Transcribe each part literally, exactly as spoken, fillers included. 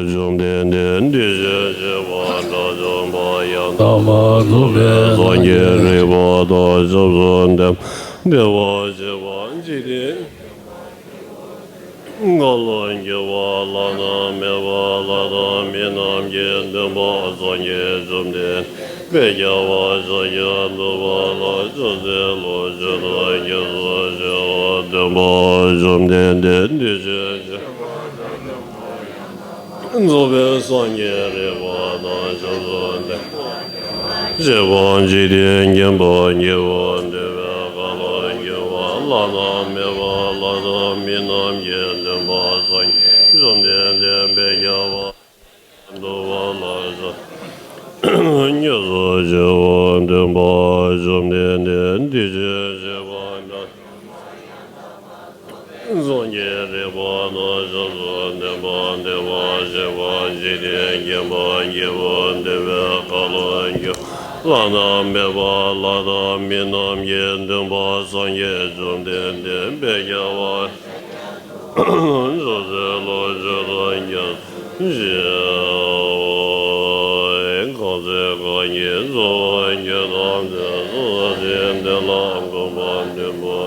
བཅོམ་ལྡན་འདས་འདི་ཕྱིར་གཤེགས་པ་དགྲ་བཅོམ་པ་ཡང་དག་པར་རྫོགས་པའི་སངས་རྒྱས་རིག་པ་དང་ཞབས་སུ་ལྡན་པ། བདེ་བར་གཤེགས་པ་འཇིག་རྟེན། གང་ལ་སྐྱེ་བ་བླ་ན་མེད་པ་ལྷ་དང་མི་རྣམས་ཀྱི་སྟོན་པ་སངས་རྒྱས་བཅོམ་ལྡན་འདས་དཔལ་རྒྱལ་བ་ཤཱཀྱ་ཐུབ་པ་ལ་ཕྱག་འཚལ་ལོ། མཆོད་དོ། སྐྱབས་སུ་མཆིའོ། སྟོན་པ་བཅོམ་ལྡན་འདས་འདི་ཕྱིར་གཤེགས་རྫོགས་པའི་སངས་རྒྱས་རིག་པ་དང་ཞབས་སུ་ལྡན་པ། གཤེགས་པ་འཇིག་རྟེན་མཁྱེན་པ་སྐྱེས་བུ་འདུལ་བའི་ཁ་ལོ་སྒྱུར་བ་བླ་ན་མེད་པ་ལྷ་དང་མི་རྣམས་ཀྱི་སྟོན་པ་སངས་རྒྱས་བཅོམ་ལྡན་འདས་དཔལ་རྒྱལ་བ་ཐུབ་པ་ལ་ཕྱག་འཚལ་ལོ། སྐྱབས་སུ་མཆིའོ། སྟོན་པ་བཅོམ་ལྡན་འདས་འདི་ཕྱིར་གཤེགས་པ་དགྲ་སངས་རྒྱས་རིག་པ་དང་ཞབས་སུ་ལྡན་པ། བདེ་བར་གཤེགས་པ་འཇིག་རྟེན་མཁྱེན་པ་སྐྱེས་བུ་འདུལ་བའི་ཁ་ལོ་སྒྱུར་བ་བླ་ན་མེད་པ་ལྷ་དང་མི་རྣམས་ཀྱི་སྟོན་པ་སངས་རྒྱས་བཅོམ་ལྡན་འདས་དཔལ་རྒྱལ་བ་ཕྱག་འཚལ་ལོ། མཆོད་དོ། སྐྱབས་སུ་མཆིའོ། གང་ཚེ་རྐང་གཉིས་རྫོགས་པར་གྱུར་ཏམ་དེ། སོ་སོ་སྡེ་སྡེ་ལ་གོམས་པ་བདུན་པོ།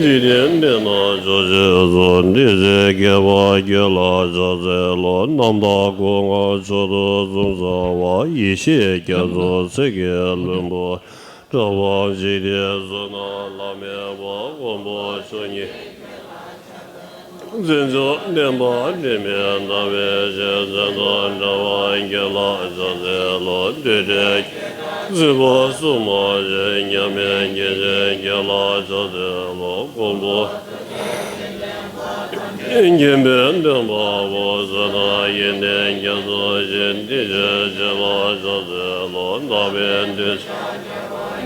འཇིག་རྟེན་འདི་ན་ཕྱོགས་བཅུའི་སོ་སྡེ་སྲིད་རྒྱས་པར་གྱུར་ལ་ཕྱག་འཚལ་ལོ། རྣམ་དག་སྐུ་མངའ་མཆོག་ཏུ་གསུམ་གསལ་བ། ཡེ་ཤེས་རྒྱ་མཚོ་ཚིག་གི་ལྷུན་པོ། གྲགས་པ་འཇིག་རྟེན་གསུམ་ན་བླ་མེད་པ། མགོན་པོ་མཆོག་བརྙེས། བརྩོན་འགྲུས་བརྟན་པ་དྲི་མེད་ཟླ་བའི་ཞལ། བརྩོན་དང་འབྲེལ་བར་གྱུར་ལ་ཕྱག་འཚལ་ལོ། འདུས་བྱས་སྐྱེ་འཆི་གཟིགས་པ་སྲུང་མ་ཆེ། མཉམ་མེད་སྐྱེ་མཆེད་མཁྱེན་ལ་ཕྱག་འཚལ་ལོ། མགོན་པོ་མཁྱེན་པའི་སྟོན་པ་པོ། བསོད་ནམས་ཡོན་ཏན་རྒྱ་མཚོ་ཆེ། འདི་ཕྱིར་གཤེགས་ལ་ཕྱག་འཚལ་ལོ། དག་པའི་འདུས་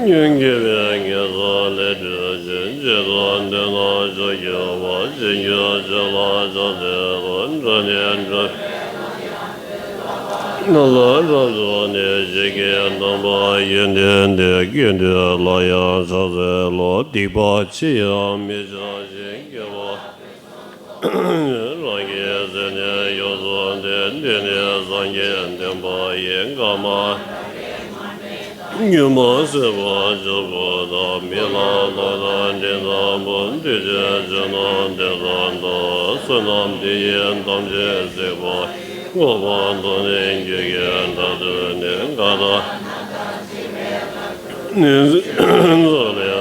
ཉོན་མཁས་པའི་ངན་སོང་ལས་སྒྲོལ་ཕྱིར། བྱས་དང་ལྡན་ན་མཆོག་གྱུར་པ། བྱས་གྱུར་ཕྱིར་ལ་ཕྱག་འཚལ་ལོ། འགྲོ་ནས་འགྲོ་བའི་ནང་ལ་རབ་འབྱོར་ནས། ཞིང་གི་སྟོན་པ་ཡོན་ཏན་ལྡན། ཀུན་འདུས་ལ་ཡང་ཕྱག་འཚལ་ལོ། སྡིག་པ་ཅི་ཡང་མི་བྱ་ཞིང་། དགེ་བ་རང་གི་སེམས་ནི་ཡོངས་སུ་བདེ། འདི་ནི་སངས་རྒྱས་བསྟན་པ་ཡི། བཀའ་མ་སྒྱུ་མ་བྱས་པ་ཆོས་སྐུ་དང་། མི་ལ་ལོག་ལྟ་དྲི་ཟ་བུ། འདུས་བྱས་ཕྱི་ནང་འདི་ཙམ་དག། བསོད་ནམས་འདི་ཡིས་ཐམས་ཅད་གཟིགས་པ། འགོག་པ་དང་ནི་རྒྱུ་རྐྱེན་དག་ཐོབ་ནས། འགག་དང་ནི་འཛག་ལས་གྲོལ་བར་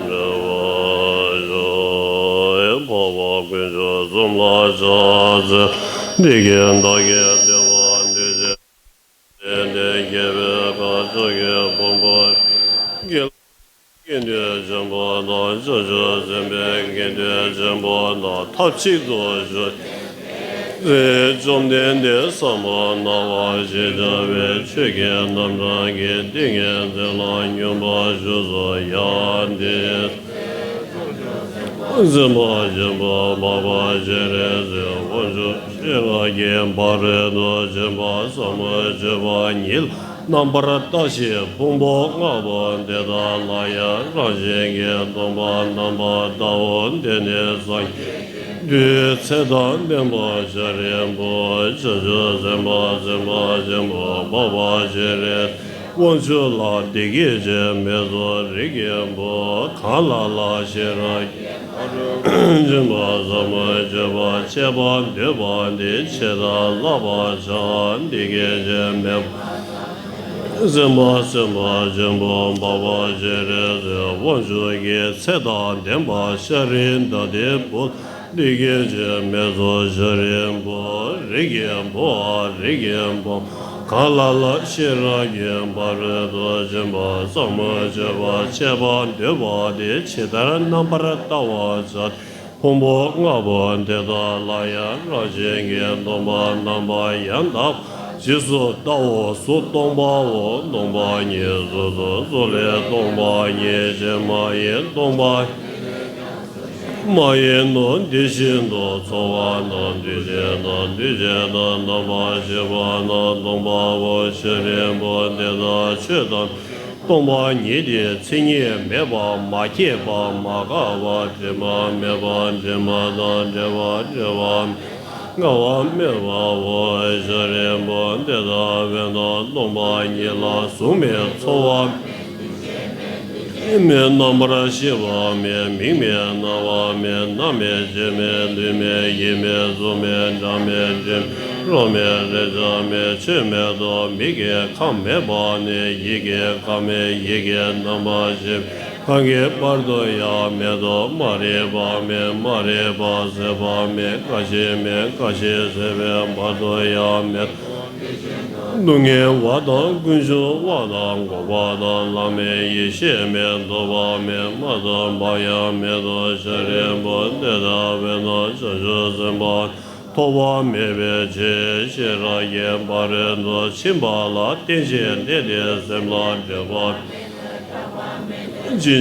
འགྲོ་བར་ཤོག་འཕགས་པ་དཀོན་མཆོག་གསུམ་ལ་ཕྱག་འཚལ། འདི་སྐད་བདག་གིས་ཐོས་པ་འདུས་བྱས། ལྡན་དེ་རྒྱལ་བའི་བཀའ། མཆོག་གི་ཕུང་པོ་རིགས་ཀྱི་ཀུན་འདུས་ཆེན་པོ་དང་། ཕྱོགས་བཅུ་འཛིན་པའི་དགེ་འདུན་ཆེན་པོ་དང་། ཐབས་གཅིག་ཏུ་བཞུགས་ཏེ། བཅོམ་ལྡན་འདས་ཟབ་མོ་སྣང་བ་ཞེས་བྱ་བའི་ཆོས་ཀྱི་རྣམ་གྲངས་ཀྱི་ཏིང་ངེ་འཛིན་ལ་སྙོམས་པར་ཞུགས་སོ། ཡང་དེའི་འཛིན་པ་ཆེན་པོ་འཕགས་པ་སྤྱན་རས་གཟིགས་དབང་ཕྱུག་ཤེས་རབ་ཀྱི་ཕ་རོལ་ཏུ་ཕྱིན་པ་ཟབ་མོ་སྤྱོད་པ་ཉིད་ལ་རྣམ་པར་བལྟ་ཞིང་། ཕུང་པོ་ལྔ་པོ་དེ་དག་ལ་ཡང་རང་བཞིན་གྱིས་སྟོང་པར་རྣམ་པར་བལྟའོ། དེ་ནས་སངས་རྒྱས་དུས་ཚེ་དང་ལྡན་པ་ཤཱ་རིའི་བུ། བྱང་ཆུབ་སེམས་དཔའ་སེམས་དཔའ་ཆེན་པོ་འཕགས་པ་སྤྱན་རས་དབང་ཕྱུག་ལ་འདི་སྐད་ཅེས་སྨྲས་སོ། རིགས་ཀྱི་བུ། གང་ལ་ལ་ཤེས་རབ་ཀྱི་ཕ་རོལ་ཏུ་ཕྱིན་པ་ཟབ་མོ་སྤྱོད་པ་འཆད་པར་འདོད་པ་དེས་ཇི་ལྟར་བསླབ་པར་བྱ། འདི་སྐད་ཅེས་སྨྲས་པ། སེམས་དཔའ་སེམས་དཔའ་ཆེན་པོ་འཕགས་པ་སྤྱན་རས་གཟིགས་དབང་ཕྱུག་གིས་ཚེ་དང་ལྡན་པ་ཤཱ་ར་དྭ་ཏིའི་བུ་འདི་སྐད་ཅེས་སྨྲས་སོ། ཤཱ་རིའི་བུ། རིགས་ཀྱི་བུའམ་རིགས་ཀྱི་བུ། གང་ལ་ལ་ཤེས་རབ་ཀྱི་ཕ་རོལ་ཏུ་ཕྱིན་པ་ཟབ་མོ་སྤྱོད་པ་འཆད་པར་འདོད་པ་དེས་ཇི་ལྟར་རྣམ་པར་བལྟ་བར་བྱ། ཕུང་པོ་ལྔ་པོ་དེ་དག་ལ་ཡང་རང་བཞིན་གྱིས་སྟོང་པར་རྣམ་པར་ཡང་དག་པར་རྗེས་སུ་བལྟའོ། གཟུགས་སྟོང་པའོ། སྟོང་པ་ཉིད་གཟུགས་སོ། གཟུགས་ལས་སྟོང་པ་ཉིད་གཞན་མ་ཡིན། སྟོང་པ་མ་ཡིན་ནོ། དེ་བཞིན་དུ་ཚོར་བ་རྣམས་འདུས་བྱས་དང་། འདུས་བྱས་དང་རྣམ་པར་ཤེས་པ་རྣམས་སྟོང་པའོ། ཤཱ་རིའི་བུ། དེ་དག་ཆོས་ཐམས་ཅད་སྟོང་པ་ཉིད་དེ། མཚན་ཉིད་མེད་པ། མ་སྐྱེས་པ། མ་འགགས་པ། དྲི་མ་མེད་པ། དྲི་མ་དང་བྲལ་བ། བྲི་བ་མེད་ དགའ་བ་མེད་པའོ། ཤཱ་རིའི་བུ་དེ་ལྟ་བས་ན་སྟོང་པ་ཉིད་ལ་གཟུགས་མེད་ཚོར་བ་མེད། རྣམ་པར་ཤེས་པ་མེད། མིག་མེད་རྣ་བ་མེད། སྣ་མེད་ལྕེ་མེད་ལུས་མེད་ཡིད་མེད་གཟུགས་མེད་སྒྲ་མེད་དྲི་མེད་རོ་མེད་རེག་བྱ་མེད་ཆོས་མེད་དོ། མིག་གི་ཁམས་མེད་པ་ནས་ཡིད་ཀྱི་ཁམས་མེད། ཡིད་ཀྱི་རྣམ་པར་ཤེས་པའི་ཁམས་ཀྱི་བར་དུ་ཡང་མེད་དོ། མ་རིག་པ་མེད། མ་རིག་པ་ཟད་པ་མེད། རྒ་ཤི་མེད། རྒ་ཤི་ཟད་པའི་བར་དུ་ཡང་མེད། སྡུག་བསྔལ་བ་དང་ཀུན་འབྱུང་བ་དང་འགོག་པ་དང་བླ་མེད་ཡེ་ཤེས་མེད། ལྡོག་པ་མེད། མ་དག་པ་ཡང་མེད་དོ། ཤཱ་རིའི་བུ་དེ་ལྟ་བས་ན་བྱང་ཆུབ་སེམས་དཔའ་ཐོགས་པ་མེད་པའི་ཕྱིར་ཤེས་རབ་ཀྱི་ཕ་རོལ་ཏུ་ཕྱིན་པ་ལ་བརྟེན་ཅིང་གནས་ཏེ་སེམས་ལ་འདྲེག་པ་ཕྱིན་ཅི་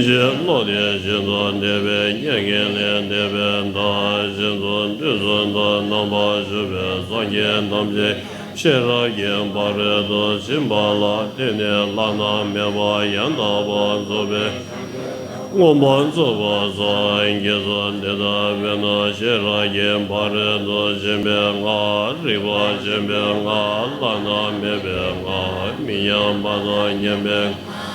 ལོག་སྟེ་གཞན་དུ་འདྲེན་པའི་མྱ་ངན་ལས་འདས་པའི་མཐར་ཕྱིན་སོ། དུས་གསུམ་དུ་རྣམ་པར་བཞུགས་པའི་སངས་རྒྱས་ཐམས་ཅད་ཤེས་རབ་ཀྱི་ཕ་རོལ་ཏུ་ཕྱིན་པ་ལ་བརྟེན་ནས་བླ་ན་མེད་པ་ཡང་དག་པར་རྫོགས་པའི་མངོན་པར་རྫོགས་པར་སངས་རྒྱས་སོ། དེ་ལྟ་བས་ན་ཤེས་རབ་ཀྱི་ཕ་རོལ་ཏུ་ཕྱིན་པའི་སྔགས། རིག་པ་ཆེན་པོའི་སྔགས། བླ་ན་མེད་པའི་སྔགས། མི་མཉམ་པ་དང་མཉམ་པའི་སྔགས།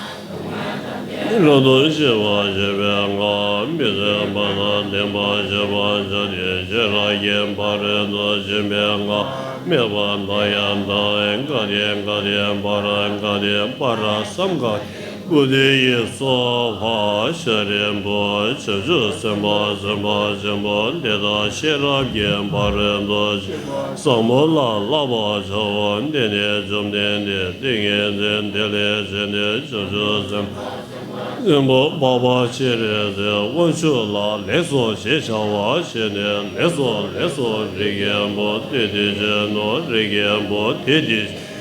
རབ་ཏུ་ཕྱེ་བར་བྱེད་པའི་སྔགས། མི་བཟད་པ་དང་ལྡན་པར་བྱེད་པར་བྱ་སྟེ། ཤེས་རབ་ཀྱི་ཕ་རོལ་ཏུ་ཕྱིན་པའི་སྔགས། སྨྲས་པ། ད་ཡ་ད། ག་ཏེ་ག་ཏེ་པཱ་ར་ག་ཏེ་པཱ་ར་སཾ་ག་ཏེ་བོ་དྷི་ཡེ་སྭཱ་ཧཱ། ཤཱ་རིའི་བུ་བྱང་ཆུབ་སེམས་དཔའ་སེམས་དཔའ་ཆེན་པོ་དེ་དག་ཤེས་རབ་ཀྱི་ཕ་རོལ་ཏུ་ཕྱིན་པ་བཟང་པོ་ལ་བསླབ་པར་བྱའོ། འདི་ནི་བཅོམ་ལྡན་འདས་ཏིང་ངེ་འཛིན་དེ་ལས་བྱོན་ཏེ་བྱང་ཆུབ་སེམས་དཔའ་སེམས་དཔའ་འཕགས་པ་སྤྱན་རས་གཟིགས་དབང་ཕྱུག་ལ་ལེགས་སོ་ཞེས་བྱ་བ་བྱས་ནས། ལེགས་སོ་ལེགས་སོ། རིགས་ཀྱི་བུ་དེ་དེ་བཞིན་ནོ། རིགས་ཀྱི་བུ་དེ་དེ་བཞིན་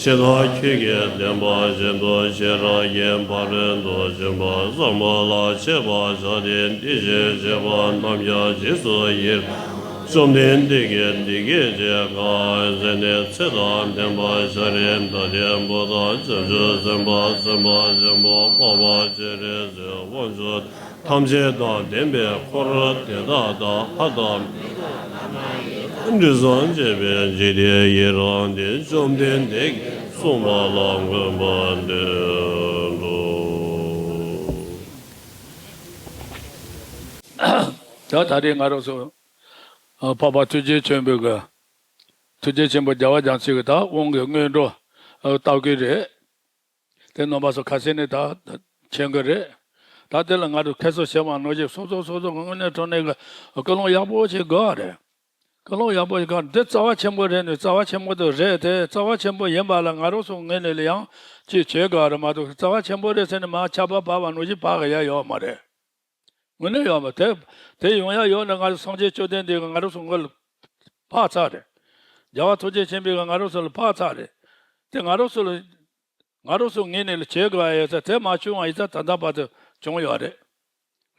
ཇི་ལྟར་ཁྱོད་ཀྱིས་བསྟན་པ་བཞིན་དུ་ཤེས་རབ་ཀྱི་ཕ་རོལ་ཏུ་ཕྱིན་པ་བཟང་པོ་ལ་སྤྱད་པར་བྱ་སྟེ། དེ་བཞིན་གཤེགས་པ་རྣམས་ཀྱང་རྗེས་སུ་ཡི་རང་བྱུང་། བཅོམ་ལྡན་འདས་ཀྱིས་འདི་སྐད་ཅེས་བཀའ་སྩལ་ནས། ཚེ་དང་ལྡན་པ་ཤཱ་ར་དྭ་ཏིའི་བུ་དག་བྱང་ཆུབ་སེམས་དཔའ་སེམས་དཔའ་ཆེན་པོ་འཕགས་པ་སྤྱན་རས་གཟིགས་དབང་ཕྱུག་ཐམས་ཅད་དང་ལྡན་པའི་འཁོར་དེ་དག་དང་ལྷ་དང་། དྲི་བཟང་བཅས་པའི་འཇིག་རྟེན་ཡི་རངས་ཏེ། བཅོམ་ལྡན་འདས་ཀྱིས་གསུངས་པ་ལ་མངོན་པར་བསྟོད་དོ། ད་ད་རེས་ང་རང་ཚོ་འཕགས་པ་ཐུགས་རྗེ་ཆེན་པོའི་གི་ཐུགས་རྗེ་ཆེན་པོ་རྒྱལ་བ་རྒྱ་མཚོའི་གི་ད་དབང་གི་སྔོན་འགྲོ་ལྟ་གི་རེད། དེ་རྣམ་པ་ཚོ་ཁ་སང་ནས་ད་མཁྱེན་གི་རེད། ད་དེ་ལ་ང་ཚོ་ཁ་སང་བྱས་པ་ནང་བཞིན་སོ་སོ་སོ་སོ་དངོས་གནས་དྲང་གནས་ཀྱི་ཀུན་སློང་ཡག་པོ་ཞིག་དགོས་རེད། ཀུན་སློང་ཡག་པོ་ཞིག་ག་འདི་རྩ་བ་ཆེན་པོ་རེད་ནས། རྩ་བ་ཆེན་པོ་དེ་རེད་དེ། རྩ་བ་ཆེན་པོ་ཡིན་པ་ལ་ང་རང་ཚོ་ངོས་ནས་ལ་ཡང་ཅིག་བྱེད་དགོས་རེད་མ་གཏོགས། རྩ་བ་ཆེན་པོ་རེད་ཟེར་ནས་མར་ཆར་པ་བབས་པ་ནང་བཞིན་བབས་གི་ཡ་ཡོད་མ་རེད། དངོས་གནས་ཡོད་མ་རེད། དེ་ཡོང་ཡ་ཡོད་ན་ང་ཚོ་སངས་རྒྱས་བཅོམ་ལྡན་འདས་ཀྱིས་ང་རང་ཚོ་ངོས་ལ་ཕར་ཚར་རེད། རྒྱལ་བ་ཐུགས་རྗེ་ཆེན་པོས་ང་རང་ཚོ་ལ་ཕར་ཚར་རེད། དེ་ང་རང་ཚོ་ལ་ང་རང་ཚོ་ངོས་ནས་ལ་བྱེད་དགོས་ཡ་ཡོད་ས་དེ་མ་བྱུང་བ་ཡིན་ཙང་ད་ལྟ་བར་དུ་བྱུང་ཡོད་རེད།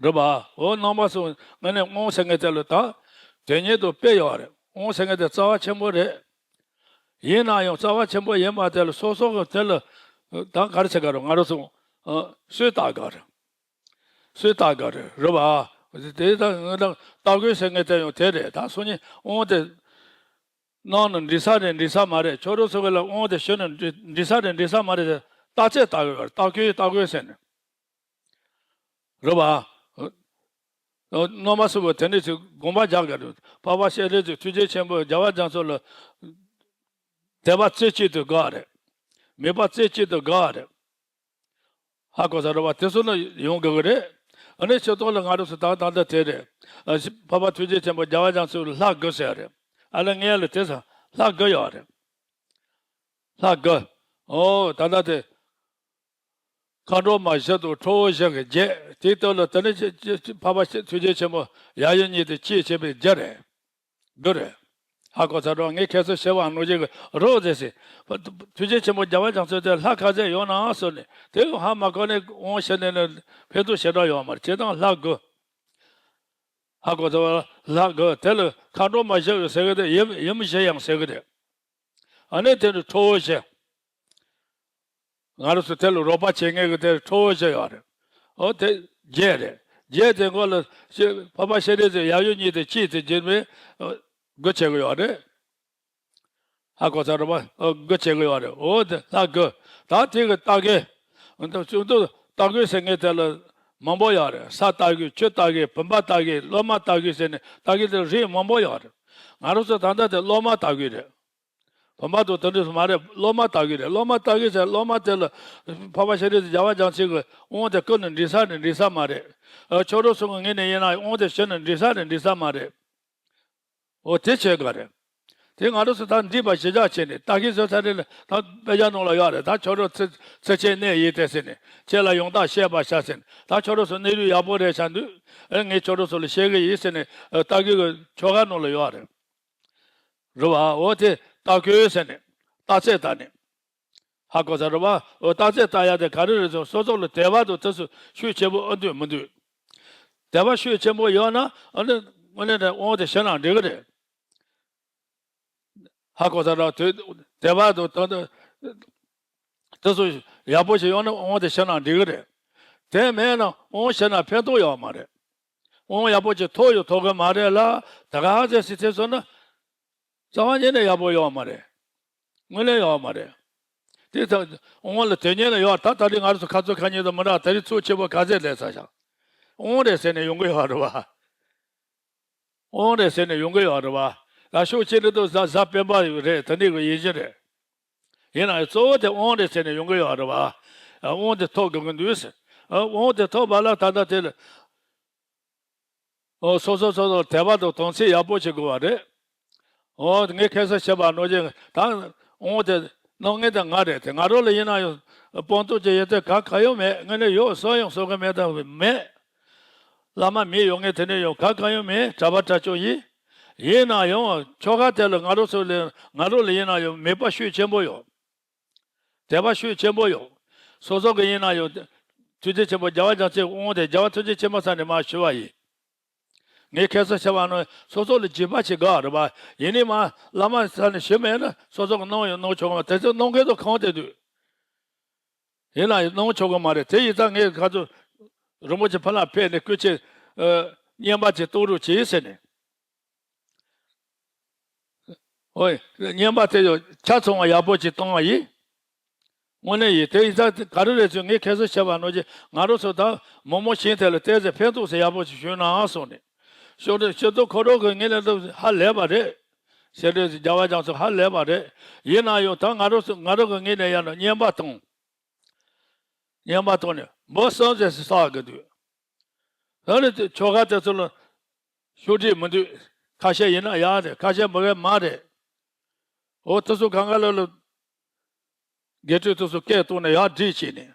རེད་པ། འོ་རྣམ་པ་ཚོ་ངོས་ནས་དབང་ཟེར་མཁན་དེ་ལ་ད་དོན་གཉེར་དུ་དཔེ་ཡོད་རེད། དབང་ཟེར་མཁན་དེ་རྩ་བ་ཆེན་པོ་རེད། ཡིན་ན་ཡང་རྩ་བ་ཆེན་པོ་ཡིན་པ་དེ་ལ་སོ་སོ་གི་དེ་ལ་ད་ག་རེ་ཟེར་ག་རེད། ང་རང་ཚོ་ཨ་སུས་བལྟ་དགོས་རེད། སུས་བལྟ་དགོས་རེད། རེད་པ། དེ་ད་ང་ད་བལྟ་དགོས་ཟེར་མཁན་དེ་ཡང་དེ་རེད། ད་སང་ཉིན་དབང་དེ་གནང་ན་འགྲིག་ས་རེད་འགྲིག་ས་མ་རེད། ཁྱོད་རང་ཚོ་གི་ལ་དབང་དེ་ཞུས་ན་འགྲིག་འགྲིག་ས་རེད་འགྲིག་ས་མ་རེད་ཟེར་བལྟ་ཚད་བལྟ་དགོས་རེད། བལྟ་དགོས་བལྟ་དགོས་ཟེར་ནས། རེད་པ། རྣམ་པ་ཚོ་དེ་འདྲ་ཞིག་དགོངས་པ་རྒྱག་དགོས་རེད། འཕགས་པ་སྤྱན་རས་གཟིགས་ཐུགས་རྗེ་ཆེན་པོས་རྒྱལ་བ་རྒྱ་མཚོ་ལ་དད་པ་རྩེ་གཅིག་ཏུ་དགོས་རེད། མོས་པ་རྩེ་གཅིག་ཏུ་དགོས་རེད། ཧ་གོ་ས་རེད་པ། དེ་ཚོ་ནི་ཡོང་དགོས་ཀྱི་རེད། ཨ་ནི་ཆོས་ཐོག་ལ་ང་རང་ཚོ་ད་ད་ལྟ་དེ་རེད། ཨ་ཕ་འཕགས་པ་ཐུགས་རྗེ་ཆེན་པོ་རྒྱལ་བ་རྒྱ་མཚོ་ལ་ལྷ་དགུ་ཟེར་རེད། ཨ་ལ་ངས་ལ་དེ་ཚོ་ལྷ་དགུ་ཡོད་རེད། ལྷ་དགུ། ཨོ་ད་ལྟ་དེ། མཁའ་འགྲོ་མ་བཞི་དང་ཁྲོ་བོ་བཞི་གི་བརྒྱད། དེའི་སྟེང་ལ་དེ་ནི་ཕ་འཕགས་པ་ཐུགས་རྗེ་ཆེན་པོ་ཡབ་ཡུམ་གཉིས་དང་གཅིག་བྱས་པའི་བརྒྱད་རེད། དགུ་རེད། ཧ་གོ་ཚར་རོགས། ངས་ཁྱེད་ཚོ་བྱས་པ་ནང་བཞིན་གྱི་རོགས་ཟེར་ཟེར། ཐུགས་རྗེ་ཆེན་པོ་རྒྱལ་བ་རྒྱ་མཚོ་དེ་ལྷ་ག་ཚད་ཡོད་ན་ཟེར་ནས་དེ་ཧ་མ་གོ་ནས་དབང་ཞུས་ནས་ནི་ཕན་ཐོགས་ཞེ་དྲག་ཡོད་མ་རེད། བྱས་ཙང་ལྷ་དགུ། ཧ་གོ་ཚར་བ། ལྷ་དགུ་དེ་ལ་མཁའ་འགྲོ་མ་བཞི་ཡོད་ཟེར་གི་དེ་ཡུམ་ཡུམ་བཞི་ཡང་ཟེར་གི་དེ། ཨ་ནི་དེ་ནི་ཁྲོ་བོ་བཞི། ང་རང་ཚོ་དེ་ལ་རོགས་པ་བྱེད་མཁན་གྱི་དེ་ཁྲོ་བོ་བཞི་ཡོད་རེད། ཨོ་དེ་བརྒྱད་རེད། བརྒྱད་དེ་མགོ་ལ་ཕ་མ་སྤྱན་རས་གཟིགས་ཡབ་ཡུམ་གཉིས་དེ་གཅིག་དེ་བརྒྱུད་པའི། དགུ་བྱེད་ཀྱི་ཡོད་རེད། ཧ་གོ་ཚར་རེད་པ། ཨོ་དགུ་བྱེད་ཀྱི་ཡོད་རེད། འོ་དེ་ལྷ་དགུ། ད་དེ་གི་ལྟ་གི། འདི་ཚོ་འདི་ལྟ་གི་ཟེར་མཁན་དེ་ལ་མང་པོ་ཡོད་རེད། ས་ལྟ་གི། ཆུ་ལྟ་གི། བུམ་པ་ལྟ་གི། སློབ་མ་ལྟ་གི་ཟེར་ནས་ལྟ་གི་དེ་རིགས་མང་པོ་ཡོད་རེད། ང་རང་ཚོ་ད་ལྟ་དེ་སློབ་མ་ལྟ་གི་རེད། བུམ་པ་དང་དེ་འདྲ་མ་རེད། སློབ་མ་ལྟ་གི་རེད། སློབ་མ་ལྟ་གི་ཟེར། སློབ་མ་དེ་ལ་འཕགས་པ་ཤཱ་རིའི་བུས་རྒྱལ་བ་རྒྱ་མཚོའི་གི་དབང་དེ་བསྐུར་ནས་འགྲིག་ས་ནས་འགྲིག་ས་མ་རེད། ཨ་ཁྱོད་རང་ཚོ་གི་ངོས་ནས་ཡིན་ན་དབང་དེ་ཞུས་ནས་འགྲིག་ས་ནས་འགྲིག་ས་མ་རེད། འོ་དེ་བྱེད་དགོས་རེད། དེ་ང་རང་ཚོ་ད་འདྲིས་པ་ཞེ་དྲག་བྱས་ནས་ལྟ་གི་བཟོ་ཚར་རེད་ལ། ད་དཔེ་ཆ་ནང་ལ་ཡོད་རེད། ད་ཁྱོད་རང་ཚེ་ཚེ་ཆེན་གནས་ཡིན་དེ་ཟེར་ནས། ཁྱེད་ལ་ཡང་དག་བཤད་པར་བྱ་ཟེར་ནས། ད་ཁྱོད་རང་ཚོ་གནས་ལུགས་ཡག་པོ་རེད་ཆགས་འདུག་ཨེ་ངས་ཁྱོད་རང་ཚོ་ལ་བཤད་གི་ཡིན་ཟེར་ནས། ཨ་ལྟ་གི་གི་ཆོ་ག་ནང་ལ་ཡོད་རེད། རེད་བ། འོ་དེ་ལྟ་གི་ཟེར་ནས། རྟགས་ཚད་ལྟ་ནས། ཧ་གོ་ས་རེད་བ། འོ་རྟགས་ཚད་ལྟ་ཡ་དེ་ག་རེ་རེད་ཟེར། སོ་སོ་ལ་དད་པ་དང་དེ་ཚོ་ཤུགས་ཆེན་པོ་ཨེ་འདུག་མི་འདུག་དད་པ་ཤུགས་ཆེན་པོ་ཡོད་ན། ཨ་ནི་དངོས་གནས་དྲང་དབང་དེ་ཞུས་ན་འགྲིག་གི་རེད། ཧ་གོ་ས་རེད། དེ་དད་པ་དང་དེ་དེ་ཚོ་ཡག་པོ་ཞིག་ཡོད་ན་དབང་དེ་ཞུས་ན་འགྲིག་གི་རེད། དེ་མེད་ན་དབང་ཞུས་ན་ཕན་ཐོགས་ཡོད་མ་རེད། དབང་ཡག་པོ་ཅིག་ཐོབ་ཡོད་ཐོབ་གི་མ་རེད་ལ། ད་ག་ཧ་ཟེར་སྲིད་ཚེ་སོང་ན། རྩ་བ་ཉིད་ནས་ཡག་པོ་ཡོད་མ་རེད། དངོས་གནས་ཡོད་མ་རེད། དེ་ད་དབང་ལ་དོན་གཉེར་ལ་ཡོད། ད་ད་རེས་ང་རང་ཚོ་ཁ་རྩོད་ཁ་ཉེས་དང་མི་འདྲ། ད་རེས་ཚུགས་ཆེན་པོ་ག་ཚད་སླེབས་ཚར་ཤག་དབང་རེད་ཟེར་ནས་ཡོང་གི་ཡོད་རེད་བ། དབང་རེད་ཟེར་ནས་ཡོང་གི་ཡོད་རེད་བ། ད་ཤུགས་ཆེ་ནི་དུ་གཟའ་གཟའ་སྤེན་པ་རེད། དེ་འདྲའི་གི་ཡིན་གྱི་རེད། ཡིན་ན་ཡང་གཙོ་བོ་དེ་དབང་རེད་ཟེར་ནས་ཡོང་གི་ཡོད་རེད་བ། དབང་དེ་ཐོབ་དགོས་ཀྱི་འདུག་ཟེར། དབང་དེ་ཐོབ་པ་ལ་ད་ལྟ་དེ་ལ། ཨོ་སོ་སོ་སོ་སོ་དད་པ་དང་དམ་ཚིག་ཡག་པོ་བྱེད་དགོས་པ་རེད། ཨོ་ངས་ཁ་སང་བཤད་པ་ནང་བཞིན་ད་དབང་དེ་གནང་མཁན་དེ་ང་རེད་དེ། ང་རང་ལ་ཡིན་ན་ཡང་སྤངས་རྟོགས་ཀྱི་ཡོན་ཏན་ག་ག་ཡང་མེད། དངོས་གནས་ཡོད་བསམ་ཡང་བསམ་གི་མེད་དང་མེད། བླ་མ་མི་ཡོང་མཁན་དེ་འདྲ་ཡང་ག་ག་ཡང་མེད། གྲྭ་པ་གྲྭ་ཆུང་ཡིན། ཡིན་ན་ཡང་ཆོ་ག་དེ་ལ་ང་རང་ཚོ་ལ་ང་རང་ལ་ཡིན་ན་ཡང་མོས་པ་ཤུགས་ཆེན་པོ་ཡོད། དད་པ་ཤུགས་ཆེན་པོ་ཡོད། སོ་སོ་གི་ཡིན་ན་ཡང་ཐུགས་རྗེ་ཆེན་པོ་རྒྱལ་བ་རྒྱ་མཚོའི་དབང་དེ་རྒྱལ་བ་ཐུགས་རྗེ་ཆེན་པོ་ས་ནས་མར་ཞུ་བ་ཡིན། ངས་ཁ་སང་བཤད་པ་ནང་སོ་སོ་ལ་འཇིགས་པ་ཞིག་དགོས་རེད་པ། ཡིན་ནའི་མ་བླ་མ་ས་ནས་ཞུ་མེད་ན་སོ་སོ་གི་གནང་ཡང་གནང་ཆོག་གི་མ། དེ་ཚོ་གནང་མཁན་ཚོ་གང་དེ་འདུག་ཡིན་ན་ཡང་གནང་ཆོག་གི་མ་རེད། དེ་ཡིན་ཙང་ངས་ཁ་ཚོ་རིན་པོ་ཆེ་ཕར་ལ་ཕེབས་ནས་སྐུ་ཆེ་ཨ་བསྙེན་པ་ཅིག་གཏོང་རོགས་གྱིས་ཟེར་ནས། ཨོ་ཡ། བསྙེན་པ་དེ་ཡང་ཆ་ཚང་བ་ཡག་པོ་ཅིག་གཏོང་བ་ཡིན། དངོས་གནས་ཡིན། དེ་ཡིན་ཙང་ག་རེ་རེད་ཟེར། ངས་ཁ་སང་བཤད་པ་ནང་བཞིན་ང་རང་ཚོ་ད་མི་མང་གཞན་དེ་ལ་བལྟས་ཚེ་ཕན་ཐོགས་ཚེ་ཡག་པོ་ཞིག་བྱུང་ན་གསུངས་ནས། ཤོག་དྲིལ་ཤོག་དྲིལ་ཁོ་རང་གི་ངོས་ནས་ཧ་ལས་པ་རེད། ཤོག་དྲིལ་རྒྱལ་བ་རྒྱ་མཚོ་ཧ་ལས་པ་རེད། ཡིན་ན་ཡང་ད་ང་རང་ཚོ་ང་རང་གི་ངོས་ནས་ཡང་ན་བསྙེན་པ་བཏང་། བསྙེན་པ་བཏང་ནས་འབུམ་གསུམ་ཙམ་ཞིག་བསགས་དགོས་འདུག་ད་ནི་ཆོ་ག་དེ་ཚོ་ལ་ཤོག་དྲིལ་མི་འདུག་ཁ་ཤས་ཡིན་ན་ཡག་རེད། ཁ་ཤས་མི་དགོས་མ་རེད། འོ་དེ་ཚོ་གང་ག་ལ་ལ་དགེ་ཕྲུག་དེ་ཚོ་སྐད་བཏང་ནས་ཡར་སྒྲིག་བྱས་ནས།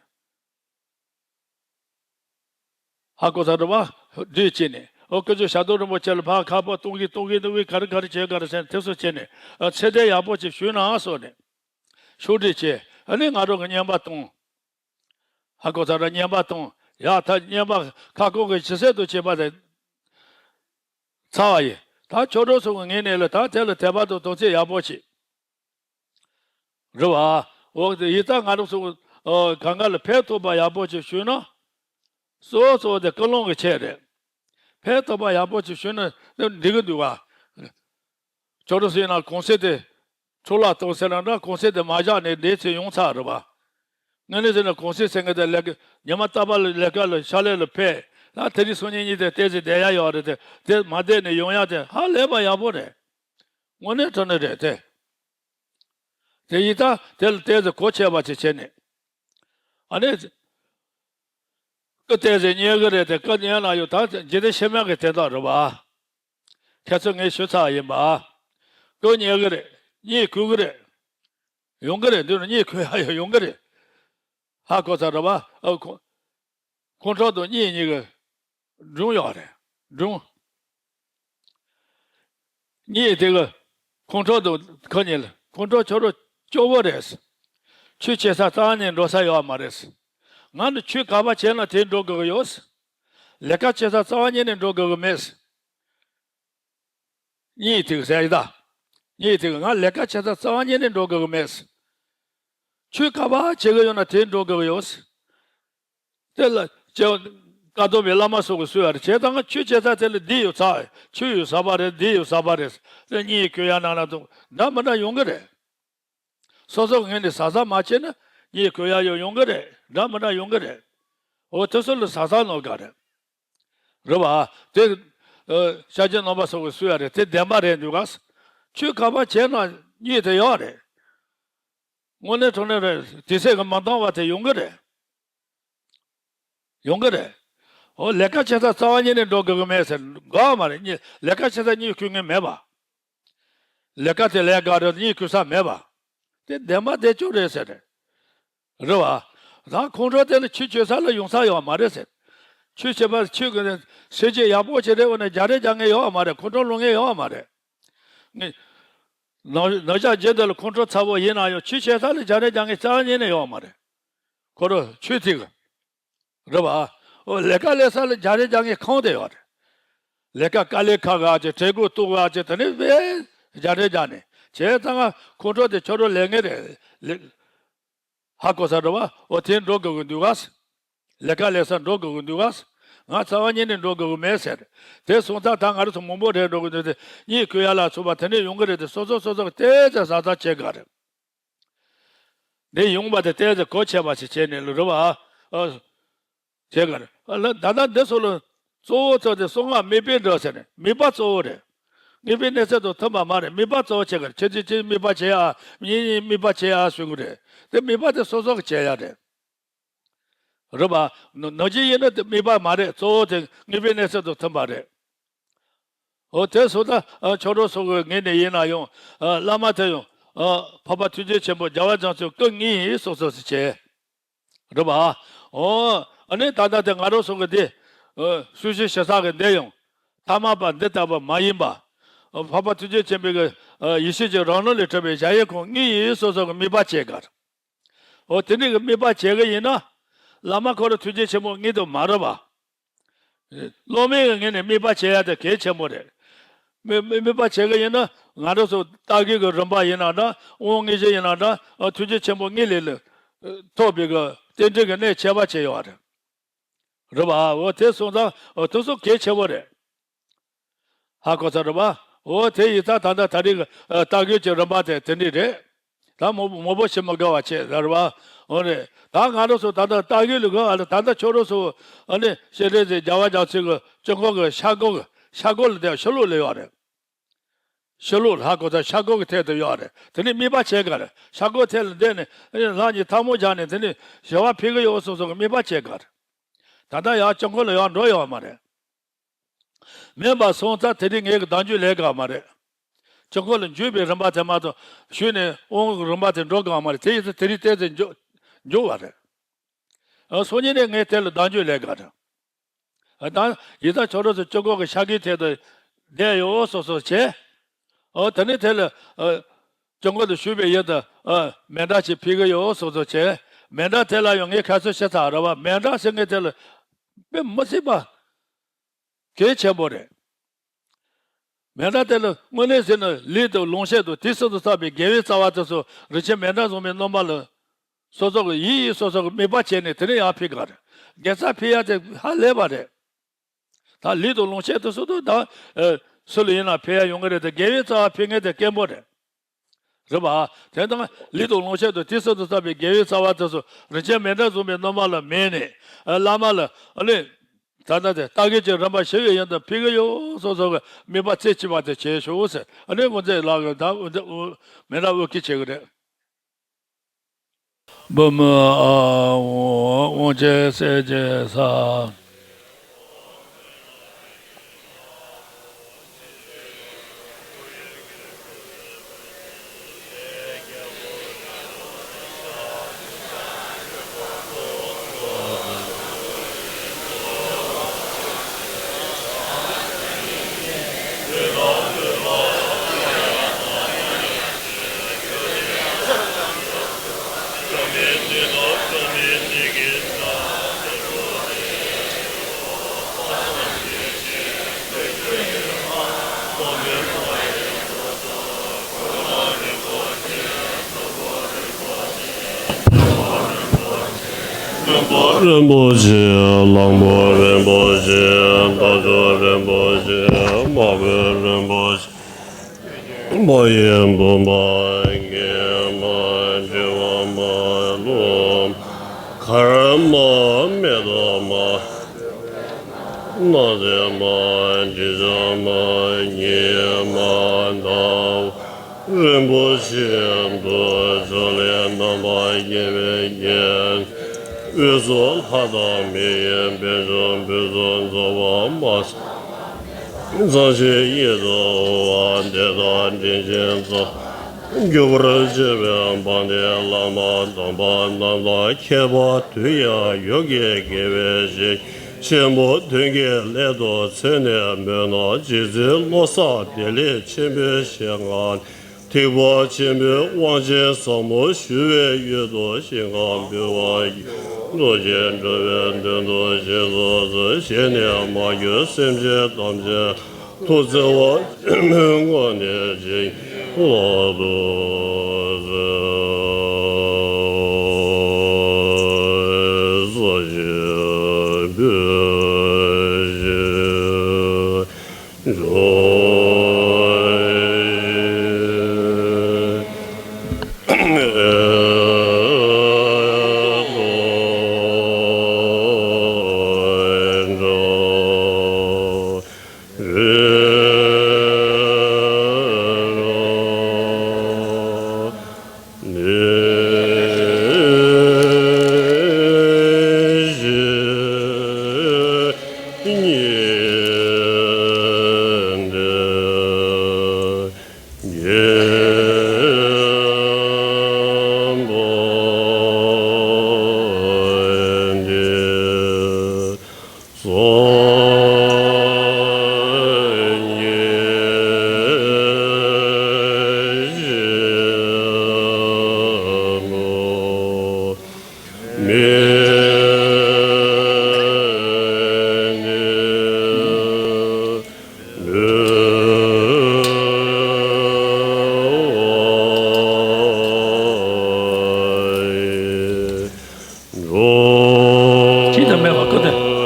ཧ་གོ་ས་རེད་པ། སྒྲིག་བྱས་ནས། འོ་སྐུ་ཞབས་ཞྭ་དོར་རིན་པོ་ཆེ་ལ་ཕར་ཁ་པར་གཏོང་གི་གཏོང་གི་འདུག་གི་ག་རེ་ག་རེ་བྱས་ག་རེ་ཟེར་ནས་དེ་ཚོ་བྱས་ནས། ཨ་ཚེ་འདས་ཡག་པོ་ཅིག་བྱུང་ན་གསུངས་ནས། ཤོག་དྲིལ་བྱས། ཨ་ནི་ང་རང་གི་བསྙེན་པ་བཏང་། ཧ་གོ་ས་ར་བསྙེན་པ་བཏང་། ཡ་ད་བསྙེན་པ་ཁ་སྐོང་གི་ཇི་སྲིད་དུ་བྱེད་པ་དེ་ཚར་བ་ཡིན། ད་ཁྱོད་རང་ཚོ་གི་ངོས་ནས་ལ་ད་དེ་ལ་དད་པ་དང་དམ་ཚིག་ཡག་པོ་བྱེད། རེད་བ། འོ་དེ་ཡིན་ཙང་ང་རང་ཚོ་ཨ་གང་ག་ལ་ཕན་ཐོགས་པ་ཡག་པོ་ཅིག་ཞུས་ན། གཙོ་བོ་གཙོ་བོ་དེ་ཀུན་སློང་གི་ཆེད་རེད། ཕན་ཐོགས་པ་ཡག་པོ་ཅིག་ཞུས་ན་འགྲིག་གི་འདུག་བ། ཁྱོད་རང་ཚོ་ཡིན་ན་གུང་སེང་དེ་འཕྲོ་བརླག་གཏོང་ཟེར་ན་འདྲ། གུང་སེང་དེ་མ་བཞག་ནས་འདས་ཚེ་ཡོང་ཚར་རེད་བ། དངོས་གནས་ཟེར་ན་གུང་སེང་ཟེར་མཁན་དེ་ལས་ཀ་ཉི་མ་རྟག་པར་ལས་ཀ་ལ་ཕྱག་ལས་ལ་ཕེབས། ད་དེ་རིང་སང་ཉིན་གཉིས་དེ་བལྟས་ཚེ་བསྡད་ཡ་ཡོད་རེད་དེ། དེ་མ་བསྡད་ནས་ཡོང་ཡ་དེ་ཧ་ལས་པ་ཡག་པོ་རེད། དངོས་གནས་དྲང་གནས་རེད་དེ། དེ་ཡིན་ད་དེ་ལ་བལྟས་ཚེ་གོ་ཆོད་པ་ཅིག་བྱས་ནས། ཨ་ནི། སྐུ་བལྟས་ཚེ་རྙེད་གི་རེད་དེ། སྐུ་རྙེད་ན་ཡང་ད་འཇིག་རྟེན་ཕྱི་མ་གི་དོན་དག་རེད་བ། ཁྱེད་ཚོ་ངས་ཞུ་ཚར་ཡིན་པ། སྐུ་རྙེད་གི་རེད། རྙེད་དགོས་གི་རེད། ཡོང་གི་རེད། འདི་ནི་རྙེད་དགོས་ཡ་ཡོང་གི་རེད། ཧ་གོ་ཚར་རེད་བ། ཨ་ཁོ། ཁོང་ཁྲོ་དང་གཉིད་གཉིས་ཀྱི་སྒྲུང་ཡོད་རེད། སྒྲུང་། གཉིད་དེ་གི་ཁོང་ཁྲོ་དང་ཁོ་གཉིས་ལ། ཁོང་ཁྲོ་ཁྱོད་རང་སྐྱོ་བོ་རེད། ཆོས་བྱེད་ས་རྩ་བ་ནས་འགྲོ་ས་ཡོད་མ་རེད། ང་ནི་ཆོས་ག་པར་བྱས་ན་དེ་འགྲོ་དགོས་ཀྱི་ཡོད། ལས་ཀ་བྱེད་ས་རྩ་བ་ཉིད་ནས་འགྲོ་དགོས་ཀྱི་མེད། གཉིད་དེ་གི་ཟེར་ཡི་ད། གཉིད་དེ་གི་ང་ལས་ཀ་བྱེད་ས་རྩ་བ་ཉིད་ནས་འགྲོ་དགོས་ཀྱི་མེད། ཆོས་ག་པར་བྱེད་ཀྱི་ཡོད་ན་དེ་འགྲོ་དགོས་ཀྱི་ཡོད། དེ་ལ་སྐྱེ་བ་ བཀའ་གདམས་པའི་བླ་མ་སོགས་ཀྱིས་གསུངས་ཡ་རེད། བྱས་ཙང་ཆོས་བྱེད་ས་དེ་ལ་འདི་ཡོད་ཚ། ཆོས་ཡོད་ས་པ་རེད། འདི་ཡོད་ས་པ་རེད། དེ་གཉིད་ཁུག་ཡ་ནང་ན་དུ་འདྲ་མི་འདྲ་ཡོང་གི་རེད། སོ་སོ་ངོས་ནས་ཟ་ཟ་མ་བྱས་ན་གཉིད་ཁུག་ཡ་ཡོད་ཡོང་གི་རེད། འདྲ་མི་འདྲ་ཡོང་གི་རེད། འོ་དེ་ཚོ་ལ་ཟ་ཟ་ནོར་ག་རེད། རེད་བ། དེ་ཨ་ཤཱཀྱའི་རྣམ་པ་སོགས་ཀྱིས་གསུངས་ཡ་རེད། དེ་བདེན་པ་རེད་འདུག་ག། ཆོས་ག་པར་བྱས་ན་གཉིད་དེ་ཡོད་རེད། དངོས་གནས་དྲང་གནས་རེད། དུས་ཚོད་ཀྱིས་མ་འདང་བ་དེ་ཡོང་གི་རེད། ཡོང་གི་རེད། འོ་ལས་ཀ་བྱེད་ས་རྩ་བ་ཉིད་ནས་འགྲོ་དགོས་ཀྱི་མེད་ཟེར་དགོས་མ་རེད། གཉིད་ལས་ཀ་བྱེད་ས་གཉིད་ཁུག་མཁན་མེད་པ། ལས་ཀ་དེ་ལས་ཀ་རེད། གཉིད་ཁུག་ས་མེད་པ། དེ་བདེན་པ་བདེན་རྐྱང་རེད་ཟེར་རེད། རེད་བ། ད་ཁོང་ཁྲོ་དེ་ནི་ཆོས་བྱེད་ས་ལ་ཡོང་ས་ཡོད་མ་རེད་ཟེར། ཆོས་བྱེད་པ་ཆོས་ཀྱི་ནི་སེམས་བསྐྱེད་ཡག་པོ་བྱེད་རེད། འོ་ན་རྒྱག་རེས་རྒྱག་མཁན་ཡོད་མ་རེད། ཁོང་ཁྲོ་སློང་མཁན་ཡོད་མ་རེད། ངས་ནང་ནང་ཆ་རྗེ་འདི་ལ་ཁོང་ཁྲོ་ཚ་པོ་ཡིན་ན་ཡང་ཆོས་བྱེད་ས་ལ་རྒྱག་རེས་རྒྱག་མཁན་རྩ་བ་ཉིད་ནས་ཡོད་མ་རེད། ཁོ་རང་ཆོས་ཐིག་རེད་བ། འོ་ལས་ཀ་ལས་ས་ལ་རྒྱག་རེས་རྒྱག་མཁན་གང་དེ་ཡོད་རེད། ལས་ཀ་དཀའ་ལས་ཁག་ག་ཅིག་བྲེལ་འཁོར་གཏོང་ག་ཅིག་དེ་ནས་བས་རྒྱག་རེས་རྒྱག་ནས་བྱས་ཙང་ཁོང་ཁྲོ་དེ་ཁྱོད་རང་ལས་ངན་རེད། ཧ་གོ་ས་རེད་བ། འོ་དེ་འགྲོ་དགོས་ཀྱི་འདུག་ག། ལས་ཀ་ལས་ས་འགྲོ་དགོས་ཀྱི་འདུག་ག། ང་རྩ་བ་ཉིད་ནས་འགྲོ་དགོས་ཀྱི་མེད་ཟེར། དེ་སོང་ཙང་ད་ང་རང་ཚོ་མང་པོ་རེད་འགྲོ་གི་འདུག་དེ། གཉིད་ཁུག་ཡ་ལ་སོགས་པ་དེ་ནས་ཡོང་གི་རེད་དེ། སོ་སོ་སོ་སོ་གི་ཏོག་ཙམ་བཟའ་ཚང་བྱེད་དགོས་རེད། འདི་ཡོང་བ་དེ་ཏོག་ཙམ་གོ་ཆོད་པ་ཞིག་བྱས་ནས་ལ་རེད་བ། ཨ། བྱེད་དགོས་རེད། ཨ་ལ་ད་ལྟ་འདི་སོགས་ལ་གཙོ་བོ་ཚོ་དེ་གསང་སྔགས་དམིགས་པའི་འགྲོས་ཟེར་ནས་དམིགས་པ་གཙོ་བོ་རེད། དམིགས་པའི་གནས་ཚད་དང་མཐུན་པ་མ་རེད། དམིགས་པ་གཙོ་བོ་བྱེད་དགོས་རེད། ཆེ་ཆེ་ཆེ་དམིགས་པ་བྱེད་ཨ། གཉིས་གཉིས་དམིགས་པ་བྱེད་ཨ་གསུང་གི་རེད། དེ་དམིགས་པ་དེ་སོ་སོ་གི་བྱེད་ཡ་རེད། རེད་པ། ནང་ནང་བཞིན་ཡིན་ན་དེ་དམིགས་པ་མ་རེད། གཙོ་བོ་དེ་དམིགས་པའི་གནས་ཚད་དང་མཐུན་པ་རེད། འོ་དེ་སོང་ཙང་ཨ་ཁྱོད་རང་ཚོ་གི་ངོས་ནས་ཡིན་ན་ཡང་ཨ་བླ་མ་དེ་ཡང་ཨ་འཕགས་པ་ཐུགས་རྗེ་ཆེན་པོ་རྒྱལ་བ་རྒྱ་མཚོའི་སྐུ་དངོས་ཡིན་སོགས་སོགས་སུ་བྱས། རེད་པ། འོ་ཨ་ནི་ད་ལྟ་དེ་ང་རང་ཚོ་གི་འདི་ཨ་གསུང་ཆོས་ཞུ་ས་གི་འདི་ཡང་ཐ་མལ་པ་འདི་ལྟ་བུ་མ་ཡིན་པ། ཨ་འཕགས་པ་ཐུགས་རྗེ་ཆེན་པོའི་གི་ཨ་ཡེ་ཤེས་ཀྱི་རང་སྣང་ལས་གྲུབ་པའི་གཞལ་ཡས་ཁང་དངོས་ཡིན་སོགས་སོགས་ཀྱི་དམིགས་པ་བྱེད་དགོས། འོ་དེ་འདྲའི་གི་དམིགས་པ་བྱེད་གི་ཡིན་ན། བླ་མ་ཁོ་རང་ཐུགས་རྗེ་ཆེན་པོ་དངོས་དང་མ་རེད་པ། སློབ་མའི་གི་ངོས་ནས་དམིགས་པ་བྱེད་ཡ་དེ་གལ་ཆེན་པོ་རེད། དམིགས་དམིགས་པ་བྱེད་གི་ཡིན་ན་ང་རང་ཚོ་ལྟ་གི་གི་རིམ་པ་ཡིན་ན་འདྲ། དབང་དངོས་གཞི་ཡིན་ན་འདྲ། ཨ་ཐུགས་རྗེ་ཆེན་པོ་དངོས་ལས་ལ་ཐོབ་པའི་གི་རྟེན་འབྲེལ་གི་གནད་ཁྱད་པར་ཅན་ཡོད་རེད། རེད་པ། འོ་དེ་སོང་ཙང་འོ་དེ་ཚོ་གལ་ཆེན་པོ་རེད། ཧ་གོ་ཚར་རེད་པ། འོ་དེ་ཡིན་ཙང་ད་ལྟ་ད་རེས་ཀྱི་ཨ་ལྟ་གི་གི་རིམ་པ་དེ་དེ་འདྲ་རེད། ད་མང་མང་པོ་ཞིག་མི་དགོས་པ་བྱས་ཟེར་བ། འོ་རེད། ད་ང་རང་ཚོ་ད་ལྟ་ལྟ་གི་ལ་གོ་ཨ་ལ་ད་ལྟ་ཁྱོད་རང་ཚོ་ཨ་ནི་ཤེས་རིག་ཟེར་རྒྱལ་བ་རྒྱ་མཚོའི་གི་སྐྱབས་མགོན་གི་ཤར་སྒོ་གི་ཤར་སྒོ་ལ་དེ་ཕྱི་ལོགས་ལ་ཡོད་རེད། ཕྱི་ལོགས་ལ་ཧ་གོ་ཚར། ཤར་སྒོ་གི་ཐད་དུ་ཡོད་རེད། དེ་ནས་དམིགས་པ་བྱེད་དགོས་རེད། ཤར་སྒོ་ཐད་ལ་བསྡད་ནས་ཨ་ནི་ལྷ་གཉིས་ཐལ་མོ་སྦྱར་ནས་དེ་ནས་ཞི་བ་ཕུལ་གི་ཡོད་སོགས་སོགས་གི་དམིགས་པ་བྱེད་དགོས་རེད། ད་ལྟ་ཡང་སྐྱབས་མགོན་ལ་ཡང་འགྲོ་ཡོད་མ་རེད། མེད་པ་སོང་ཙང་དེ་རིང་ངས་གདན་འཇུག་ལས་དགོས་མ་རེད། སྐྱབས་མགོན་ལ་འཇུག་པའི་རིམ་པ་དེ་མ་གཏོགས་ཞུས་ནས་དབང་གི་རིམ་པ་དེ་འགྲོ་དགོས་མ་རེད། དེ་ཡིན་ཙང་དེ་རིང་ཏོག་ཙམ་མགྱོགས་མགྱོགས་པ་རེད། ཨ་སང་ཉིན་ནས་ངས་དེ་ལ་གདན་འཇུག་ལས་དགོས་རེད། ཨ་ད་ཡིན་ཙང་ཁྱོད་རང་ཚོ་སྐྱབས་མགོན་གྱི་ཤར་གྱི་ཐད་དུ་བསྡད་ཡོད་སོགས་སོགས་བྱས། ཨོ་དེ་ནས་དེ་ལ་ཨ་སྐྱབས་མགོན་དུ་ཞུས་པའི་ཡུལ་དུ་ཨ་མཎྜལ་ཅིག་ཕུལ་གི་ཡོད་སོགས་སོགས་བྱས། མཎྜལ་དེ་ལ་ཡང་ངས་ཁ་གསོ་བྱེད་ཚར་རེད་བ། མཎྜལ་ཟེར་མཁན་དེ་ལ་དཔེ་མི་སྲིད་པ་གལ་ཆེན་པོ་རེད། མཎྜལ་དེ་ལ་དངོས་གནས་ཟེར་ན་ལུས་དང་ལོངས་སྤྱོད་དང་དུས་གསུམ་དུ་བསགས་པའི་དགེ་བའི་རྩ་བ་དེ་ཚོ་རིན་ཆེན་མཎྜལ་བཟུང་བའི་སྣོན་པ་ལ་སོ་སོ་གི་ཡིད་ཡིད་སོ་སོ་གི་དམིགས་པ་བྱས་ནས་དེ་ནས་ཡར་ཕུལ་ག་རེད། དགེ་རྩ་ཕུལ་ཡ་དེ་ཧ་ལས་པ་རེད། ད་ལུས་དང་ལོངས་སྤྱོད་དེ་སུ་དང་ད་ཨ་སུ་ལ་ཡིན་ན་ཕུལ་ཡ་ཡོང་གི་རེད་དེ། དགེ་བའི་རྩ་བ་ཕུལ་མཁན་དེ་དཀོན་པོ་རེད། རེད་པ། དེ་དང་ལུས་དང་ལོངས་སྤྱོད་དང་དུས་གསུམ་དུ་བསགས་པའི་དགེ་བའི་རྩ་བ་དེ་ཚོ་རིན་ཆེན་མཎྜལ་བཟུང་བའི་སྣོན་པ་ལ་དམིགས་ནས་ཨ་བླ་མ་ལ་ཨ་ནི་ད་ལྟ་དེ་ལྟ་གི་ཅིག་རིམ་པ་ཞི་བའི་ཡོན་དུ་ཕུལ་གི་ཡོད་སོགས་སོགས་ཀྱི་དམིགས་པ་རྩེ་གཅིག་པ་དེ་བྱས་ཤོག་ཟེར། ཨ་ནི་དངོས་རྫས་ལག་གི་ད་མཎྜལ་དབུ་ཁྲིད་བྱེད་གི་རེད། བུམ་ཨ་འོ་དབང་ཆེན་སྲས་ཀྱི་ས། རིན་པོ་ཆེ། གླང་པོ་རིན་པོ་ཆེ། རྟ་མཆོག་རིན་པོ་ཆེ། དམག་དཔོན་རིན་པོ་ཆེ། མ་ཡི་བུམ་པ། གེགས་མ། འགྲོ་བ་མ། ཀླུ་མཁར་མ། མེ་ཏོག་མ། སྣང་མཛད་མ། དྲི་ཆབ་མ། ཉི་མ། ཟླ་བ། རིན་པོ་ཆེ་འདུ་བྱ་ལས། རྣམ་པར་རྒྱལ་བའི་རྒྱན། དབུས་སུ་ལྷ་དང་མི་ཡི་དཔལ་འབྱོར་འབུལ་ཚུལ་རྫོགས་པ་མ། ཚངས་ཆེན་ཡིད་དུ་འོང་བ་དེ་དག་དྲིན་ཅན་ཚོགས། གུས་པར་བྱེད་པའི་དཔལ་ལྡན་བླ་མ་དམ་པ་རྣམས་དང་ཁྱད་པར་དུ་ཡང་ཡོ་གི་དགེ་བའི་བཤེས་ཆེན་པོ་དོན་གྱི་སླད་དུ་མཚོན་ནས་མོས་ན་རྗེ་བཙུན་བློ་བཟང་བདེ་ལེགས་ཆེན་པོའི་ཞལ་སྔ། ཐེག་པ་ཆེན་པོའི་དབང་ཆེན་ཟབ་མོ་ཞུ་བའི་ཡུལ་དུ་ཞིང་ཁམས་འབུལ་བ་ཡི། རྡོ་རྗེ་འགྲོ་བའི་དོན་དུ་ཞིང་སོགས་སུ། གཞན་ནི་མ་གྱུར་སེམས་ཅན་ཐམས་ཅད་ཐུགས་བརྩེ་བ་ཆེན་པོའི་ངང་ནས་བྱིན་གྱིས་བརླབ་ཏུ་གསོལ། ས་གཞི་སྤོས་ཀྱི་ཇོ། ཅི་དང་མེད་པ་ཀུན་ཏུ།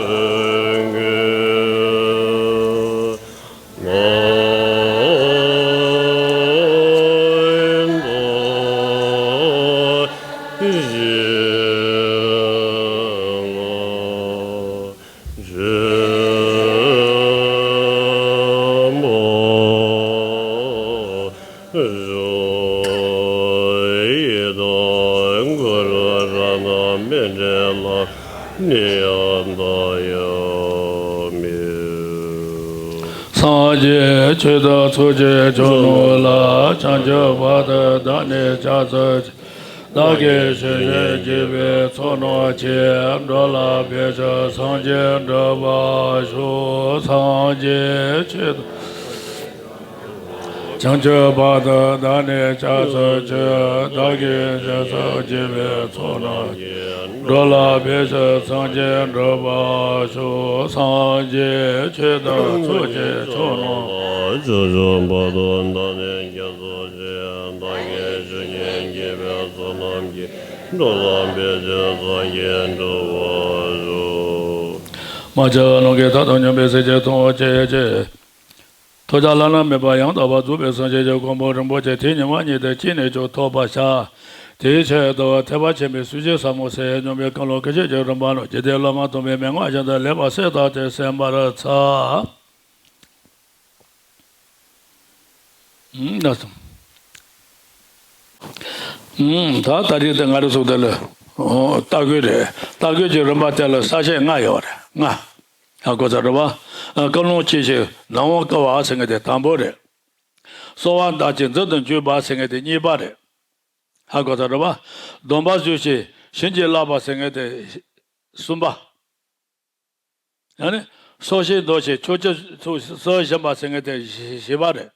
སངས་རྒྱས་ཆོས་དང་ཚོགས་ཀྱི་མཆོག་རྣམས་ལ། བྱང་ཆུབ་བར་དུ་བདག་ནི་སྐྱབས་སུ་མཆི། བདག་གིས་ཇི་སྙེད་བགྱིས་པའི་ཚོགས་རྣམས་ཀྱིས། འགྲོ་ལ་ཕན་ཕྱིར་སངས་རྒྱས་འགྲུབ་པར་ཤོག། སངས་རྒྱས་ཆོས་དང་། བྱང་ཆུབ་བར་དུ་བདག་ནི་སྐྱབས་སུ་མཆི། བདག་གིས་ཇི་སྙེད་བགྱིས་པའི་ཚོགས་རྣམས་ཀྱིས། འགྲོ་ལ་ཕན་ཕྱིར་སངས་རྒྱས་འགྲུབ་པར་ཤོག། སངས་རྒྱས་ཆོས་དང་ཚོགས་ཀྱི་མཆོག་རྣམས། བྱང་ཆུབ་བར་དུ་བདག་ནི་སྐྱབས་སུ་མཆི། བདག་གིས་ཇི་སྙེད་བགྱིས་པའི་ཚོགས་རྣམས་ཀྱིས། འགྲོ་ལ་ཕན་ཕྱིར་སངས་རྒྱས་འགྲུབ་པར་ཤོག། མ་སྐྱེས་པ་རྣམས་ཀྱི་མཐར་ཐུག་སྙོམས་པའི་སེམས་ཅན་མཐོང་བར་བྱེད་ཅིག། ཐོབ་བྱ་བླ་ན་མེད་པ་ཡང་དག་པར་རྫོགས་པའི་སངས་རྒྱས་ཀྱི་གོ་འཕང་རིན་པོ་ཆེ་དེ་ཉི་མ་གཉིས་དང་གཅིག་ནས་ཀྱང་ཐོབ་པར་བྱ། དེའི་ཆེད་དུ་ཐེག་པ་ཆེན་པོའི་སྲོལ་འབྱེད་ཟབ་མོ་ཟེར་སྙོམས་པའི་བཀའ་ལུང་ཀུན་ཤེས་ཀྱི་རིམ་པ་ནང་རྒྱུད་སྡེ་བླ་མ་དམ་པའི་མན་ངག་བཞིན་དུ་ལེགས་པར་གསལ་བཏབ་སྟེ་གསན་པར་འཚལ། ཨུམ། ན་སོང་། ཨུམ། ད་ད་རེས་དེ་ང་རང་ཚོ་དེ་ལ། ཨོ། ལྟ་དགོས་རེད། ལྟ་དགོས་ཀྱི་རིམ་པ་དེ་ལ་ས་བཅད་ལྔ་ཡོད་རེད། ལྔ། ཧ་གོ་ཚར་རེད་པ། ཨ། བཀའ་ལུང་ཆེ་ཞིང་ནམ་འོང་དཀའ་བ་ཟེར་མཁན་དེ་དང་པོ་རེད། གསོལ་བ་བདག་གིས་འཛིན་དུ་འཇུག་པ་ཟེར་མཁན་དེ་གཉིས་པ་རེད། ཧ་གོ་ཚར་རེད་པ། སྡོམ་པ་བཞེས་ཤིང་བྱིན་གྱིས་བརླབ་པ་ཟེར་མཁན་དེ་གསུམ་པ། ཨ་ནི། སྲོག་ཤིང་འདོར་ཞིང་ཆོས་སྐྱོང་སུ་གསོལ་བཞིན་པ་ཟེར་མཁན་དེ་བཞི་བཞི་པ་རེད།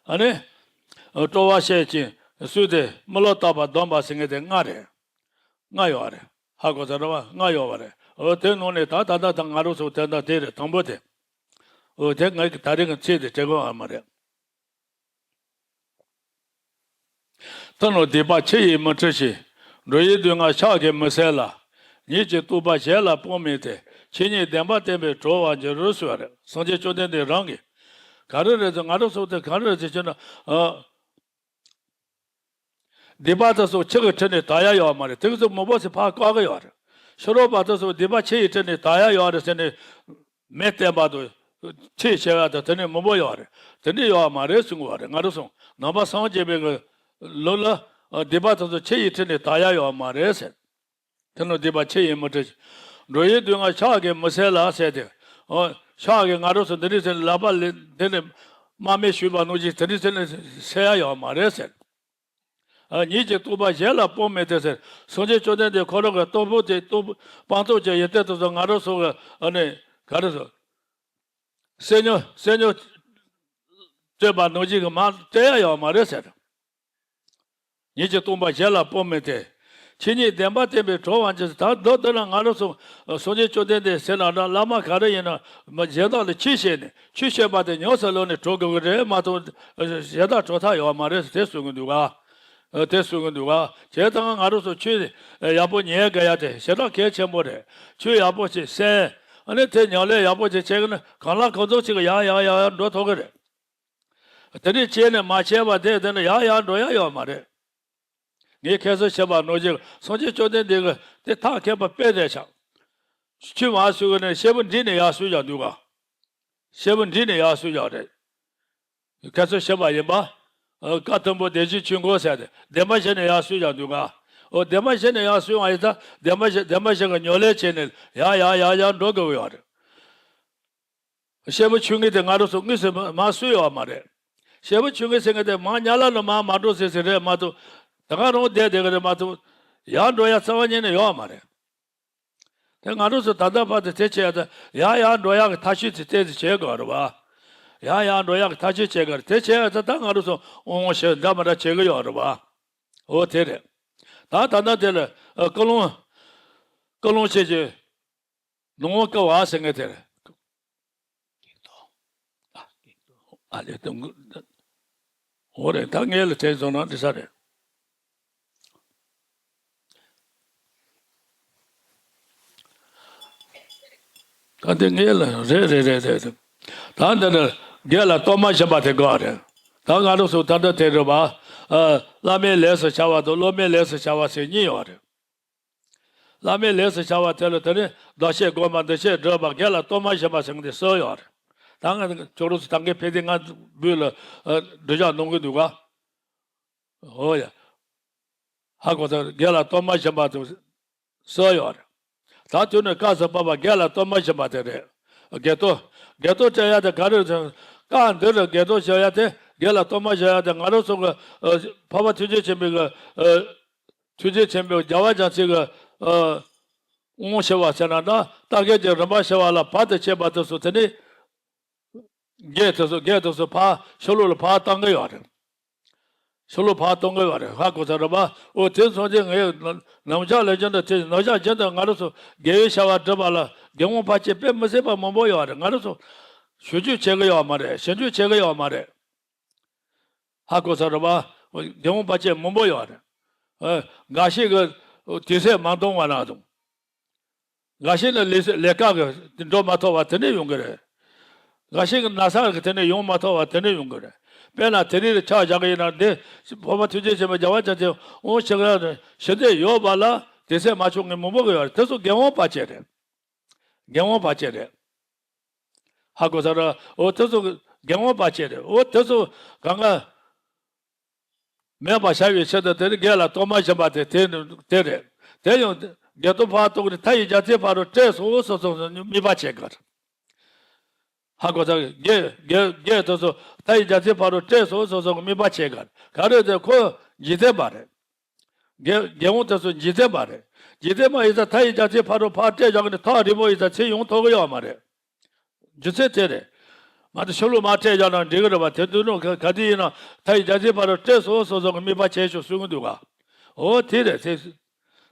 ཨ་ནི། སྤྲོ་བ་བཤད་ཅིང་སུས་དེ་མི་སློབ་ལྟ་བུར་སྡོམ་པ་ཟེར་མཁན་དེ་ལྔ་རེད། ལྔ་ཡོད་རེད། ཧ་གོ་ཚར་རེད་པ། ལྔ་ཡོད་པ་རེད། འོ། དེ་ནང་ནས་ད་ད་ལྟ་ད་ང་རང་ཚོ་དེ་འདྲ་དེ་རེད། དང་པོ་དེ། འོ། དེ་ངས་ད་རེས་ཀྱི་ཚིག་དེ་དྲན་གྱི་ཡོད་མ་རེད། མཐུ་ནི་སྡིག་པ་ཆུ་ཡིས་མི་འཁྲུ་ཞིང་། འགྲོ་ཡི་སྡུག་བསྔལ་ཕྱག་གིས་མི་སེལ་ལ། ཉིད་ཀྱི་རྟོགས་པ་གཞན་ལ་སྤོང་མིན་ཏེ། ཆོས་ཉིད་བདེན་པ་བསྟན་པས་གྲོལ་བར་འགྱུར་ཟེར་བ་རེད། སངས་རྒྱས་བཅོམ་ལྡན་འདས་རང་གིས། ག་རེ་རེད་ཟེར་ང་རང་ཚོ་དེ་ག་རེ་རེད་ཟེར་ཁྱོད་ན། ཨ། སྡིག་པ་དེ་ཚོ་ཆུ་གི་ཁྲོད་ནས་དག་ཡ་ཡོད་མ་རེད། དེ་ཚོ་མང་པོ་ཞིག་ཕར་བཀག་གི་ཡོད་རེད། ཕྱི་རོལ་པ་དེ་ཚོ་སྡིག་པ་ཆུ་ཡི་ཁྲོད་ནས་དག་ཡ་ཡོད་རེད་ཟེར་ནས། མི་བསྟན་པ་དང་། ཆོས་བྱེད་ཡ་དང་དེ་ནས་མང་པོ་ཡོད་རེད། དེ་འདྲ་ཡོད་མ་རེད་གསུང་གི་ཡོད་རེད། ང་རང་ཚོ་ནང་པ་སངས་རྒྱས་པའི་གི་ལུགས་ལ། སྡིག་པ་དེ་ཚོ་ཆུ་ཡི་ཁྲོད་ནས་དག་ཡ་ཡོད་མ་རེད་ཟེར། དེ་ནི་སྡིག་པ་ཆུ་ཡིས་མི་འཁྲུ་ཞིང་། འགྲོ་ཡི་སྡུག་བསྔལ་ཕྱག་གིས་མི་སེལ་ལ་ཟེར་ཏེ། ཨོ། ཕྱག་གིས་ང་རང་ཚོ་འདི་འདྲ་ཟེར་ནས་ལག་པ་ལས་འདི་ནས་དམག་མི་གཞུས་པ་ནང་བཞིན་དེ་འདྲ་ཟེར་ནས་སེལ་ཡ་ཡོད་མ་རེད་ཟེར། ཨ། ཉིད་ཀྱི་རྟོགས་པ་གཞན་ལ་སྤོང་མིན་ཏེ་ཟེར། སངས་རྒྱས་བཅོམ་ལྡན་འདས་ཁོ་རང་གི་སྟོབས་པོ་དེ་སྟོབས་སྤངས་རྟོགས་ཀྱི་ཡོན་ཏན་དེ་ཚོ་ང་རང་ཚོ་གི་ཨ་ནི་ག་རེ་ཟེར། སེམས་ཉོ་སེམས་ཉོ་སྤྲད་པ་ནང་བཞིན་གྱི་མར་སྤྲད་ཡ་ཡོད་མ་རེད་ཟེར། ཉིད་ཀྱི་སྟོང་པ་གཞན་ལ་སྤོ་མིན་ཏེ། ཆོས་ཉིད་བདེན་པ་བསྟན་པས་གྲོལ་བར་འགྱུར་ཟེར། ད་མདོར་བསྡུས་ན་ང་རང་ཚོ་སངས་རྒྱས་བཅོམ་ལྡན་འདས་ཟེར་ན་འདྲ་བླ་མ་ག་རེ་ཡིན་ན་མ་གཞན་དག་ལ་ཆོས་བཤད་ནས་ཆོས་བཤད་པ་དེ་ཉམས་སུ་ལེན་ནས་གྲོལ་དགོས་ཀྱི་རེད་མ་གཏོགས་གཞན་དག་གྲོལ་ཐབས་ཡོད་མ་རེད་ཟེར་དེ་གསུང་གི་འདུག་ག། དེ་གསུང་གི་འདུག་ག། བྱས་ཙང་ང་རང་ཚོ་ཆོས་ཡག་པོ་ཉན་དགོས་ཡ་དེ་ཞེ་དྲག་གལ་ཆེན་པོ་རེད། ཆོས་ཡག་པོ་ཞིག་གསན། ཨ་ནི་དེ་ཉམས་ལེན་ཡག་པོ་ཞིག་བྱེད་ཀྱི་ན་གང་ལ་གང་འཚམ་ཞིག་གི་ཡར་ཡར་ཡར་ཡར་འགྲོ་ཐུབ་ཀྱི་རེད། དེ་འདྲ་བྱས་ནས་མ་བྱས་པ་དེ་དེ་ནི་ཡར་ཡར་འགྲོ་ཡ་ཡོད་མ་རེད། ངས་ཁ་སང་བཤད་པ་ནང་བཞིན་སངས་རྒྱས་བཅོམ་ལྡན་འདས་ཀྱིས་དེ་ཐབས་མཁས་པ་དཔེ་རེད་ཤག། ཆུ་མར་བསུ་གི་ནས་ཤེལ་སྦུག་འདྲེས་ནས་ཡར་བསུ་ཡག་འདུག་ག། ཤེལ་སྦུག་འདྲེས་ནས་ཡར་བསུ་ཡག་རེད། ཁ་སང་བཤད་པ་ཡིན་པ། ཨ། བཀའ་དང་པོ་བདེན་བཞིའི་ཆོས་འཁོར་ཟེར་ཏེ་བདེན་པ་བཞི་ནས་ཡར་བསུ་ཡག་འདུག་ག། འོ་བདེན་པ་བཞི་ནས་ཡར་བསུ་བ་ཡིན་ཙང་བདེན་པ་བཞི་བདེན་པ་བཞི་གི་ཉམས་ལེན་བྱས་ནས་ཡར་ཡར་ཡར་ཡར་འགྲོ་དགོས་ཡོད་རེད། ཤེལ་སྦུག་ཆུ་ངོས་དེ་ང་རང་ཚོ་དངོས་སུ་མར་བསུ་ཡོད་མ་རེད། ཤེལ་སྦུག་ཆུ་ངོས་ཟེར་མཁན་དེ་མར་ཉལ་ལ་ལ་མར་མར་འགྲོ་ཟེར་ཟེར་རེད་མ་གཏོགས། ད་ག་རང་བསྡད་བསྡད་གི་རེད་མ་གཏོགས། ཡར་འགྲོ་ཡ་རྩ་བ་ཉིད་ནས་ཡོད་མ་རེད། དེ་ང་རང་ཚོ་ད་ལྟ་བར་དུ་དེ་བྱས་ཡ་ད་ཡར་ཡར་འགྲོ་ཡག་གི་ཐབས་ཤེས་དེ་ཏོག་ཙམ་བྱེད་དགོས་རེད་བ། ཡར་ཡར་འགྲོ་ཡག་གི་ཐབས་ཤེས་བྱེད་དགོས་རེད། དེ་བྱས་ཡ་ད་ད་ང་རང་ཚོ་དབང་ཤེས་འདྲ་མི་འདྲ་བྱེད་གི་ཡོད་རེད་བ། འོ་དེ་རེད། ད་ད་ལྟ་དེ་ལ་ཀུན་སློང་། ཀུན་སློང་བྱེད་ཀྱི། ནང་དབང་བསྐུར་བ་ཟེར་མཁན་དེ་རེད། ཨ་ལས་དོན། འོ་རེད། ད་ངས་ལ་དྲན་སོང་ན་འདི་ས་རེད། ད་འདི་ངས་ལ་རེད་རེད་རེད་རེད། ད་འདི་ནི་དགེ་ལ་གཏོར་མ་སྦྱིན་པ་དེ་དགོས་རེད། ད་ང་རང་ཚོ་ད་ལྟ་དེ་རེད་བ། ཨ། བླ་མའི་ལས་སུ་བྱ་བ་དང་སློབ་མའི་ལས་སུ་བྱ་བ་ཟེར་གཉིས་ཡོད་རེད། བླ་མའི་ལས་སུ་བྱ་བ་དེ་ལ་དེ་ནི་བདག་བསྐྱེད་སྒོམ་པ་འདུ་བྱེད་སྒྲུབ་པ་དགེ་ལ་གཏོར་མ་སྦྱིན་པ་ཟེར་མཁན་དེ་གསུམ་ཡོད་རེད། ད་ང་ཁྱོད་རང་ཚོ་ད་གིན་ཕེབས་དུས་ང་འབུལ་ལ་སྒྲུབ་ཕྱག་གནང་གི་འདུག་ག། འོ་ཡ། ཧ་གོ་ས་དགེ་ལ་གཏོར་མ་སྦྱིན་པ་དེ་གསུམ་ཡོད་རེད། ད་དུས་ནི་སྐབས་སུ་བབ་པ་དགེ་ལ་གཏོར་མ་སྦྱིན་པ་དེ་རེད། དགེ་གཏོར། དགེ་གཏོར་སྤྲད་ཡ་དེ་ག་རེ་རེད། སྐབས་འདི་རུ་དགེ་གཏོར་སྤྲད་ཡ་དེ་དགེ་ལ་གཏོར་མ་སྦྱིན་ཡ་དེ་ང་རང་ཚོ་གི་འཕགས་པ་ཐུགས་རྗེ་ཆེན་པོའི་གི། ཐུགས་རྗེ་ཆེན་པོས་རྒྱལ་བ་རྒྱ་མཚོའི་གི། ཨ། དབང་ཞུ་བ་ཟེར་ན་འདྲ། རྟ་སྐད་ཀྱི་རིམ་པ་ཞུ་བ་ལ་བར་དུ་གཅོད་པ་དེ་ཚོ་དེ་ནི། བགེགས་དེ་ཚོ་བགེགས་དེ་ཚོ་ཕར་ཕྱི་ལོགས་ལ་ཕར་བཏང་གི་ཡོད་རེད། ཕྱི་ལོགས་ཕར་གཏོང་གི་ཡོད་རེད། ཧ་གོ་ས་རེད་པ། འོ་དེ་སོང་ཙང་ངས་ནམ་ཞག་ལས་རྒྱུ་འདི་དེ་ནམ་ཞག་རྒྱུན་དུ་ང་རང་ཚོ་དགེ་བའི་བྱ་བ་སྒྲུབ་པ་ལ་དགེ་སློང་ཕལ་ཆེར་དཔེ་མི་སྲིད་པ་མང་པོ་ཡོད་རེད། ང་རང་ཚོ་ཞིབ་འཇུག་བྱེད་གི་ཡོད་མ་རེད། ཞིབ་འཇུག་བྱེད་གི་ཡོད་མ་རེད། ཧ་གོ་ས་རེད་པ། དགེ་སློང་ཕལ་ཆེར་མང་པོ་ཡོད་རེད། ཨ། འགའ་ཞིག་གི་དུས་ཚོད་མ་འདང་བ་ན་དང་། འགའ་ཞིག་ནི་ལས་ལས་ཀ་གི་འགྲོ་མ་ཐུབ་པ་དེ་འདྲ་ཡོང་གི་རེད། འགའ་ཞིག་གི་ན་ཚ་གི་དེ་འདྲ་ཡོང་མ་ཐུབ་པ་དེ་འདྲ་ཡོང་གི་རེད། དཔེར་ན་དེ་རིང་ལ་ཆ་བཞག་གི་ཡིན་ན་འདི་འཕགས་པ་ཐུགས་རྗེ་ཆེན་པོ་རྒྱལ་བ་རྒྱ་མཚོས་དབང་ཞུ་གི་ཞུ་འདོད་ཡོད་པ་ལ་དུས་ཚོད་མ་བྱུང་མཁན་མང་པོ་གི་ཡོད་རེད། དེ་ཚོ་དགེ་སློང་ཕལ་ཆེར་རེད། དགེ་སློང་ཕལ་ཆེར་རེད། ཧ་གོ་ས་རེད། འོ་དེ་ཚོ་དགེ་སློང་ཕལ་ཆེར་རེད། འོ་དེ་ཚོ་གང་ག་མེད་པར་བྱ་བའི་ཕྱིར་དུ་དེ་ནི་དགེ་ལ་གཏོར་མ་སྦྱིན་པ་དེ་དེ་དེ་རེད། དེ་ཡང་དགེ་གཏོར་ཕར་གཏོང་ནས་མཐའ་ཡས་རྒྱ་མཚོའི་ཕ་རོལ་བསྐྲད་སོང་སོ་སོ་སོ་དམིགས་པ་བྱེད་དགོས། ཧ་གོ་ས་དགེ་དགེ་དགེ་དེ་ཚོ་མཐའ་ཡས་རྒྱ་མཚོའི་ཕ་རོལ་བསྐྲད་སོང་སོ་སོ་དམིགས་པ་བྱེད་དགོས། ག་རེ་དེ་ཁོ་འཇིག་རྟེན་པ་རེད། དགེ་དགེ་སློང་དེ་ཚོ་འཇིག་རྟེན་པ་རེད། འཇིག་རྟེན་པ་ཡིན་ཙང་མཐའ་ཡས་རྒྱ་མཚོའི་ཕ་རོལ་ཕར་བསྐྲད་བཞག་ནས་ཐག་རིང་པོ་ཡིན་ཙང་ཚུར་ཡོང་ཐུབ་ཀྱི་ཡོད་མ་རེད། རྒྱུ་མཚན་དེ་རེད། མ་གཏོགས་ཕྱི་ལོགས་མར་བསྐྲད་བཞག་ན་འགྲིག་གི་རེད་པ། དེ་དུས་ནོ་ག་ག་དུས་ཡིན་ན་མཐའ་ཡས་རྒྱ་མཚོའི་ཕ་རོལ་བསྐྲད་སོང་སོ་སོ་གི་དམིགས་པ་བྱས་ཤོག་གསུང་གི་འདུག་ག། འོ་དེ་རེད་དེ།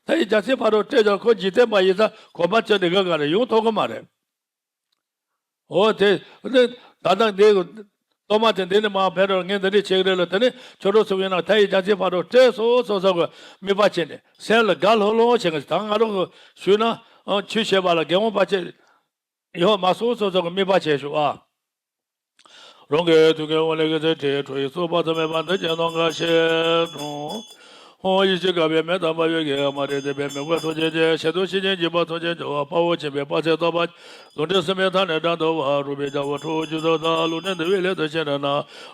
མཐའ་ཡས་རྒྱ་མཚོའི་ཕ་རོལ་བསྐྲད་བཞག་ཁོ་འཇིག་རྟེན་པ་ཡིན་ཙང་གོམ་པ་བཅོས་ནས་ག་ག་རེ་ཡོང་ཐུབ་ཀྱི་མ་རེད། འོ་དེ་ནི་ད་ལྟ་འདི་ད་ གཏོར་མ་དེ་འདི་ནས་མར་ཕེབས་རོགས། ངས་འདི་འདྲས་བྱེད་ཀྱི་རེད་ལ། དེ་ནས་ཁྱོད་རང་ཚོ་ཡིན་ན་མཐའ་ཡས་རྒྱ་མཚོའི་ཕ་རོལ་བྲོས་སོང་སོང་ཟེར་གི་དམིགས་པ་བྱས་ནས་སེམས་ལ་དགའ་ལྷོད་ལྷོད་བྱེད་གི། ད་ང་རང་གི་ཞུས་ན་ཨང་ཆོས་བྱེད་པ་ལ་འགན་དབང་བར་ཆད་ཡོད་མ་སོང་སོང་ཟེར་གི་དམིགས་པ་བྱས་ཞུ་ཨ། རང་གི་ཐུགས་ཀའི་དབང་ལས་ཀྱི་ཚེ་ཁྲིད་ཁྲོ་ཡི་སྲོག་པ་ཙམ་མེད་པ་འདི་ཀྱང་གནང་ག་ཞེས་དང་། ཧོ། ཡེ་ཤེས་དགའ་བའི་མེ་དང་འབར་བའི་གེགས། མ་རིག་དད་པའི་མུན་པ་ཐམས་ཅད་སྐྱེས། ཞེ་འདོད་ཤེས་བཞིན་འཇིགས་པ་ཐམས་ཅད་སྐྱོབ་པ། དཔའ་བོ་ཆེན་པོའི་དཔལ་བརྩེགས་ལྟ་བུ། ལུས་འབྲེལ་སྲིན་མོའི་མཐའ་ནས་བྲལ་འདུལ་བ། རོལ་པའི་རྒྱལ་པོ་ཁྲོ་བོའི་ཆོས་སུ་བདག་ལུས་གནད་འདུལ་བའི་སླད་དུ་ཕྱིར་ནི་ན།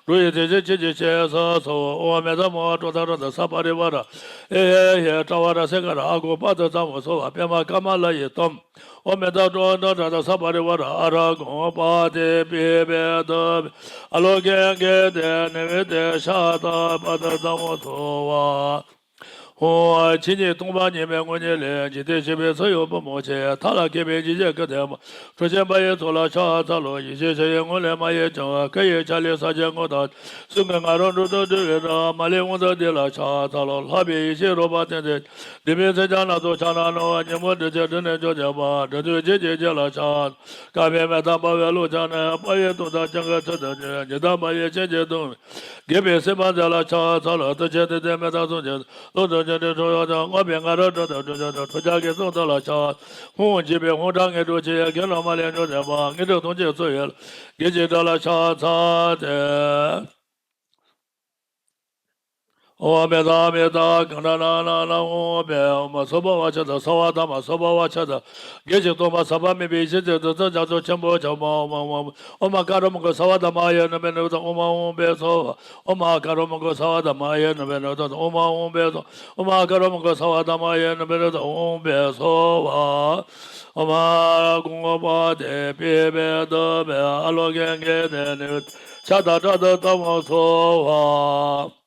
འགྲོ་བའི་དོན་ཕྱིར་ཁྱེད་ཀྱི་སྤྱན་སྔར་འཚོལ། ཨོཾ་མེ་ཏཱ་མོ་ཧ་ཀྲོ་ད་ར་ཏ་ས་པ་རི་ཝ་ར། ཨེ་ཧེ་ཧེ་ཏྲ་ཝ་ར་སེ་ཀ་ར་ཨ་གོ་པ་ཏི་ཙ་མོ་སོ་བ། པདྨ་ཀ་མ་ལ་ཡི་སྟོབས། ཨོཾ་མེ་ཏཱ་ཀྲོ་ད་ར་ཏ་ས་པ་རི་ཝ་ར་ཨ་ར་གོ་པ་ཏི་པི་བེ་ཏི་བེ་ཨ་ལོ་ཀེ་ཀེ་ཏེ་ནི་བེ་ཏེ་ཤ་ཏ་པ་ཏི་ཙ་མོ་སོ་བ། ཧོ། ཆོས་ཉིད་སྟོང་པ་ཉིད་མའི་དངོས་ཉིད་ལས། འཇིག་རྟེན་གཤེགས་པའི་ཚུལ་ཡོད་པུས་མོ་ཆེ། མཐའ་ལ་མཁས་པའི་འཇིགས་བྱེད་སྐུ་ལྡན་མ། ཁྲོ་ཆེན་འབར་བའི་ཚོགས་ལ་ཕྱག་འཚལ་ལོ། ཡེ་ཤེས་ཆུ་ཡི་ངོས་ལས་མ་ཡིན་ཅིང་། སྐུ་ཡི་ཆ་ལས་ས་གཞི་དངོས་དང་། གསུང་གི་ང་རོ་འགྲོ་དོན་སྒྲུབ་པའི་སྒྲ། མ་ལུས་དབང་དུ་འདི་ལ་ཕྱག་འཚལ་ལོ། ལྷག་པའི་ཡེ་ཤེས་རོལ་པ་ཐིམ་ཐིམ། བདེ་བའི་མཚོན་ཆ་སྣ་ཚོགས་ཕྱག་ན་བསྣམས། ཉོན་མོངས་དྲི་ཆབ་དྲི་ནས་སྐྱོབ་བྱེད་པ། སྒྲོལ་དོན་ཆོས་ཀྱི་རྒྱལ་ལ་ཕྱག། དཀར་པོའི་མེ་ལྟར་འབར་བའི་གློག་ཀྱང་ནི། དཔའ་བོའི་སྟོབས་དང་ཅན་གྱི་ཚུལ་དུ་བསྒྱུར། ཉི་ལྟར་འབར་བའི་ཤིང་གི་གདུང་བས། བརྒྱན་པའི་སེམས་དཔའ་མཛད་ལ་ཕྱག་འཚལ་ལོ། གཏུམ་ཆེན་གཏུམ་ཆེན་མེ་ལྟར་གསུང་གི། གློག་ཏུ་འཆར་ཅན་དྲི་ཁྲོ་བོ་དང་། རྔོག་པའི་ང་རོ་སྒྲོག་དང་སྒྲོག་ཆེན་དང་། ཁྲོ་རྒྱལ་གྱི་གསུང་ཐོས་ལ་ཕྱག། ཧཱུྃ་འཇིགས་པའི་ཧཱུྃ་སྒྲ་སྔོན་འགྲོ་ཆེ། དགེ་སློང་མ་ལུས་མྱུར་འདྲེན་པ། ངན་འགྲོའི་དོན་ཆེན་སོལ་བའི་ལྷ། དགེ་བཅུའི་སྒྲ་ལ་ཕྱག་འཚལ་ཏེ། ཨོཾ་མེ་ཏཱ་མེ་ཏཱ་ག་ཎ་ན་ན་ན་ཧཱུྃ་ཕཊ། ཨོཾ་སྭ་བྷཱ་ཝ་ཤ་དང་སརྦ་དྷརྨ་སྭ་བྷཱ་ཝ་ཤ་དང་། དགེ་བཅུའི་སྟོབས་མ་ཟད་པ་མེད་པའི་ཡེ་ཤེས་ཀྱི་བདུད་རྩི་རྒྱ་མཚོ་ཆེན་པོ་ཆེན་པོ། ཨོཾ་ཨ་ཀ་རོ་མ་གུ་སརྦ་དྷརྨ་ཡེ་ནུ་མེ་ནུ་ཏ། ཨོཾ་ཨཱཿཧཱུྃ་ཕཊ་སྭཱ་ཧཱ། ཨོཾ་ཨ་ཀ་རོ་མ་གུ་སརྦ་དྷརྨ་ཡེ་ནུ་མེ་ནུ་ཏ། ཨོཾ་ཨཱཿཧཱུྃ་ཕཊ་སྭཱ་ཧཱ། ཨོཾ་ཨ་ཀ་རོ་མ་གུ་སརྦ་དྷརྨ་ཡེ་ནུ་མེ་ནུ་ཏ། ཨཱཿཧཱུྃ་ཕཊ་སྭཱ་ཧཱ། ཨོཾ་ཨ་གོ་པ་ཏི་པི་བེ་ཏི་བེ་ཨ་ལོ་ཀེ་ཀེ་ཏེ་ནི་བེ་ཤ་ཏ་ཏྲ་ཏི་ཙ་མོ་སྭཱ་ཧཱ།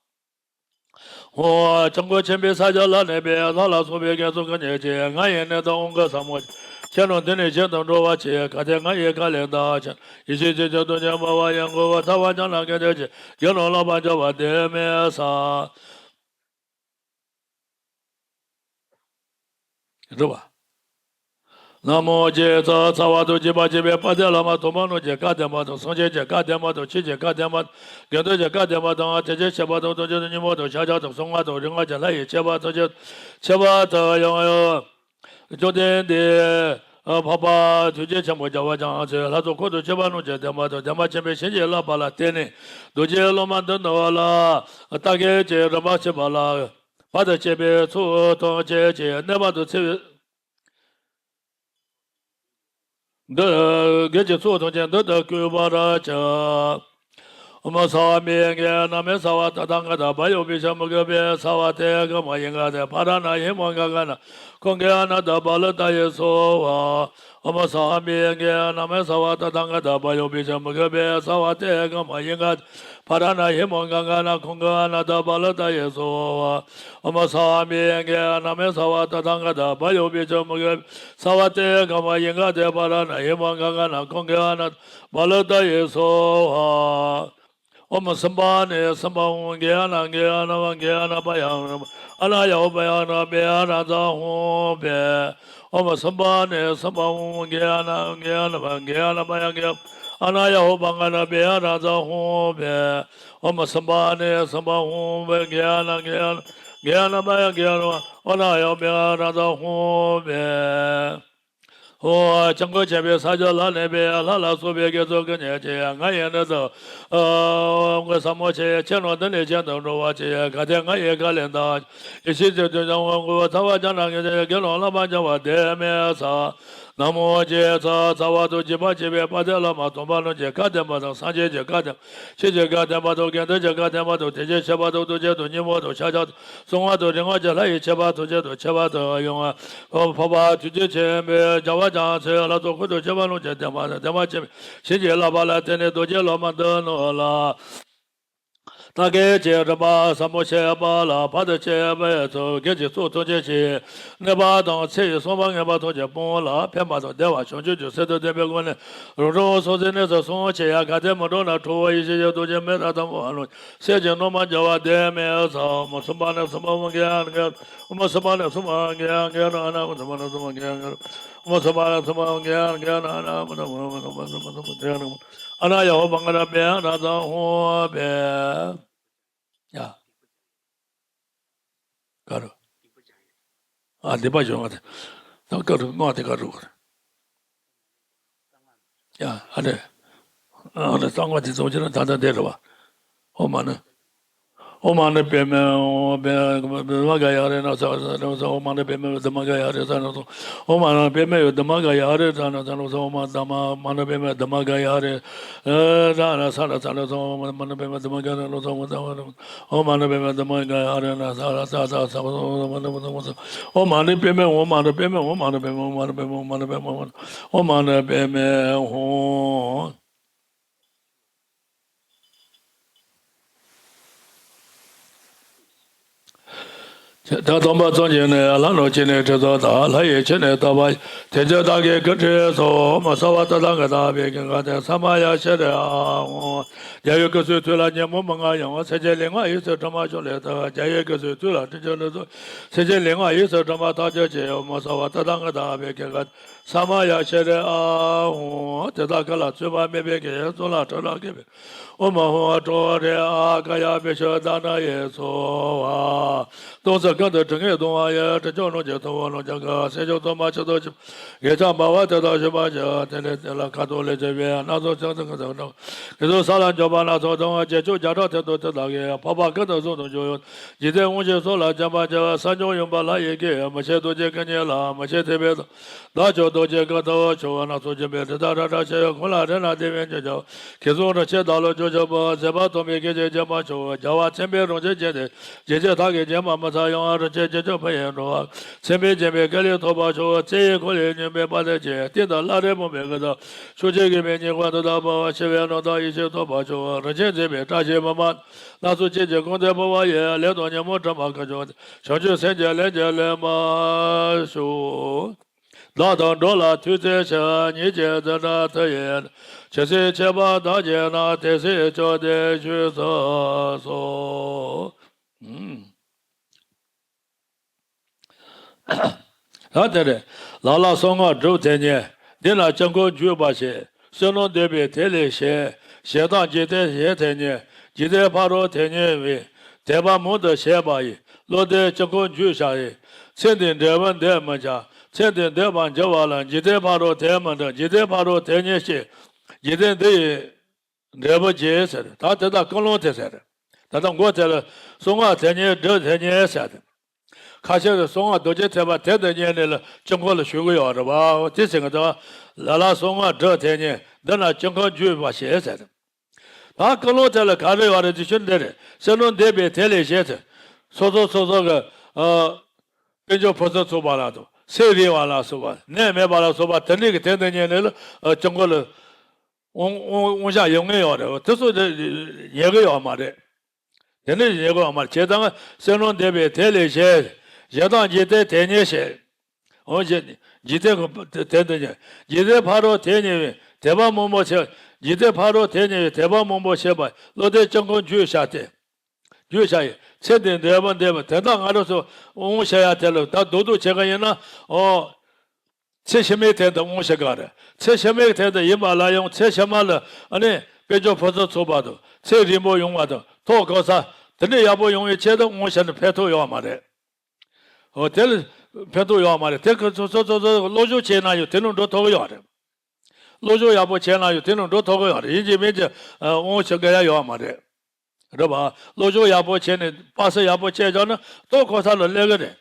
ཧོ། སྐྱབས་མགོན་ཆེན་པོའི་ས་སྐྱ་ལ་གནས་པའི་ལྷ་ལ་སོགས་པའི་དགེ་ཚོགས་ཀུན་གྱི་རྗེ། ང་ཡི་ནི་དང་དབང་བསྐུར་ཟབ་མོ་ཆེ། ཁྱེད་རྣམས་འདི་ནས་གཞན་དུ་འགྲོ་བ་ཆེ། གལ་ཏེ་ང་ཡི་ཁ་ལས་འདའ་ཕྱིར། ཡེ་ཤེས་ཀྱི་ཆུ་རྡུལ་ཆེན་པོ་བ་ཡི་མགོ་བོ་ཐལ་བར་སྦྱངས་ན། གལ་ཏེ་ཆོས་ཀྱི་རྒྱལ་པོ་ལོངས་པར་གྱུར་པ་དེ་མི་ཟ། རེད་པ། ན་མོ་རྗེ་བཙུན་ཚ་བ་དང་བརྒྱུད་པར་བཅས་པའི་དཔལ་ལྡན་བླ་མ་དམ་པ་རྣམས་ཀྱི་བཀའ་བདེན་པ་དང་། སངས་རྒྱས་ཀྱི་བཀའ་བདེན་པ་དང་། ཆོས་ཀྱི་བཀའ་བདེན་པ་དང་། དགེ་འདུན་གྱི་བཀའ་བདེན་པ་དང་། དེ་བཞིན་གཤེགས་པ་དང་། རྡོ་རྗེ་དང་། ཉོན་མོངས་དང་། ཕྱག་རྒྱ་དང་། གསང་སྔགས་དང་། རིག་སྔགས་ཀྱི་ལྷ་ཡི་ཁྱད་པར་ཐམས་ཅད་ཁྱད་པར་དུ་ཡང་ཡང་། བཅོམ་ལྡན་འདས་འཕགས་པ་ཐུགས་རྗེ་ཆེན་པོ་རྒྱལ་བ་རྒྱ་མཚོའི་ལྷ་ཚོགས་འཁོར་དང་བཅས་པ་རྣམས་ཀྱི་བདེན་པ་དང་། བདེན་པ་ཆེན་པོའི་བྱིན་གྱིས་བརླབས་པ་ལ་བརྟེན་ནས། རྡོ་རྗེ་སློབ་མ་འདི་རྣམས་ལ་བརྟག་གེ་ཅིག་རིམ་པ་བྱེད་པ་ལ། བར་དུ་གཅོད་པའི་ཚོགས་ཐམས་ཅད་ཀྱིས་གནོད་པ་དང་འཚེ་བའི་འདི། གེགས་ཀྱི་ཚོགས་ཐམས་ཅད་འདི་དག་བསྐུལ་བར་བྱ། ཨོཾ་སྭ་མི་ཡེ་གེ་ན་མེ་སརྦ་ཏ་ཐཱ་ག་ཏ་བྷ་ཡོ་བི་ཤ་མུ་ཁེ་བྷེ་སརྦ་ཏེ་ག་མ་ཡེ་ག་ཏེ་བྷ་ར་ཎ་ཧི་མ་ག་ག་ན་ཀུན་གེ་ཨ་ན་ཏ་བ་ལི་ཏ་ཡེ་སྭཱ་ཧཱ། ཨོཾ་སྭ་མི་ཡེ་གེ་ན་མེ་སརྦ་ཏ་ཐཱ་ག་ཏ་བྷ་ཡོ་བི་ཤ་མུ་ཁེ་བྷེ་སརྦ་ཏེ་ག་མ་ཡེ་ག་ཏེ་བྷ་ར་ཎ་ཧི་མ་ག་ག་ན་ཀུན་གེ་ཨ་ན་ཏ་བ་ལི་ཏ་ཡེ་སྭཱ་ཧཱ། ཨོཾ་སྭ་མི་ཡེ་གེ་ན་མེ་སརྦ་ཏ་ཐཱ་ག་ཏ་བྷ་ཡོ་བི་ཤ་མུ་ཁེ་བྷེ་སརྦ་ཏེ་ག་མ་ཡེ་ག་ཏེ་བྷ་ར་ཎ་ཧི་མ་ག་ག་ན་ཀུན་གེ་ཨ་ན་ཏ་བ་ལི་ཏ་ཡེ་སྭཱ་ཧཱ། ཨོཾ་སུ་པརྞ་སུ་པརྞ་ཧཱུྃ་གེ་ཨ་ན་གེ་ཨ་ན་བ་གེ་ཨ་ན་བ་ཡ་ཨ་ན་ཡ་ཧོ་བ་ཡ་ཨ་ན་བེ་ཨ་ན་ཛ་ཧཱུྃ་བེ། ཨོཾ་སུ་པརྞ་སུ་པརྞ་ཧཱུྃ་གེ་ཨ་ན་གེ་ཨ་ན་བ་གེ་ཨ་ན་བ་ཡ་གེ་ཨ་ན་ཡ་ཧོ་བ་ག་ན་བེ་ཨ་ན་ཛ་ཧཱུྃ་བེ། ཨོཾ་སུ་པརྞ་སུ་པརྞ་ཧཱུྃ་བེ་གེ་ཨ་ན་གེ་ཨ་ན་གེ་ཨ་ན་བ་ཡ་གེ་ཨ་ན་བ་ཨ་ན་ཡ་བེ་ཨ་ན་ཛ་ཧཱུྃ་བེ། ཧོ། སྐྱབས་མགོན་ཆེན་པོའི་ས་སྐྱ་ལ་གནས་པའི་ལྷ་ལ་སོགས་པའི་དགེ་ཚོགས་ཀུན་གྱི་རྗེ། ང་ཡི་ནི་དང་དབང་བསྐུར་ཟབ་མོ་ཆེ། ཁྱེད་རྣམས་འདི་ནས་གཞན་དུ་འགྲོ་བ་ཆེ། གལ་ཏེ་ང་ཡི་ཁ་ལས་འདའ། ཡེ་ཤེས་ཀྱི་རྡུལ་ཆེན་པོ་བ་མགོ་བོ་ཐལ་བར་སྦྱངས་ན། ངེས་ཏེ་དགེ་སློང་ལོངས་པར་གྱུར་པ་དེ་མི་ཟ། ན་མོ་རྗེ་བཙུན་ཚ་བ་དང་བརྒྱུད་པར་བཅས་པའི་དཔལ་ལྡན་བླ་མ་དམ་པ་རྣམས་ཀྱི་བཀའ་བདེན་པ་དང་། སངས་རྒྱས་ཀྱི་བཀའ་བདེན་པ། ཆོས་ཀྱི་བཀའ་བདེན་པ་དང་། དགེ་འདུན་གྱི་བཀའ་བདེན་པ་དང་། དེ་བཞིན་གཤེགས་པ་དང་། རྡོ་རྗེ་དང་། ཉོན་མོངས་དང་། ཕྱག་རྒྱ་དང་། གསང་སྔགས་དང་རིག་སྔགས་ཀྱི་ལྷ་ཡི་ཁྱད་པར་ཐམས་ཅད་དང་ཁྱད་པར་དུ་ཡང་། འཕགས་པ་ཐུགས་རྗེ་ཆེན་པོས་རྒྱལ་བ་རྒྱ་མཚོའི་ལྷ་ཚོགས་འཁོར་དང་བཅས་པ་རྣམས་ཀྱི་བདེན་པ་དང་། བདེན་པ་ཆེན་པོའི་བྱིན་གྱིས་བརླབས་པ་ལ་བརྟེན་ནས་རྡོ་རྗེ་སློབ་མ་འདི་རྣམས་ལ། བརྟག་གེ་ཅིག་རིམ་པ་ཟབ་མོ་བྱེད་པ་ལ། བར་དུ་གཅོད་པའི་ཚོགས། གེགས་ཀྱི་ཚོགས་ཐམས་ཅད་ཀྱིས་གནོད་པ་དང་། འཚེ་བའི་གསང་བ་ངན་པ་ཐམས་ཅད་སྤངས་ལ། ཕན་པ་དང་བདེ་བ་བྱང་ཆུབ་ཀྱི་སྲོད་དང་ལྡན་པའི་སྒོ་ནས་རང་གྲོལ་སོང་ཚེ་གནས་སུ་སོང་ཆེ་ཡང་། གལ་ཏེ་མི་འགྲོ་ན་ཁྲོ་བོ་ཡེ་ཤེས་ཀྱི་རྡོ་རྗེ་མེ་ལྟར་དམ་པ་ལ། སེམས་ཀྱིས་རྣམ་པར་འགྱུར་བ་དེ་མི་ཟ། ཨོཾ་སུ་པརྞ་སུ་པརྞ་ཧཱུྃ་གེ་ཨ་ན་གེ་ཨ་ན། ཨོཾ་སུ་པརྞ་སུ་པརྞ་ཧཱུྃ་གེ་ཨ་ན་གེ་ཨ་ན། ཨོཾ་སུ་པརྞ་སུ་པརྞ་ཧཱུྃ་གེ་ཨ་ན་གེ་ཨ་ན། ཨོཾ་སུ་པརྞ་སུ་པརྞ་ཧཱུྃ་གེ་ཨ་ན་གེ་ཨ་ན། ཨོཾ་སུ་པརྞ་སུ་པརྞ་ཧཱུྃ་གེ་ཨ་ན་གེ་ཨ་ན། ཨ་ན་ཡ་ཧོ་བ་ང་ར་པེ་ཨ་ན་ཙ་ཧོ་པེ། ཡ། ག་རུ། ཨ་འདི་པ་བྱུང་བ་དེ། ད་ག་རུ་སྔགས་དེ་ག་རུ། ཡ་ཨ་ནི། ཨ་ནི་གསང་སྔགས་དེ་ཚོ་ཅི་ན་ད་ལྟ་འདི་རེད་བ། ཨོ་མ་ནི། ཨོ་མ་ནི་པདྨེ་ཨོ་པདྨ་ག་ཡ་རེ་ན་ས་ས་ནོ་ས། ཨོ་མ་ནི་པདྨེ་པདྨ་ག་ཡ་རེ་ས་ནོ་ས། ཨོ་མ་ནི་པདྨེ་པདྨ་ག་ཡ་རེ་ས་ནོ་ས་ནོ་ས། ཨོ་མ་དྷརྨ་མ་ནི་པདྨེ་དྷརྨ་ག་ཡ་རེ། ཨ་ད་ན་ས་ན་ས་ནོ་ས། ཨོ་མ་ནི་པདྨེ་དྷརྨ་ག་ཡ་རེ་ས་ནོ་ས། ཨོ་མ་ནི་པདྨེ་དྷརྨ་ག་ཡ་རེ་ན་ས་ན་ས་ས་ས་ཨོ་མ་ནི་པདྨེ་ཨོ་མ་ནི་པདྨེ་ཨོ་མ་ནི་པདྨེ་ཨོ་མ་ནི་པདྨེ་ཨོ་མ་ནི་པདྨེ་ཨོ་མ་ནི་པདྨེ་ཧཱུྃ། ད་སྟོན་པ་བརྩོན་འགྲུས་ནི། ལྷ་རྣམས་ཀྱིས་ནི་ཁྲི་ཚོ་དང་། ལྷ་ཡིས་ཆོས་ནི་བསྟན་པ་ཡི། དེ་ཕྱིར་བདག་གིས་ཀུན་ཁྲིད་སོགས། ཨོཾ་སརྦ་ཏ་ཐཱ་ག་ཏ་ཨ་བྷི་ཥིག་ཁ་ཏེ་ས་མ་ཡ་ཤྲཱི་ཨཱཿཧཱུྃ། རྒྱལ་བའི་སྐུ་གསུང་ཐུགས་ལ་ཉོན་མོངས་མི་མངའ་ཡང་། སེམས་ཅན་ལུས་ངག་ཡིད་གསུམ་དྲི་མ་བྱུང་ལས་ཐར། རྒྱལ་བའི་སྐུ་གསུང་ཐུགས་ལ་དྲིན་ཅན་ལུས་གསུམ། སེམས་ཅན་ལུས་ངག་ཡིད་གསུམ་དྲི་མ་ཐར་གྱུར་ཅིག། ཨོཾ་སརྦ་ཏ་ཐཱ་ག་ཏ་ཨ་བྷི་ཥིག་ཁ་ཏེ་ས་མ་ཡ་ཤྲཱི་ཨཱཿཧཱུྃ། དེ་དག་ཀུན་ལ་བཙུན་པ་མེད་པའི་གི། གཙུག་ལག་ཁྲི་ལ་བཀོད་པའི། ཨོཾ་ཨཱཿཧཱུྃ་ཏྲཱི་ཨ་རེ་ཨཱཿ་ཀ་ཡ་བི་ཤྭ་ཏ་ན་ཡེ་སྭཱ་ཧཱ། སྟོང་གཟུགས་ཀུན་ཏུ་དྲི་ངད་གདུང་བ་ཡི། དྲི་ཆབ་རྣམས་ཀྱིས་འཐུང་བའི་རྣམ་ཅན་གྱི། སྲིན་ཆགས་གཙུག་མ་ཆུ་དང་ཕྱུགས་པོ། གེགས་ཀྱང་འབར་བ་དེ་དག་ཞི་བར་བྱེད། དེ་ནས་དེ་ལ་ཁ་དོག་ལེགས་བྱུང་བའི། སྣ་ཚོགས་ཕྱག་མཚན་གྱི་ཚོགས་དང་། གེགས་ཚོགས་ས་ལ་འཇོག་པ་སྣ་ཚོགས་དང་། རྗེས་ཆོག་བརྒྱ་ཕྲག་དེ་དང་དེ་དག་གིས། འཕགས་པ་ཀུན་ཏུ་བཟང་དུ་གྱུར་ཡོད། འཇིག་རྟེན་དབང་ཕྱུག་ཚོགས་ལ་བརྟེན་པར་བྱ། སངས་རྒྱས་ཡུམ་དཔལ་ལྷ་ཡི་སྐུ། མི་ཕྱེད་རྡོ་རྗེ་སྐུ་བརྙེས་ལ། མི་ཕྱེད་ཐེག་པའི་མཐའ། བདག་ཀྱང་རྡོ་རྗེ་སྐུ་ལྟ་བུར་གྱུར། སྣ་ཚོགས་འཇིགས་པའི་དྲི་དང་རབ་འབྲལ་ཕྱིར། གོང་ལ་རིགས་རྣམས་བདེ་བར་གྱུར་ཅིག། གེགས་ཚོགས་རིམ་གྱིས་བདག་ལ་སྐྱོབ་ཤོག་པ། བཟོད་པ་ཐོབ་པའི་སྐད་ཅིག་བརྗེད་མ་ཤོག། རྒྱལ་བ་མཚན་དཔེའི་རང་བཞིན་ཅན་ཏེ། འཇིགས་བྱེད་མཐའ་ཀུན་བརྗེད་པར་མི་འཚལ་ཡང་། རིམ་གྱིས་འཇིགས་སྐྱོབ་བུ་ཡི་འགྲོ་བ། མཚན་དཔེས་བརྒྱན་པའི་སྐུ་ལས་ཐོབ་པར་ཤོག། ཚེ་ཡི་འཁོར་ལོས་ཉོན་མོངས་པ་དག་བྱེད། སྟེང་དུ་བླ་རེ་སྨུག་པའི་གུར་དང་། ཕྱོགས་བཅུ་རྒུད་པའི་ཉེ་འཁོར་དུ་བདག་འབུལ་བ། ཤི་བའི་རྣམ་རྟོག་ཡེ་ཤེས་ཐོབ་པར་ཤོག། རིམ་གྱིས་འཇིགས་པའི་སྐྲག་ཤིང་མུན་པ། སྣ་ཚོགས་ཅན་གྱི་ཀུན་ཏུ་སྤོང་བ་ཡི། ལས་དང་ཉོན་མོངས་དྲི་མ་ཀུན་བྱང་སྟེ། བྱང་ཆུབ་སེམས་ཀྱི་ལམ་གྱིས་ལེན་པར་ཤོག། བདག་དང་འགྲོ་ལ་ཐུགས་བརྩེ་ཕྱིར། ཉིད་ཀྱི་བདག་ན་མཐུ་ཡིས། ཇི་སྲིད་མཆིས་པ་དག་གིས་ན། དེ་སྲིད་བཅོམ་ལྡན་བཞུགས་སུ་གསོལ། ཨུམ། ད་དེ་རེད། ལ་ལ་གསང་སྔགས་སྒྲུབ་དེ་ཉིད། འདི་ན་ཅི་མཁོ་འཇུག་པར་བྱེད། བསོད་ནམས་འདོད་པས་དེ་ལས་བྱེད། ཞེ་སྡང་འཇིག་རྟེན་ཞེ་དེ་ཉིད། འཇིག་རྟེན་ཕ་རོལ་དེ་ཉིད་ཡིན། དད་པ་མང་དུ་བྱས་པ་ཡིས། བློ་འདས་ཅི་མཁོ་འཇུག་བྱ་ཡི། ཚེ་འདིའི་འབྲས་བུ་འདིར་མི་འཆར། ཚེ་འདི་འདས་པར་འགྱུར་བ་ལ། འཇིག་རྟེན་ཕ་རོལ་དེར་མི་འགྲོ། འཇིག་རྟེན་ཕ་རོལ་དེ་ཉིད་སྐྱེ། འཇིག་རྟེན་འདི་ཡི་འབྲས་བུ་བརྗེད་ཟེར། ད་དེ་དག་ཀུན་སློང་དེ་ཟེར། ད་ལྟ་མགོ་དེ་ལ་གསང་སྔགས་དེ་ཉིད་སྒྲུབ་དེ་ཉིད་ཟེར། ཁ་ཤས་ཀྱིས་གསང་སྔགས་རྡོ་རྗེ་ཐེག་པ་དེ་འདི་ཉིད་ནི་ལ་དཀྱིལ་འཁོར་ལ་ཞུགས་ཀྱི་ཡོད་རེད་བ། དེ་ཟེར་གྱི་འདུག། ལ་ལ་གསང་སྔགས་སྒྲུབ་དེ་ཉིད། འདི་ན་དཀྱིལ་འཁོར་འཇུག་པར་བྱེད་ཟེར། ད་ཀུན་སློང་དེ་ལ་ག་རེ་ཡོད་རེད་དེ་ཆོས་འདི་རེད། བསོད་ནམས་འདོད་པས་དེ་ལས་བྱེད་ཟེར། སོ་སོ་སོ་སོ་གི་ཨ་དཔལ་འབྱོར་ཕུན་སུམ་ཚོགས་པ་ལ་དང་། ཚེ་རིང་བ་ལ་སོགས་པ། ནད་མེད་པ་ལ་སོགས་པ་དེ་འདྲའི་གི་དེ་འདི་ཉིད་ནི་ལ་ཨ་དཀྱིལ་འཁོར་ལ་དབང་དབང་དབང་ཆ་ཡོད་མཁན་ཡོད་རེད། དེ་ཚོ་དེ་ཉན་གི་ཡོད་མ་རེད། དེ་འདྲ་ཉན་གི་ཡོད་མ་རེད། བྱས་ཙང་བསོད་ནམས་འདོད་པས་དེ་ལས་བྱེད། ཞེ་སྡང་འཇིག་རྟེན་དེ་ཉིད་བྱེད། འོ་ཞེས། འཇིག་རྟེན་གྱི་དེ་འདི་ཉིད། འཇིག་རྟེན་ཕ་རོལ་དེ་ཉིད་ཡིན། དད་པ་མང་པོ་བྱེད། འཇིག་རྟེན་ཕ་རོལ་དེ་ཉིད་ཡིན། དད་པ་མང་པོ་བྱེད་པ། བློ་འདས་དཀྱིལ་འཁོར་འཇུག་བྱ་སྟེ། འཇུག་བྱ་ཡི། ཚེ་འདིའི་འབྲས་བུ་འདིར་མི། དེ་དག་ང་རང་ཚོ་དབང་བྱེད་ཡ་དེ་ལ་ད་སྡུག་སྡུག་བྱེད་ཀྱི་ཡིན་ན། ཨོ། ཚེ་ཕྱི་མའི་དོན་དུ་དབང་བྱེད་ཀྱི་རེད། ཚེ་ཕྱི་མའི་དོན་དུ་ཡིན་པ་ལ་ཡང་ཚེ་ཕྱི་མ་ལ་ཨ་ནི་དཔལ་འབྱོར་ཕུན་སུམ་ཚོགས་པ་དང་། ཚེ་རིང་པོ་ཡོང་བ་དང་། ཐོག་གང་ས་དེ་འདྲའི་ཡག་པོ་ཡོང་བའི་ཆེད་དུ་དབང་བྱས་ན་ཕན་ཐོགས་ཡོད་མ་རེད། འོ་དེ་ལ་ཕན་ཐོགས་ཡོད་མ་རེད། དེ་ཁོ་ཚོ་སོ་སོ་སོ་བློ་སྦྱོང་བྱས་ན་ཡང་དེ་ནང་འགྲོ་ཐུབ་ཀྱི་ཡོད་རེད། བློ་སྦྱོང་ཡག་པོ་བྱས་ན་ཡང་དེ་ནང་འགྲོ་ཐུབ་ཀྱི་ཡོད་རེད། ཡིན་གཅིག་མིན་གཅིག་དབང་བྱེད་དགོས་ཡ་ཡོད་མ་རེད། རེད་པ། བློ་སྦྱོང་ཡག་པོ་བྱས་ནས་དཔག་བསམ་ཡག་པོ་བྱས་བཞག་ན་ཐོག་གང་ས་ལ་སླེབས་ཀྱི་རེད།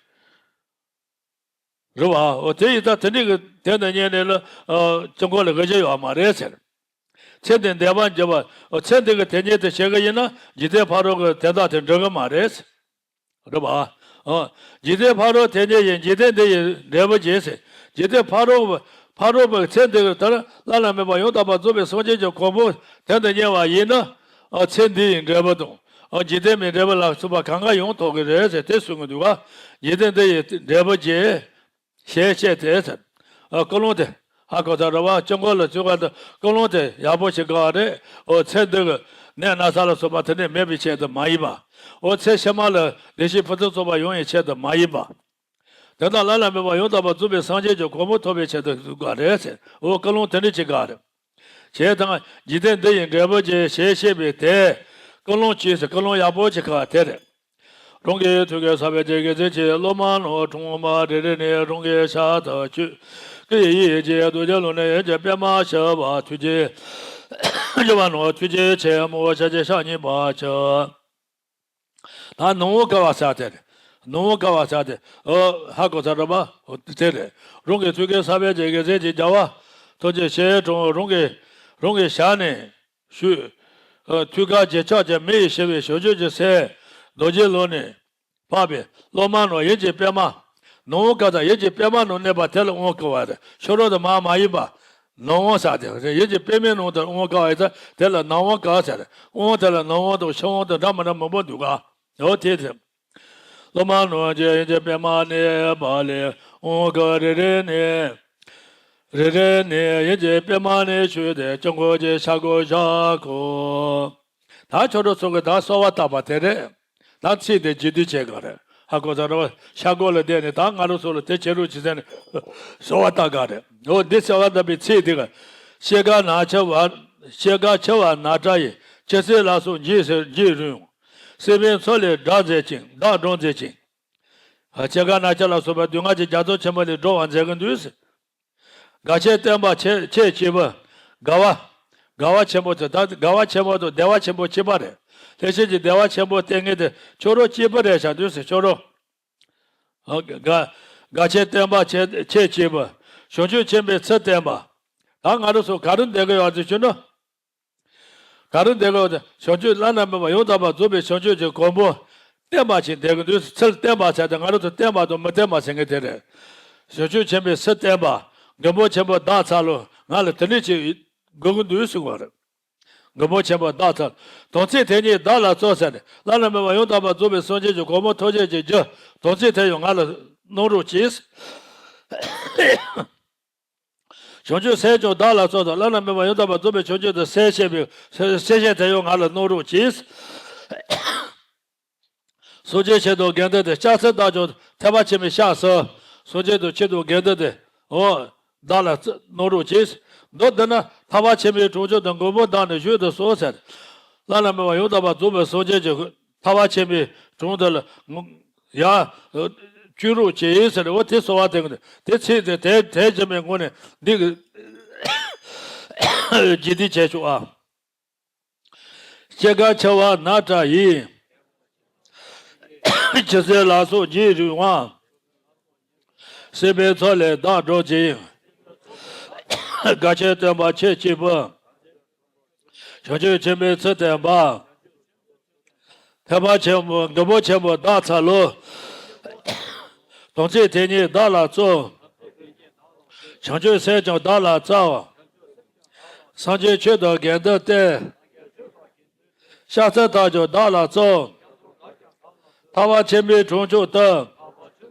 རེད་པ། འོ་དེ་ཡིན་ཙང་དེ་འདྲའི་གི་དོན་དུ་གཉེར་ནས་ལ་ཨ་དཀྱིལ་འཁོར་ལ་དགོས་ཀྱི་ཡོད་མ་རེད་ཟེར། ཚེ་འདི་འདས་པར་འགྱུར་བ། ཚེ་འདི་གི་དེ་ཉིད་དུ་བྱེད་ཀྱི་ཡིན་ན་འཇིག་རྟེན་ཕ་རོལ་གྱི་དོན་དག་དེ་འགྲུབ་ཀྱི་མ་རེད། རེད་པ། ཨ། འཇིག་རྟེན་ཕ་རོལ་དེ་ཉིད་ཡིན། འཇིག་རྟེན་འདི་ཡི་འབྲས་བུ་བརྗེད་ཟེར། འཇིག་རྟེན་ཕ་རོལ་ཕ་རོལ་པོའི་ཚེ་འདི་གི་ལྟར་བླ་ན་མེད་པ་ཡང་དག་པར་རྫོགས་པའི་སངས་རྒྱས་ཀྱི་གོ་འཕང་དོན་དུ་གཉེར་བ་ཡིན་ན། ཨ་ཚེ་འདི་ཡི་འབྲས་བུ་དང་། ཨ་འཇིག་རྟེན་མའི་འབྲས་བུ་ལ་སོགས་པ་གང་ག་ཡོང་ཐུབ་ཀྱི་རེད་ཟེར་དེ་གསུང་གི་འདུག་ག། འཇིག་རྟེན་འདི་ཡི་འབྲས་བུ་བརྗེད། ཞེས་བཤད་དེ་ཟེར། ཨ་ཀུན་སློང་དེ། ཧ་གོ་ད་རེད་པ། དཀྱིལ་འཁོར་ལ་བཅུག་པ་དང་ཀུན་སློང་དེ་ཡག་པོ་ཞིག་དགོས་པ་རེད། འོ་ཚེ་འདི་གི་ནད་ན་ཚ་ལ་སོགས་པ་དེ་འདྲ་མེད་པའི་ཆེད་དུ་མ་ཡིན་པ། འོ་ཚེ་ཕྱི་མ་ལ་བདེ་སྐྱིད་ཕུན་སུམ་ཚོགས་པ་ཡོང་བའི་ཆེད་དུ་མ་ཡིན་པ། དེ་དག་བླ་ན་མེད་པ་ཡང་དག་པར་རྫོགས་པའི་སངས་རྒྱས་ཀྱི་གོ་འཕང་ཐོབ་པའི་ཆེད་དུ་དགོས་པ་རེད་ཟེར། འོ་ཀུན་སློང་དེ་འདྲ་ཞིག་དགོས་པ་རེད། བྱས་དང་འཇིག་རྟེན་འདི་ཡི་འབྲས་བུ་ཅན་ཞེས་བཤད་པའི་དེ། ཀུན་སློང་གཅིག་ཟེར་ཀུན་སློང་ཡག་པོ་ཅིག་ག་དེ་རེད། རང་གི་ཐུགས་ཀའི་ས་བོན་གྱི་དགེ་མཚན་གྱིས། སློབ་མ་རྣམས་འཁྲུངས་པ་རེ་རེ་ནས་རང་གི་ཞལ་དུ་བཅུག་སྐུ་ཡི་ཡིད་ཀྱིས་རྡོ་རྗེ་ལུང་ནས་ཡིན་གྱི་པདྨ་ཞི་བ་ཐུགས་རྗེ་ཆེ་བ་ནོ། ཐུགས་རྗེ་ཆེན་མོ་ཞལ་གྱི་ཕྱག་གཉིས་པ་ཕྱག་ད་ནང་དབང་བསྐུར་བ་ཟེར་དེ་རེད། ནང་དབང་བསྐུར་བ་ཟེར་དེ། ཨོ་ཧ་གོ་ཚར་རེད་པ། ཨོ་དེ་རེད། རང་གི་ཐུགས་ཀའི་ས་བོན་གྱི་དགེ་མཚན་གྱིས་རྒྱལ་བ་ཐམས་ཅད་ཞལ་དྲུང་རང་གི་རང་གི་ཞལ་ནས་ཞུས། ཨོ་ཐུགས་ཀ་རྗེས་ཆགས་ཀྱི་མི་ཡིས་ཞི་བའི་བྱང་ཆུབ་ཀྱི་སེམས་རྡོ་རྗེ་ལུང་ནས་འཕགས་པའི་སློབ་མ་རྣམས་ཡིད་ཀྱི་པདྨ། ནང་དབང་བསྐུར་ད་ཡིད་ཀྱི་པདྨ་ནང་གནས་པ་དེ་ལ་དབང་བསྐུར་བ་རེད། ཕྱི་རོལ་དུ་མར་མ་ཡིན་པ། ནང་དབང་ཟེར་དེ་རེད། ཡིད་ཀྱི་པདྨའི་ནང་དུ་དབང་བསྐུར་བ་ཡིན་ཙང་དེ་ལ་ནང་དབང་བསྐུར་ཟེར། དབང་དེ་ལ་ནང་དབང་དང་ཕྱི་དབང་དང་འདྲ་མི་འདྲ་མང་པོ་འདུག་ག་འོ་དེ་དེ། སློབ་མ་རྣམས་ཀྱིས་ཡིད་ཀྱི་པདྨ་གནས་པ་ལས་དབང་བསྐུར་རེ་རེ་ནས། རེ་རེ་ནས་ཡིད་ཀྱི་པདྨ་ནས་ཞུས་ཏེ་དཀྱིལ་འཁོར་གྱི་ཤར་སྒོར་བཞག་གོ། ད་ཁྱོད་རང་ཚོ་གི་ད་གསོལ་བ་བཏབ་པ་དེ་རེད། ད་ཚིག་དེ་རྗེས་ཟློས་བྱེད་དགོས་རེད། ཧ་གོ་ཚར་རེད་པ། ཤར་སྒོ་ལ་བསྡད་ནས་ད་ང་རང་ཚོ་ལ་དེ་བྱེད་རོགས་བྱེད་ཟེར་ནས་གསོལ་བ་བཏབ་དགོས་རེད། འོ་འདི་གསོལ་བ་བཏབ་པའི་ཚིག་དེ་ག་ཤེལ་དཀར་ནག་ཆུ་བ། ཤེལ་དཀར་ཆུ་བ་ནག་བཀྲ་ཡི། ཆུ་སེར་ལ་སོགས་འཇིགས་སུ་འཇིགས་རུང་། སྲིད་པའི་མཚོ་ལས་བསྒྲལ་མཛད་ཅིང་བདག་སྒྲོལ་མཛད་ཅིང་། ཤེལ་དཀར་ནག་ཆུ་ལ་སོགས་པ་སྡུག་བསྔལ་གྱི་རྒྱ་མཚོ་ཆེན་པོ་ལས་སྒྲོལ་བར་མཛད་ཀྱི་འདུག་ཟེར། དགའ་ཆེན་སྟོན་པ་ཁྱེད་ཁྱེད་གཅིག་པུ། དགའ་བ། དགའ་བ་ཆེན་པོ་དེ་ད་དགའ་བ་ཆེན་པོ་དང་བདེ་བ་ཆེན་པོ་གཅིག་པ་རེད། ལྷས་བྱིན་གྱི་བདེ་བ་ཆེན་པོ་སྟེར་མཁན་དེ་ཁྱོད་རང་གཅིག་པུ་རེད་ཤག་འདུག་ཟེར། ཁྱོད་རང་། ཨ་དགའ་དགའ་ཆེན་སྟོན་པ་ཁྱེད་ཁྱེད་གཅིག་པུ། བྱང་ཆུབ་ཆེན་པོའི་ཚུལ་བསྟན་པ། ད་ང་རང་ཚོ་ག་རེ་འདོད་ཀྱི་ཡོད་ཟེར་ཞུ་ན། ག་རེ་འདོད་ཀྱི་ཡོད་ཟེར། བྱང་ཆུབ་བླ་ན་མེད་པ་ཡང་དག་པར་རྫོགས་པའི་བྱང་ཆུབ་ཀྱི་གོ་འཕང་བསྟན་པ་ཞིག་འདོད་ཀྱི་འདུག་ཚུལ་བསྟན་པ་ཟེར་ཏེ་ང་རང་ཚོ་བསྟན་པ་དང་མི་བསྟན་པ་ཟེར་མཁན་དེ་རེད། བྱང་ཆུབ་ཆེན་པོའི་ཚུལ་བསྟན་པ། མགོན་པོ་ཆེན་པོ་བདག་འཚལ་ལོ། ང་ལ་དེ་འདྲ་ཅིག་དགོས་ཀྱི་འདུག་ཟེར་བ་རེད། མགོན་པོ་ཆེན་པོ་བདག་འཚལ། དམ་ཚིག་དེ་ཉིད་བདག་ལ་སྩོལ་ཟེར་ནས་བླ་ན་མེད་པ་ཡང་དག་པར་རྫོགས་པའི་སངས་རྒྱས་ཀྱི་གོ་འཕང་ཐམས་ཅད་ཀྱི་རྒྱུ་དམ་ཚིག་དེ་ཡང་ང་ལ་གནང་རོགས་གྱིས། བྱང་ཆུབ་སེམས་ཀྱང་བདག་ལ་སྩོལ་དང་། བླ་ན་མེད་པ་ཡང་དག་པར་རྫོགས་པའི་བྱང་ཆུབ་ཏུ་གསལ་བྱེད་པའི་གསལ་བྱེད་དེ་ཡང་ང་ལ་གནང་རོགས་གྱིས། སངས་རྒྱས་ཆོས་དང་དགེ་འདུན་ཏེ། སྐྱབས་སུ་བདག་ཀྱང་ཐེག་པ་ཆེན་པོའི་སྐྱབས་སུ། སངས་རྒྱས་དང་ཆོས་དང་དགེ་འདུན་ཏེ། འོ། བདག་ལ་གནང་རོགས་གྱིས། མདོར་བསྡུ་ན་ཐེག་པ་ཆེན་པོའི་དྲུང་ཆོག་ཏུ་མགོན་པོ་བདག་ནི་བཞུད་དུ་གསོལ་ཟེར། བླ་ན་མེད་པ་ཡང་དག་པར་རྫོགས་པའི་སངས་རྒྱས་ཀྱི་ཐེག་པ་ཆེན་པོའི་དྲུང་དུ་ལ་ཡར་བཅུག་རོགས་གྱིས་ཟེར། འོ་དེ་གསོལ་བ་དེ་དེ་ཚིག་དེ་དེ་དེ་བྱེད་པའི་སྒོ་ནས་འདི་གི་རྗེས་ཟློས་བྱས་ཆོག་ཨ། སྐྱེ་རྒ་འཆི་བ་ནགས་བཀྲ་ཡི། ཆུ་སེར་ལ་སོགས་འཇིགས་རུང་བ། སྲིད་པའི་མཚོ་ལས་བདག་སྒྲོལ་ཅིང་། དགའ་ཆེན་སྟོན་པ་ཁྱེད་གཅིག་པུ། བྱང་ཆུབ་ཆེན་པོའི་ཚུལ་བསྟན་པ། ཐེག་པ་ཆེན་པོ་མགོན་པོ་ཆེན་པོ་བདག་འཚལ་ལོ། དམ་ཚིག་དེ་ཉིད་བདག་ལ་སྩོལ། བྱང་ཆུབ་སེམས་ཀྱང་བདག་ལ་སྩལ། སངས་རྒྱས་ཆོས་དང་དགེ་འདུན་ཏེ། སྐྱབས་སུ་བདག་ཀྱང་བདག་ལ་སྩོལ། ཐར་པ་ཆེན་པོའི་དྲུང་ཆོག་ཏུ།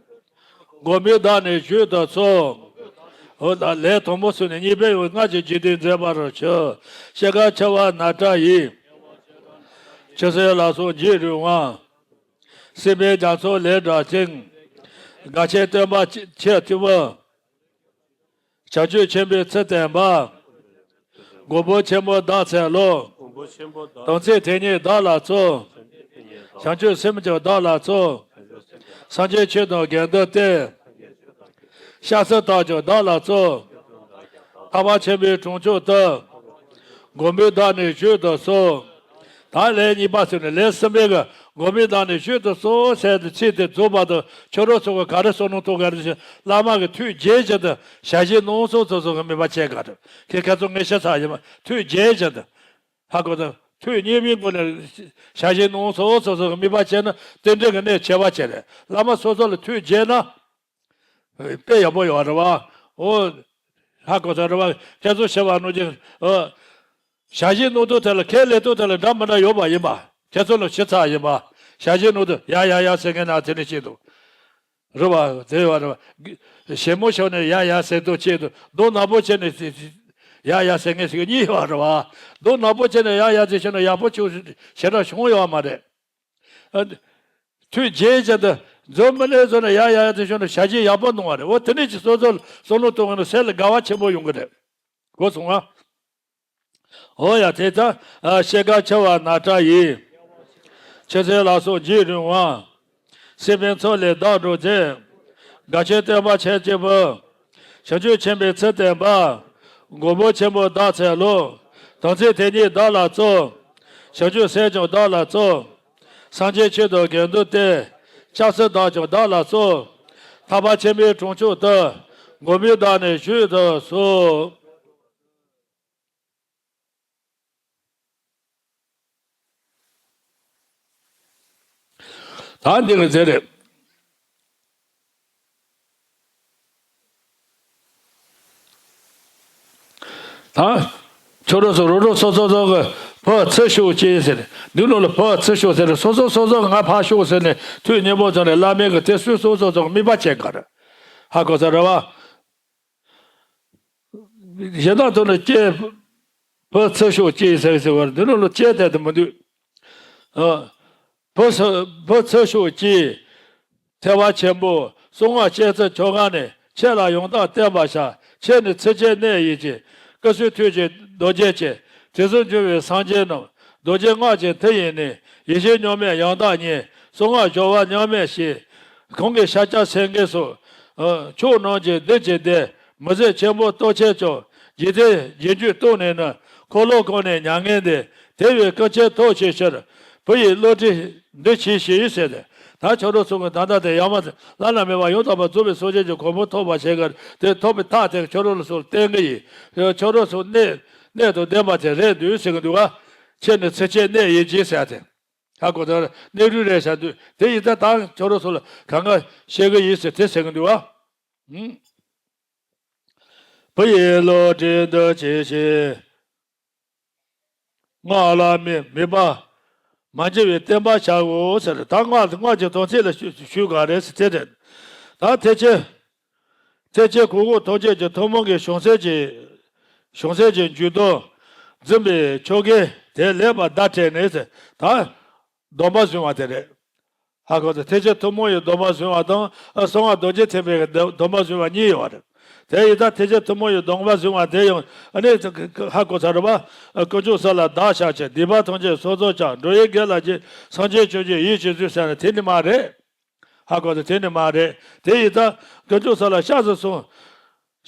མགོན་པོ་བདག་ནི་བཞུད་དུ་གསོལ། འོ་ད་ལན་དང་པོ་སོང་ནས་གཉིས་པའི་འོག་སྔར་གྱི་རྗེས་ཟློས་མཛད་པར་ཞུ། སྐྱེ་རྒ་འཆི་བ་ནགས་བཀྲ་ཡི། ཆུ་སེར་ལ་སོགས་འཇིགས་རུང་བ། སྲིད་པའི་རྒྱ་མཚོ་ལས་བསྒྲལ་ཅིང་། དགའ་ཆེན་སྟོན་པ་ཁྱེད་གཅིག་པུ། བྱང་ཆུབ་ཆེན་པོའི་ཚུལ་བསྟན་པ། མགོན་པོ་ཆེན་པོ་བདག་འཚལ་ལོ། དམ་ཚིག་དེ་ཉིད་བདག་ལ་སྩོལ། བྱང་ཆུབ་སེམས་ཀྱང་བདག་ལ་སྩོལ། སངས་རྒྱས་ཆོས་དང་དགེ་འདུན་ཏེ། སྐྱབས་སུ་བདག་ཀྱང་བདག་ལ་སྩོལ། ཐར་པ་ཆེན་པོའི་དྲུང་ཆོག་ཏུ། མགོན་པོ་བདག་ནི་བཞུད་དུ་གསོལ། ད་ལན་གཉིས་པ་ཟེར་ནས་ལན་གསུམ་པའི་གི་མགོན་པོ་བདག་ནི་བཞུད་དུ་གསོལ་ཟེར་ཏེ་ཚིག་དེ་རྫོགས་པ་དང་ཁྱོད་རང་ཚོ་གི་ག་རེ་བསམ་བློ་གཏོང་གི་རེད་ཟེར། བླ་མ་གི་ཐུགས་དགྱེས་བཞིན་དུ་ཞལ་བཞེས་གནང་སོང་ཚོ་ཚོ་གི་དམིགས་པ་བྱས་ག་རེད། ཁྱེད་ཁ་ཚོ་ངས་ཤེས་ཚར་ཡིན་པ་ཐུགས་དགྱེས་བཞིན་དུ། ཧ་གོ་ད་ཐུགས་མཉེས་པའི་སྒོ་ནས་ཞལ་བཞེས་གནང་སོང་ཚོ་ཚོ་གི་དམིགས་པ་བྱས་ན་རྟེན་འབྲེལ་གི་གནད་ཆེ་བ་བྱས་རེད། བླ་མ་སོ་སོ་ལ་ཐུགས་དགྱེས་ན། དཔེ་ཡག་པོ་ཡོད་རེད་བ། ཨོ། ཧ་གོ་ས་རེད་བ། ཁྱེད་ཚོ་ཤེས་པ་ནོར་གྱི། ཨོ། ཞལ་བཞེས་གནང་དུས་དེ་ལ་ཁས་ལེན་དུས་དེ་ལ་འདྲ་མི་འདྲ་ཡོད་པ་ཡིན་པ། ཁྱེད་ཚོ་ལ་ཞུ་ཚར་ཡིན་པ། ཞལ་བཞེས་གནང་དུས་ཡ་ཡ་ཡ་ཟེར་མཁན་ན་དེ་ནི་ཤེས་འདུག་རེད་བ། དེ་ཡོད་རེད་བ། ཞལ་མོ་ཤོར་ནས་ཡ་ཡ་ཟེར་དུས་ཆེད་དུ་གདོང་ནག་པོ་བྱས་ནས་ཡ་ཡ་ཟེར་མཁན་ཞིག་གཉིས་ཡོད་རེད་བ། གདོང་ནག་པོ་བྱས་ནས་ཡ་ཡ་ཟེར་ཤེས་ན་ཡག་པོ་ཆུ་ཞེ་དྲག་བྱུང་ཡོད་མ་རེད། ཨ། ཐུགས་རྗེ་ཆེ་དུ་འཛོམས་མི་ནས་བཟོ་ན་ཡ་ཡ་ཡ་དེ་ཤོད་ན་ཞལ་བཞེས་ཡག་པོ་གནང་བ་རེད། འོ་དེ་ནས་ཀྱི་སོ་སོ་ལ་བསམ་བློ་གཏོང་བ་ན་སེམས་ལ་དགའ་བ་ཆེན་པོ་ཡོང་གི་རེད། གོ་སོང་ང་། འོ་ཡ་དེ་ལྟར། ཤེལ་དཀར་འཁྱིལ་བ་ནཱ་ཏྲ་ཡིས། ཆེ་ཚེ་ལ་སོགས་འཇིགས་རུང་བ། སྲིད་པའི་མཚོ་ལས་བདག་སྒྲོལ་མཛད། དགའ་ཆེན་སྟོན་པ་ཆེན་གཅིག་པུ། བྱང་ཆུབ་ཆེན་པོའི་ཚུལ་བསྟན་པ། མགོན་པོ་ཆེན་པོ་བདག་འཚལ་ལོ། དམ་ཚིག་དེ་ཉིད་བདག་ལ་སྩོལ། བྱང་ཆུབ་སེམས་ཀྱང་བདག་ལ་སྩོལ། སངས་རྒྱས་ཆོས་དང་དགེ་འདུན་ཏེ། སྐྱབས་སུ་བདག་ཀྱང་བདག་ལ་སྩོལ། ཐར་པ་ཆེན་པོའི་གྲོང་མཆོག་ཏུ། མགོན་པོས་བདག་ནི་བཞུད་དུ་གསོལ། ད་འདི་གི་ཟེར་རེད། ད་ཁྱོད་རང་ཚོ་རོ་རོ་སོ་སོ་སོ་གི་བུ་ཚུར་ཤོག་ཅེས་ཟེར། འདི་ནང་ལ་བུ་ཚུར་ཤོག་ཟེར། སོ་སོ་སོ་སོ་ང་ཕར་ཤོག་ཟེར་ནས་ཐུགས་མཉེས་པོ་བྱུང་ནས་བླ་མའི་གི་དེ་སུས་སོ་སོ་སོ་གི་དམིགས་པ་བྱེད་ག་རེད། ཧ་གོ་ས་རེད་བ། གཞན་དག་ཐོག་ནས་སྐྱེས། བུ་ཚུར་ཤོག་ཅེས་ཟེར་ཟེར་བར་འདི་ནང་ལ་སྐྱེས་དེ་དུ་མི་འདུག་ཨ། བུ་ཚུར་བུ་ཚུར་ཤོག་ཅེས། ཐེག་པ་ཆེན་པོ་གསང་སྔགས་སྤྱོད་ཚུལ་ཆོ་ག་ནས། ཁྱེད་ལ་ཡང་དག་བསྟན་པར་བྱ། ཁྱེད་ནི་ཚུལ་ཁྲིམས་གནས་ཡིན་གྱི། སྐུ་གསུང་ཐུགས་ཀྱི་རྡོ་རྗེ་ཆེ། དེ་གསུམ་འབྱུང་བའི་སངས་རྒྱས་རྣམས། རྡོ་རྗེ་སྔགས་ཀྱི་མཐུ་ཡིས་ནི། ཡེ་ཤེས་མྱུར་མེད་ཡང་དག་ཉིད། གསང་སྔགས་སྦྱོར་བ་མཉམ་མེད་ཞི། གང་གི་ཤཱཀྱ་སེང་གེ་སོགས། ཕྱོགས་རྣམས་ཀྱི་བདུད་ཀྱི་སྡེ། མི་བཟད་ཆེན་པོ་སྟོབས་ཆེན་ཀྱང་། འཇིག་རྟེན་རྗེས་འཇུག་སྟོང་ནས་ནི། འཁོར་ལོ་བསྐོར་ནས་མྱ་ངན་འདས། དེ་བས་སྐུ་མཁྱེན་ཐུགས་རྗེ་ཕྱིར། བུ་ཡི་བློ་གྲོས་འདི་གྱིས་ཤིག་ཟེར་ཏེ། ད་ཁྱོད་རང་ཚོ་གི་ད་ལྟ་དེ་ཡང་མ་བླ་ན་མེད་པ་ཡང་དག་པར་རྫོགས་པའི་སངས་རྒྱས་ཀྱི་གོ་འཕང་ཐོབ་པ་བྱེད་གི་དེ་ཐོབ་པའི་ཐབས་དེ་ཁྱོད་རང་ཚོ་ལ་བསྟན་གི་ཡིན། ཁྱོད་རང་ཚོ་གནད་གནད་དང་ལྡན་པ་དེ་རེད་འདུག་ཟེར་གི་འདུག་ག་ཁྱེད་ནི་ཚུལ་ཁྲིམས་གནས་ཡིན་གྱི་ཟེར་ཏེ། ཧ་གོ་ད་གནས་རུས་རེད་ཟེར་འདུག་དེ་ཡིན་ད་ད་ཁྱོད་རང་ཚོ་ལ་གང་ག་བཤད་གི་ཡིན་ཟེར་དེ་ཟེར་གི་འདུག་ག་བུ་ཡི་བློ་གྲོས་འདི་གྱིས་ཤིག་སྔགས་བླ་མེད་མེད་པ། མ་འགྱུར་བའི་བསྟན་པ་བྱའོ་ཟེར། ད་སྔགས་སྔགས་ཀྱི་དོན་ཚིག་ལ་ཞུ་ཞུ་ག་རེ་ཟེར་དེ་རེད། ད་ཐེག་ཆེན་ཐེག་ཆེན་གོ་འཕང་ཐམས་ཅད་ཀྱི་ཐུན་མོང་གི་བྱང་སེམས་ཀྱི་བྱང་སེམས་ཀྱི་འཇུག་ལྡོག་འཛིན་པའི་ཆོ་གས་དེ་ལེགས་པར་བརྡ་སྤྲད་ནས་ཟེར། ད་སྡོམ་པ་བཟུང་བ་དེ་རེད། ཧ་གོ་ཚེ་ཐེག་ཆེན་ཐུན་མོང་བའི་སྡོམ་པ་བཟུང་བ་དང་གསང་སྔགས་རྡོ་རྗེ་ཐེག་པའི་སྡོམ་པ་བཟུང་བ་གཉིས་ཡོད་པ་རེད། དེ་ཡིན་ད་ཐེག་ཆེན་ཐུན་མོང་བའི་སྡོམ་པ་བཟུང་བ་དེ་ཡང་ཨ་ནི་ཧ་གོ་ཚར་རེད་པ། དཀོན་མཆོག་གསུམ་ལ་བདག་ཕྱག་འཚལ། སྡིག་པ་ཐམས་ཅད་སོ་སོར་བཤགས། འགྲོ་བའི་དགེ་ལ་རྗེས། སངས་རྒྱས་བྱང་ཆུབ་ཡིད་ཀྱིས་བཟུང་ཟེར་ན་དེ་ནི་མ་རེད། ཧ་གོ་ཚེ་དེ་ནི་མ་རེད། དེ་ཡིན་ད་དཀོན་མཆོག་གསུམ་ལ་སྐྱབས་སུ་སོང་།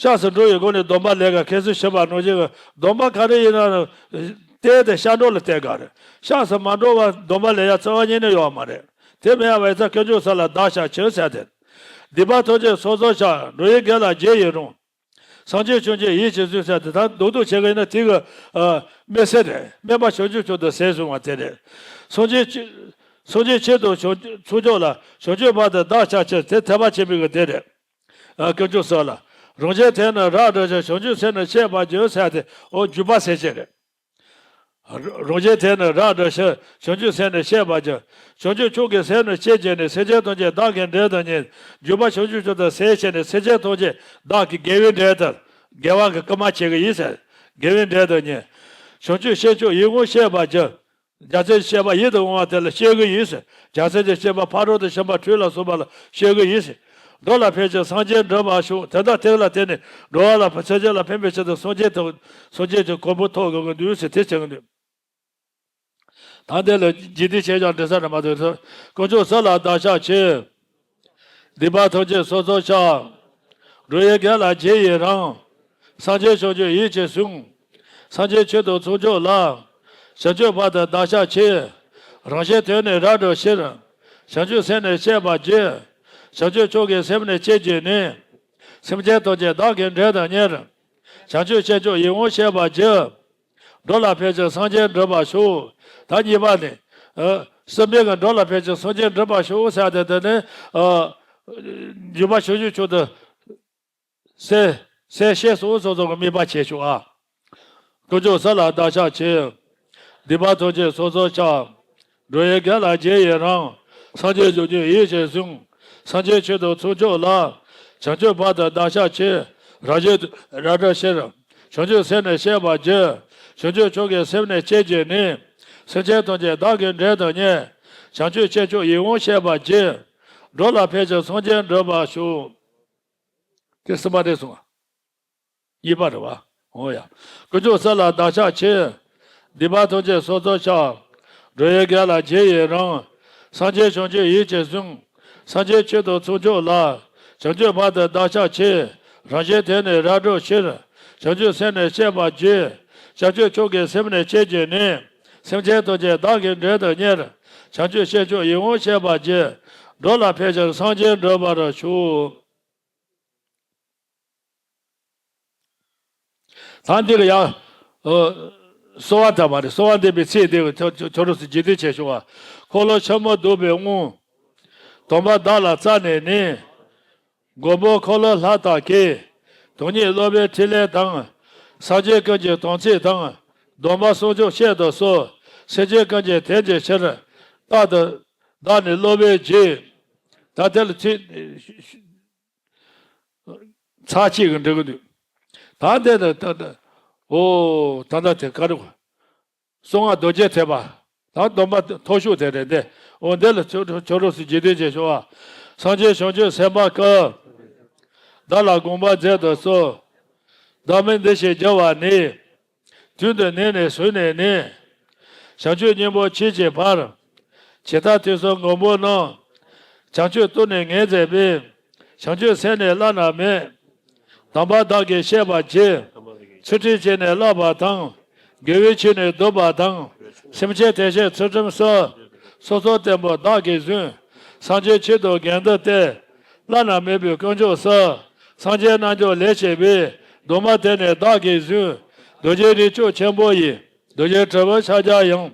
སྐྱབས་སུ་འགྲོ་བའི་སྒོ་ནས་སྡོམ་པ་ལས་ཀ་ཁས་སུ་ཞུས་པ་ནང་བཞིན་གྱི་སྡོམ་པ་ག་རེ་ཡིན་ན་བསྟེན་ཏེ་སྐྱབས་འགྲོ་ལ་བསྟེན་ག་རེད། སྐྱབས་སུ་མ་འགྲོ་བར་སྡོམ་པ་ལེན་ཡ་རྩ་བ་ཉིད་ནས་ཡོད་མ་རེད། དེ་མེད་པ་ཡིན་ཙང་དཀོན་མཆོག་གསུམ་ལ་བདག་ཕྱག་འཚལ་ཟེར་ཏེ། སྡིག་པ་ཐམས་ཅད་སོ་སོར་བཤགས། འགྲོ་བའི་དགེ་ལ་རྗེས་ཡི་རང་། སངས་རྒྱས་བྱང་ཆུབ་ཡིད་ཀྱིས་བཟུང་ཟེར་ཏེ་ད་རྡོག་རྡོག་བྱེད་ཀྱི་ཡིན་ན་དེ་གི་དམིགས་བསལ་རེད། སྨོན་པ་བྱང་ཆུབ་མཆོག་ཏུ་ཟད་བཟུང་བ་དེ་རེད། སངས་རྒྱས་སངས་རྒྱས་ཆེད་དུ་བྱང་ཆུབ་ལ་བྱང་ཆུབ་བར་དུ་བདག་ཕྱག་འཚལ་དེ་ཐེག་པ་ཆེན་པོའི་གི་དེ་རེད། ཨ་དཀོན་མཆོག་གསུམ་ལ། རང་གཞན་དོན་ནི་རབ་བསྒྲུབ་ཕྱིར། བྱང་ཆུབ་སེམས་ནི་བསྐྱེད་པར་བགྱི་ཟེར་ཏེ་འོ་འཇུག་པ་སེམས་བསྐྱེད་རེད། རང་གཞན་དོན་ནི་རབ་བསྒྲུབ་ཕྱིར། བྱང་ཆུབ་སེམས་ནི་བསྐྱེད་པར་བགྱི། བྱང་ཆུབ་མཆོག་གི་སེམས་ནི་བསྐྱེད་བགྱིས་ནས། སེམས་ཅན་ཐམས་ཅད་བདག་གིས་འདྲེན་དུ་གཉེར། འཇུག་པ་བྱང་ཆུབ་མཆོག་ཏུ་ཟད་བྱས་ནས། སེམས་ཅན་ཐམས་ཅད་བདག་གིས་དགེ་བའི་འབྲས་དང་། དགེ་བ་གི་རྐུན་མ་བྱེད་ཀྱི་ཡིན་ཟེར། དགེ་བའི་འབྲས་དང་གཉེར། བྱང་ཆུབ་སེམས་མཆོག་ཡིད་འོང་སྤྱད་པར་བགྱི། རྒྱལ་སྲས་ཀྱི་བསྐྱེད་པ་ཡིད་དུ་འོང་བ་དེ་ལ་སྤྱད་ཀྱི་ཡིན་ཟེར། རྒྱལ་སྲས་ཀྱི་བསྐྱེད་པ་ཕ་རོལ་ཏུ་ཕྱིན་པ་དྲུག་ལ་སོགས་པ་ལ་སྤྱད་ཀྱི་ཡིན་ཟེར། འགྲོ་ལ་ཕན་ཕྱིར་སངས་རྒྱས་འགྲུབ་པར་ཤོག་དེ་དག་དེ་ལ་བརྟེན་ནས་འགྲོ་བ་ལ་སེམས་ཅན་ལ་ཕན་པའི་ཕྱིར་དུ་སངས་རྒྱས་དང་སངས་རྒྱས་ཀྱི་གོ་འཕང་ཐོབ་དགོས་ཀྱི་འདུག་ཟེར་དེ་བྱེད་ཀྱི་འདུག་ད་འདི་ལ་རྗེས་ཟློས་བྱས་ཀྱང་འགྲིག་ས་རེད་མ་གཏོགས། དཀོན་མཆོག་གསུམ་ལ་བདག་ཕྱག་འཚལ། སྡིག་པ་ཐམས་ཅད་སོ་སོར་བཤགས། འགྲོ་བའི་དགེ་ལ་རྗེས་ཡི་རང་། སངས་རྒྱས་བྱང་ཆུབ་ཡིད་ཀྱིས་བཟུང་། སངས་རྒྱས་ཆོས་དང་ཚོགས་མཆོག་ལ། བྱང་ཆུབ་བར་དུ་བདག་ཕྱག་འཚལ། རང་གཞན་དོན་ནི་རབ་བསྒྲུབ་ཕྱིར། བྱང་ཆུབ་སེམས་ནི་བསྐྱེད་པར་བགྱི། བྱང་ཆུབ་མཆོག་གི་སེམས་ནི་བསྐྱེད་བགྱིས་ནས། སེམས་ཅན་ཐམས་ཅད་བདག་གིས་འདྲེན་དུ་གཉེར། བྱང་ཆུབ་སེམས་མཆོག་ཡིད་འོང་སྤྱད་པར་བགྱི། འགྲོ་ལ་ཕན་ཕྱིར་སངས་རྒྱས་འགྲུབ་པར་ཤོག་ད་གཉིས་པ་ནི། ཨ་གསུམ་པའི་གི་འགྲོ་ལ་ཕན་ཕྱིར་སངས་རྒྱས་འགྲུབ་པར་ཤོག་ཟེར་ཏེ་དེ་ནི། ཨ་འཇུག་པ་བྱང་ཆུབ་མཆོག་ཏུ་ཟད་ཟད་ཤེས་སོ་སོ་སོ་གི་དམིགས་པ་བྱེད་ཤོག་ཨ། དཀོན་མཆོག་གསུམ་ལ་བདག་ཕྱག་འཚལ། སྡིག་པ་ཐམས་ཅད་སོ་སོར་བཤགས། འགྲོ་བའི་དགེ་ལ་རྗེས་ཡི་རང་། སངས་རྒྱས་བྱང་ཆུབ་ཡིད་ཀྱིས་བཟུང་། སངས་རྒྱས་ཆོས་དང་ཚོགས་མཆོག་ལ། བྱང་ཆུབ་བར་དུ་བདག་ཕྱག་འཚལ། རང་གཞན་རབ་བསྒྲུབ་ཕྱིར། བྱང་ཆུབ་སེམས་ནི་བསྐྱེད་པར་བགྱི། བྱང་ཆུབ་མཆོག་གི་སེམས་ནི་བསྐྱེད་བགྱིས་ནས། སེམས་ཅན་ཐམས་ཅད་བདག་གིས་འདྲེན་དུ་གཉེར། བྱང་ཆུབ་སེམས་མཆོག་ཡིད་འོང་སྤྱད་པར་བགྱི། འགྲོ་ལ་ཕན་ཕྱིར་སངས་རྒྱས་འགྲུབ་པར་ཤོག་དེ་གསུམ་པ་རེད་གསུངས། གཉིས་པ་རེད་བ། འོ་ཡ། ཀུན་འབྱུང་ས་ལ་བདག་ཕྱག་བྱེད། སྡིག་པ་ཐམས་ཅད་སོ་སོར་བཤགས། འགྲོ་བའི་དགེ་ལ་རྗེས་ཡི་རང་། སངས་རྒྱས་བྱང་ཆུབ་ཡིད་ཀྱིས་བཟུང་། སངས་རྒྱས་ཆོས་དང་ཚོགས་མཆོག་ལ། བྱང་ཆུབ་བར་དུ་བདག་ཕྱག་བྱེད། རང་བཞིན་དེ་ནི་རབ་སྒྲོགས་ཕྱིར། བྱང་ཆུབ་སེམས་ནི་སྐྱེ་བར་བགྱི། བྱང་ཆུབ་མཆོག་གི་སེམས་ནི་སྐྱེ་བགྱིས་ནས། སེམས་ཅན་ཐམས་ཅད་བདག་གིས་མགྲིན་དུ་གཉེར། བྱང་ཆུབ་སྤྱོད་མཆོག་ཡིད་འོང་སྤྱད་པར་བགྱི། འགྲོ་ལ་ཕན་ཕྱིར་སངས་རྒྱས་འགྲུབ་པར་ཤོག། ད་འདི་གི་ཡང་། ཨོ། གསོལ་བ་འདེབས་པ་རེད། གསོལ་བ་འདེབས་པའི་ཚིག་འདི་གི་ཁྱོད་ཁྱོད་ཁྱོད་རང་ཚོ་རྗེས་ཟློས་བྱས་ཤོག་ཨ། འཁོར་ལོ་ཆེན་མོ་བསྡུ་བའི་དངོས། སྡོམ་པ་བདག་ལ་སྩལ་ནས་ནི། མགོན་པོ་འཁོར་ལོ་ལྷ་དང་བགེགས། དོན་གཉིས་སློབ་པའི་ཕྲིན་ལས་དང་། སངས་རྒྱས་ཀུན་གྱི་དམ་ཚིག་དང་། སྡོམ་པ་གསུམ་མཆོག་བཤད་དུ་གསོལ། སེམས་ཅན་ཀུན་གྱི་དོན་གྱི་ཕྱིར། རྟག་ཏུ་བདག་ནི་སློབ་པའི་རྗེས། ད་དེ་ལ་ཚིག་ཚར་གཅིག་གི་འགྲིག་གི་འདུག་ད་འདི་ནི་ད་ད་ཨོ་ད་ད་དེ་ག་རེ། གསང་སྔགས་རྡོ་རྗེ་ཐེག་པ། ད་སྡོམ་པ་མཐོ་ཤོས་དེ་རེད་དེ། འོ་འདི་ལ་ཁྱོད་ཁྱོད་རང་ཚོ་རྗེས་ཟློས་བྱེད་ཤོག་ཨ། སངས་རྒྱས་བྱང་ཆུབ་སེམས་དཔའ་ཀུན། བདག་ལ་དགོངས་པ་མཛད་དུ་གསོལ། བདག་མིང་འདི་ཞེས་བགྱི་བ་ནི། དུས་འདི་ནས་ནི་གཟུར་ནས་ནི། བྱང་ཆུབ་སྙིང་པོ་མཆིས་ཀྱི་བར། ཇི་ལྟར་དུས་གསུམ་མགོན་པོ་རྣམས། བྱང་ཆུབ་ཏུ་ནི་ངེས་མཛད་པའི། བྱང་ཆུབ་སེམས་ནི་བླ་ན་མེད། སྡོམ་པ་བདག་གིས་བཤད་པར་བགྱི། ཚུལ་ཁྲིམས་བཅས་ནི་བསླབ་པ་དང་། དགེ་བའི་ཆོས་ནི་སྒྲུབ་པ་དང་། སེམས་ཅན་བདེ་ཕྱིར་ཚུལ་ཁྲིམས་སྲུང་། སོ་སོར་བརྟན་པོ་བདག་གིས་བཟུང་། སངས་རྒྱས་ཆོས་དང་དགེ་འདུན་ཏེ། བླ་ན་མེད་པའི་དཀོན་མཆོག་གསུམ། སངས་རྒྱས་རྣལ་འབྱོར་ལས་བྱེད་པའི། སྡོམ་པ་དེ་ནི་བདག་གིས་བཟུང་། རྡོ་རྗེ་རིགས་དྲུག་ཆེན་པོ་ཡི། རྡོ་རྗེ་དྲིལ་བུ་ཕྱག་རྒྱ་ཡང་།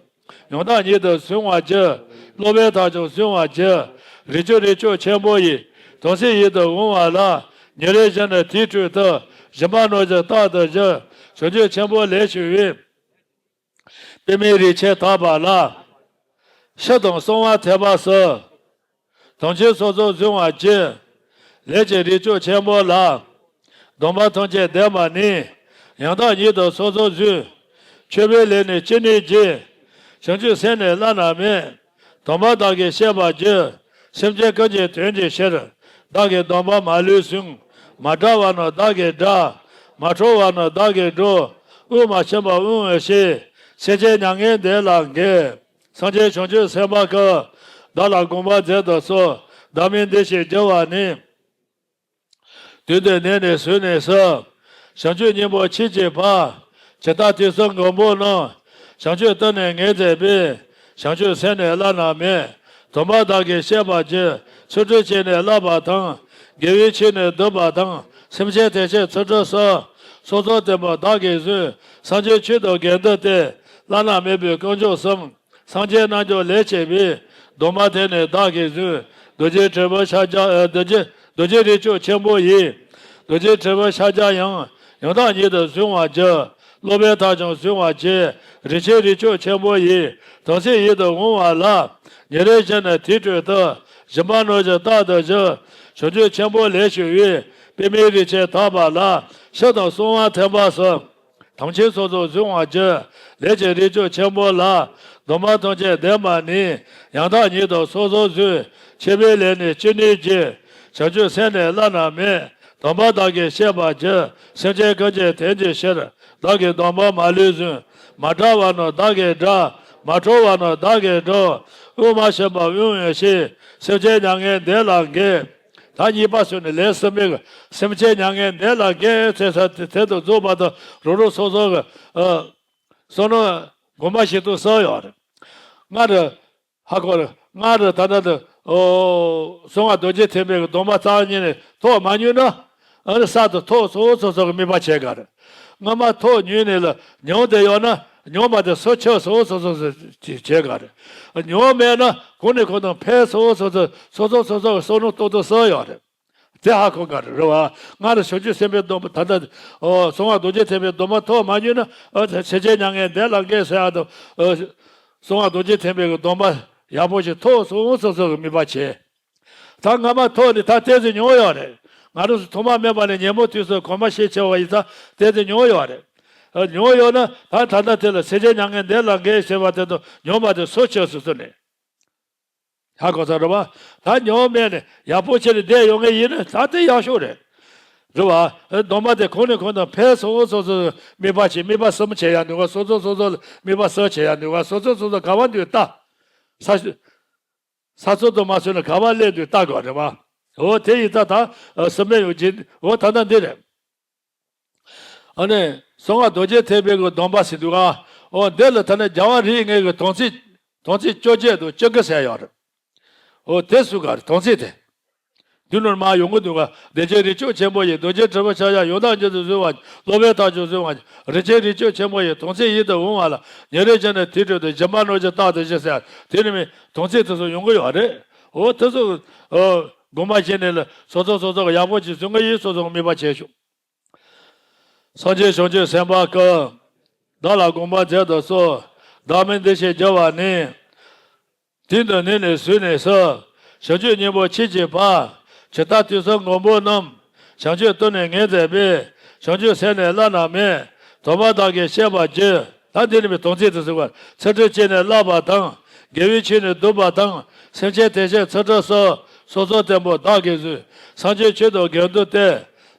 ཡང་དག་ཉིད་དུ་གཟུང་བར་བགྱི། སློབ་པའི་མཐར་ཀྱང་གཟུང་བར་བགྱི། རིགས་ཀྱི་རིགས་དྲུག་ཆེན་པོ་ཡི། དམ་ཚིག་ཡིད་དུ་འོང་བ་ལ། ཉིན་རེ་བཞིན་དུ་དེའི་དྲུང་དུ། སྦྱིན་པ་ནོར་བཞིན་རྟག་ཏུ་བགྱི། བྱང་ཆུབ་ཆེན་པོ་ལས་བྱུང་བའི། པདྨའི་རིགས་ཆེན་དག་པ་ལ། ཕྱི་དང་གསང་བ་ཐེག་པ་སོགས། དམ་ཆོས་སོ་སོར་གཟུང་བར་བགྱི། ལས་ཀྱི་རིགས་དྲུག་ཆེན་པོ་ལ། སྡོམ་པ་ཐམས་ཅད་ལྡན་པ་ནི། ཡང་དག་ཉིད་དུ་སོ་སོར་གཟུང་། མཆོད་པའི་ལས་ནི་ཅི་ནུས་བགྱི། བྱང་ཆུབ་སེམས་ནི་བླ་ན་མེད། སྡོམ་པ་བདག་གིས་བཤད་པར་བགྱི། སེམས་ཅན་ཀུན་གྱི་དོན་གྱི་ཕྱིར། བདག་གིས་སྡོམ་པ་མ་ལུས་བཟུང་། མ་བསྒྲལ་བ་རྣམས་བདག་གིས་བསྒྲལ། མ་ཁྲོ་བ་རྣམས་བདག་གིས་སྒྲོལ། དབུགས་མ་ཕྱིན་པ་དབང་བའི་ཕྱིར། སེམས་ཅན་མྱ་ངན་འདས་ལ་འགོད། སངས་རྒྱས་བྱང་ཆུབ་སེམས་དཔའ་ཀུན། བདག་ལ་དགོངས་པ་མཛད་དུ་གསོལ། བདག་མིང་འདི་ཞེས་བགྱི་བ་ནི། དུས་འདི་ནས་ནི་གཟུར་ནས་སུ། བྱང་ཆུབ་སྙིང་པོ་མཆིས་ཀྱི་བར། ཇི་ལྟར་དུས་གསུམ་མགོན་པོ་རྣམས། བྱང་ཆུབ་ཏུ་ནི་ངེས་མཛད་པའི། བྱང་ཆུབ་སེམས་ནི་བླ་ན་མེད། སྡོམ་པ་བདག་གིས་བཤད་པར་བགྱི། ཚུལ་ཁྲིམས་བཅས་ནི་བསླབ་པ་དང་། དགེ་བའི་ཆོས་ནི་སྒྲུབ་པ་དང་། སེམས་ཅན་བདེ་ཕྱིར་ཚུལ་ཁྲིམས་སྲུང་། སོ་སོར་བརྟན་པོ་བདག་གིས་བཟུང་། སངས་རྒྱས་ཆོས་དང་དགེ་འདུན་ཏེ། བླ་ན་མེད་པའི་དཀོན་མཆོག་གསུམ། སངས་རྒྱས་རྣལ་འབྱོར་ལས་བྱེད་པའི། སྡོམ་པ་དེ་ནི་བདག་གིས་བཟུང་། རྡོ་རྗེ་དྲིལ་བུ་ཕྱག་རྒྱ། ཨ། རྡོ་རྗེ། རྡོ་རྗེ་རིགས་དྲུག་ཆེན་པོ་ཡི། རྡོ་རྗེ་དྲིལ་བུ་ཕྱག་རྒྱ་ཡང་། ཡང་དག་ཉིད་དུ་གཟུང་བར་བགྱི། སློབ་པའི་མཐར་ཀྱང་གཟུང་བར་བགྱི། རིགས་ཆེན་རིགས་དྲུག་ཆེན་པོ་ཡི། དམ་ཚིག་ཡིད་དུ་འོང་བ་ལ། ཉིན་རེ་བཞིན་དུ་དེའི་དྲུང་དུ། སྦྱིན་པ་ནོར་བཞིན་རྟག་ཏུ་བགྱི། བྱང་ཆུབ་ཆེན་པོ་ལས་བྱུང་བའི། པདྨའི་རིགས་ཆེན་དག་པ་ལ། ཕྱི་དང་གསང་བ་ཐེག་པ་སོགས། དམ་ཆོས་སོ་སོར་གཟུང་བར་བགྱི། ལས་ཀྱི་རིགས་དྲུག་ཆེན་པོ་ལ། སྡོམ་པ་ཐམས་ཅད་ལྡན་པ་ནི། ཡང་དག་ཉིད་དུ་སོ་སོར་གཟུང་། མཆོད་པའི་ལས་ནི་ཅི་ནུས་བགྱི། བྱང་ཆུབ་སེམས་ནི་བླ་ན་མེད། སྡོམ་པ་བདག་གིས་བཤད་པར་བགྱི། སེམས་ཅན་ཀུན་གྱི་དོན་གྱི་ཕྱིར། བདག་གིས་སྡོམ་པ་མ་ལུས་བཟུང་། མ་བསྒྲལ་བ་རྣམས་བདག་གིས་བསྒྲལ། མ་ཁྲོ་བ་རྣམས་བདག་གིས་སྒྲོལ། དབུགས་མ་ཕྱིན་པ་དབང་བའི་ཕྱིར། སེམས་ཅན་མྱ་ངན་འདས་ལ་འགོད། ད་གཉིས་པ་སོ་ནི་ལས་གསུམ་པའི་གི་སེམས་ཅན་མྱ་ངན་འདས་ལ་འགོད་ཟེར་ས་དེ་དེ་དང་རྫོགས་པ་དང་རང་རང་སོ་སོ་གི་ཨ་བསོད་ནམས་གོང་མ་ཞིག་ཏུ་གསོག་ཡོད་རེད། སྔར་ཧ་གོ་རེད། སྔར་ད་ལྟ་དུ་ཨོ་གསང་སྔགས་རྡོ་རྗེ་ཐེག་པའི་གི་སྡོམ་པ་རྩ་བ་ཉིད་ནས་ཐོག་མ་ཉུལ་ན། ཨ་ནི་གསར་དུ་ཐོག་སོ་སོ་སོ་གི་དམིགས་པ་བྱེད་ག་རེད། སྔ་མ་ཐོག་ཉུལ་ནས་ལ་ཉུང་དེ་ཡོད་ན་ཉུང་མ་དེ་སུ་ཆོད་སོ་སོ་སོ་སོ་བྱེད་ག་རེད། ཉུང་མེད་ན་གོང་ནས་གོང་དུ་འཕེལ་སོ་སོ་སོ་སོ་སོ་སོ་སོ་གི་བསོད་ནམས་ཏོག་ཏོག་གསོག་ཡོད་རེད། དེ་ཧ་གོ་ག་རེད་རེད་བ། སྔར་བྱང་ཆུབ་སེམས་དཔའི་སྡོམ་པ་ད་ལྟ་ཨོ་གསང་སྔགས་རྡོ་རྗེ་ཐེག་པའི་སྡོམ་པ་ཐོག་མ་ཉུལ་ན་ཨོ་སེམས་ཅན་མྱ་ངན་འདས་ལ་འགོད་ཟེར་ཡག་དང་ཨོ་གསང་སྔགས་རྡོ་རྗེ་ཐེག་པའི་གི་སྡོམ་པ་ཡག་པོ་ཞིག་ཐོག་སོ་སོ་སོ་གི་དམིགས་པ་བྱེད། ད་སྔ་མ་ཐོག་ནས་ད་ཏོག་ཙམ་ཉུང་ཡོད་རེད། ང་རང་ཚོ་ཐོག་མ་མེད་པ་ནས་ཉོན་མོངས་དུས་སུ་གོམས་པ་ཤས་ཆེ་བ་ཡིན་ཙང་ཏོག་ཙམ་ཉུང་ཡོད་རེད། ཨ་ཉུང་ཡོད་ན་ད་ད་ལྟ་དེ་ལ་སེམས་ཅན་མྱ་ངན་འདས་ལ་འགོད་ཟེར་བ་དེ་དང་ཉུང་བ་དེ་སུ་ཆོད་སོ་སོ་ནས། ཧ་གོ་ས་རེད་བ། ད་ཉུང་མེད་ནས་ཡག་པོ་བྱས་ནས་བསྡད་ཡོང་ངེས་ཡིན་ན་ད་དེ་ཡག་ཤོས་རེད། རེད་བ། སྡོམ་པ་དེ་གོང་ནས་གོང་དུ་འཕེལ་སོང་། སོ་སོ་དམིགས་པ་བྱེད། དམིགས་པ་གསུམ་བྱེད་ཡ་འདུག་ག་སོ་སོ་སོ་སོ་ལ་དམིགས་པ་གསུམ་བྱེད་ཡ་འདུག་ག་སོ་སོ་སོ་སོ་ག་བ་འདུག་ལྟ། ས་ས་ཚོད་དུ་མ་སོན་ན་ག་བ་སླེབས་འདུག་ལྟ་དགོས་རེད་བ། འོ་དེ་ཡིན་ཙང་ད་སུམ་པའི་ཡོང་རྗེས་འོ་ད་ལྟ་འདི་རེད། ཨ་ནི་གསང་སྔགས་རྡོ་རྗེ་ཐེག་པའི་གི་སྡོམ་པ་ཟེར་འདུག་ག་འོ་འདི་ལ་ད་ནི་རྒྱལ་བ་རིགས་ལྔའི་གི་དམ་ཚིག་དམ་ཚིག་བཅོ་བརྒྱད་དང་བཅོ་དགུ་ཟེར་ཡོད་རེད། འོ་དེ་སུ་ག་རེད་དམ་ཚིག་དེ། འདི་ནོར་མ་ཡོང་གི་འདུག་ག་བདེ་ཆེན་རིགས་མཆོག་ཆེན་པོ་ཡི། རྡོ་རྗེ་དྲིལ་བུ་ཕྱག་རྒྱ་ཡང་དག་ཉིད་དུ་བཟུང་བ། སློབ་པའི་མཐའ་མཇུག་བཟུང་བ། རིན་ཆེན་རིགས་མཆོག་ཆེན་པོ་ཡི། དམ་ཚིག་ཡིད་དུ་འོང་བ་ལ། ཉིན་རེ་བཞིན་དུ་དེའི་དྲུང་དུ། སྦྱིན་པ་གནང་ཕྱིར་རྟག་ཏུ་བཞེས་ཟེར་དེ་ནི་མི་དམ་ཚིག་དེ་ཚོ་ཡོང་གི་ཡོད་རེད། འོ་དེ་ཚོ་དགོངས་པ་བཞེས་ནས་ལ་སོ་སོ་སོ་སོ་གི་ཡག་པོ་ཅིག་བཟུང་གི་ཡིན། སོ་སོ་གི་དམིགས་པ་བྱས་ཤོག་སངས་རྒྱས་བྱང་ཆུབ་སེམས་དཔའ་ཀུན། བདག་ལ་དགོངས་པ་མཛད་དུ་གསོལ། བདག་མིང་འདི་ཞེས་བགྱི་བ་ནི། དུས་འདི་ནས་ནི་གཟུད་ནས་སུ། བྱང་ཆུབ་སྙིང་པོ་མཆིས་ཀྱི་བར། ཇི་ལྟར་དུས་གསུམ་མགོན་པོ་རྣམས། བྱང་ཆུབ་ཏུ་ནི་ངེས་མཛད་པའི། བྱང་ཆུབ་སེམས་ནི་བླ་ན་མེད། སྡོམ་པ་བདག་གིས་བཤད་པར་བགྱི། ད་འདི་ནི་མི་དམ་ཚིག་ཏུ་གཟིགས་པར། ཚིག་འབྲུ་གཅིག་ནི་བསླབ་པ་དང་། དགེ་བའི་ཆོས་ནི་བསྡུ་བ་དང་། སེམས་ཅན་དེ་བཞིན་ཚུལ་ཁྲིམས་སྲུང་། སོ་སོའི་བརྟན་པོ་བདག་གིས་བཟུང་། སངས་རྒྱས་ཆོས་དང་དགེ་འདུན་ཏེ།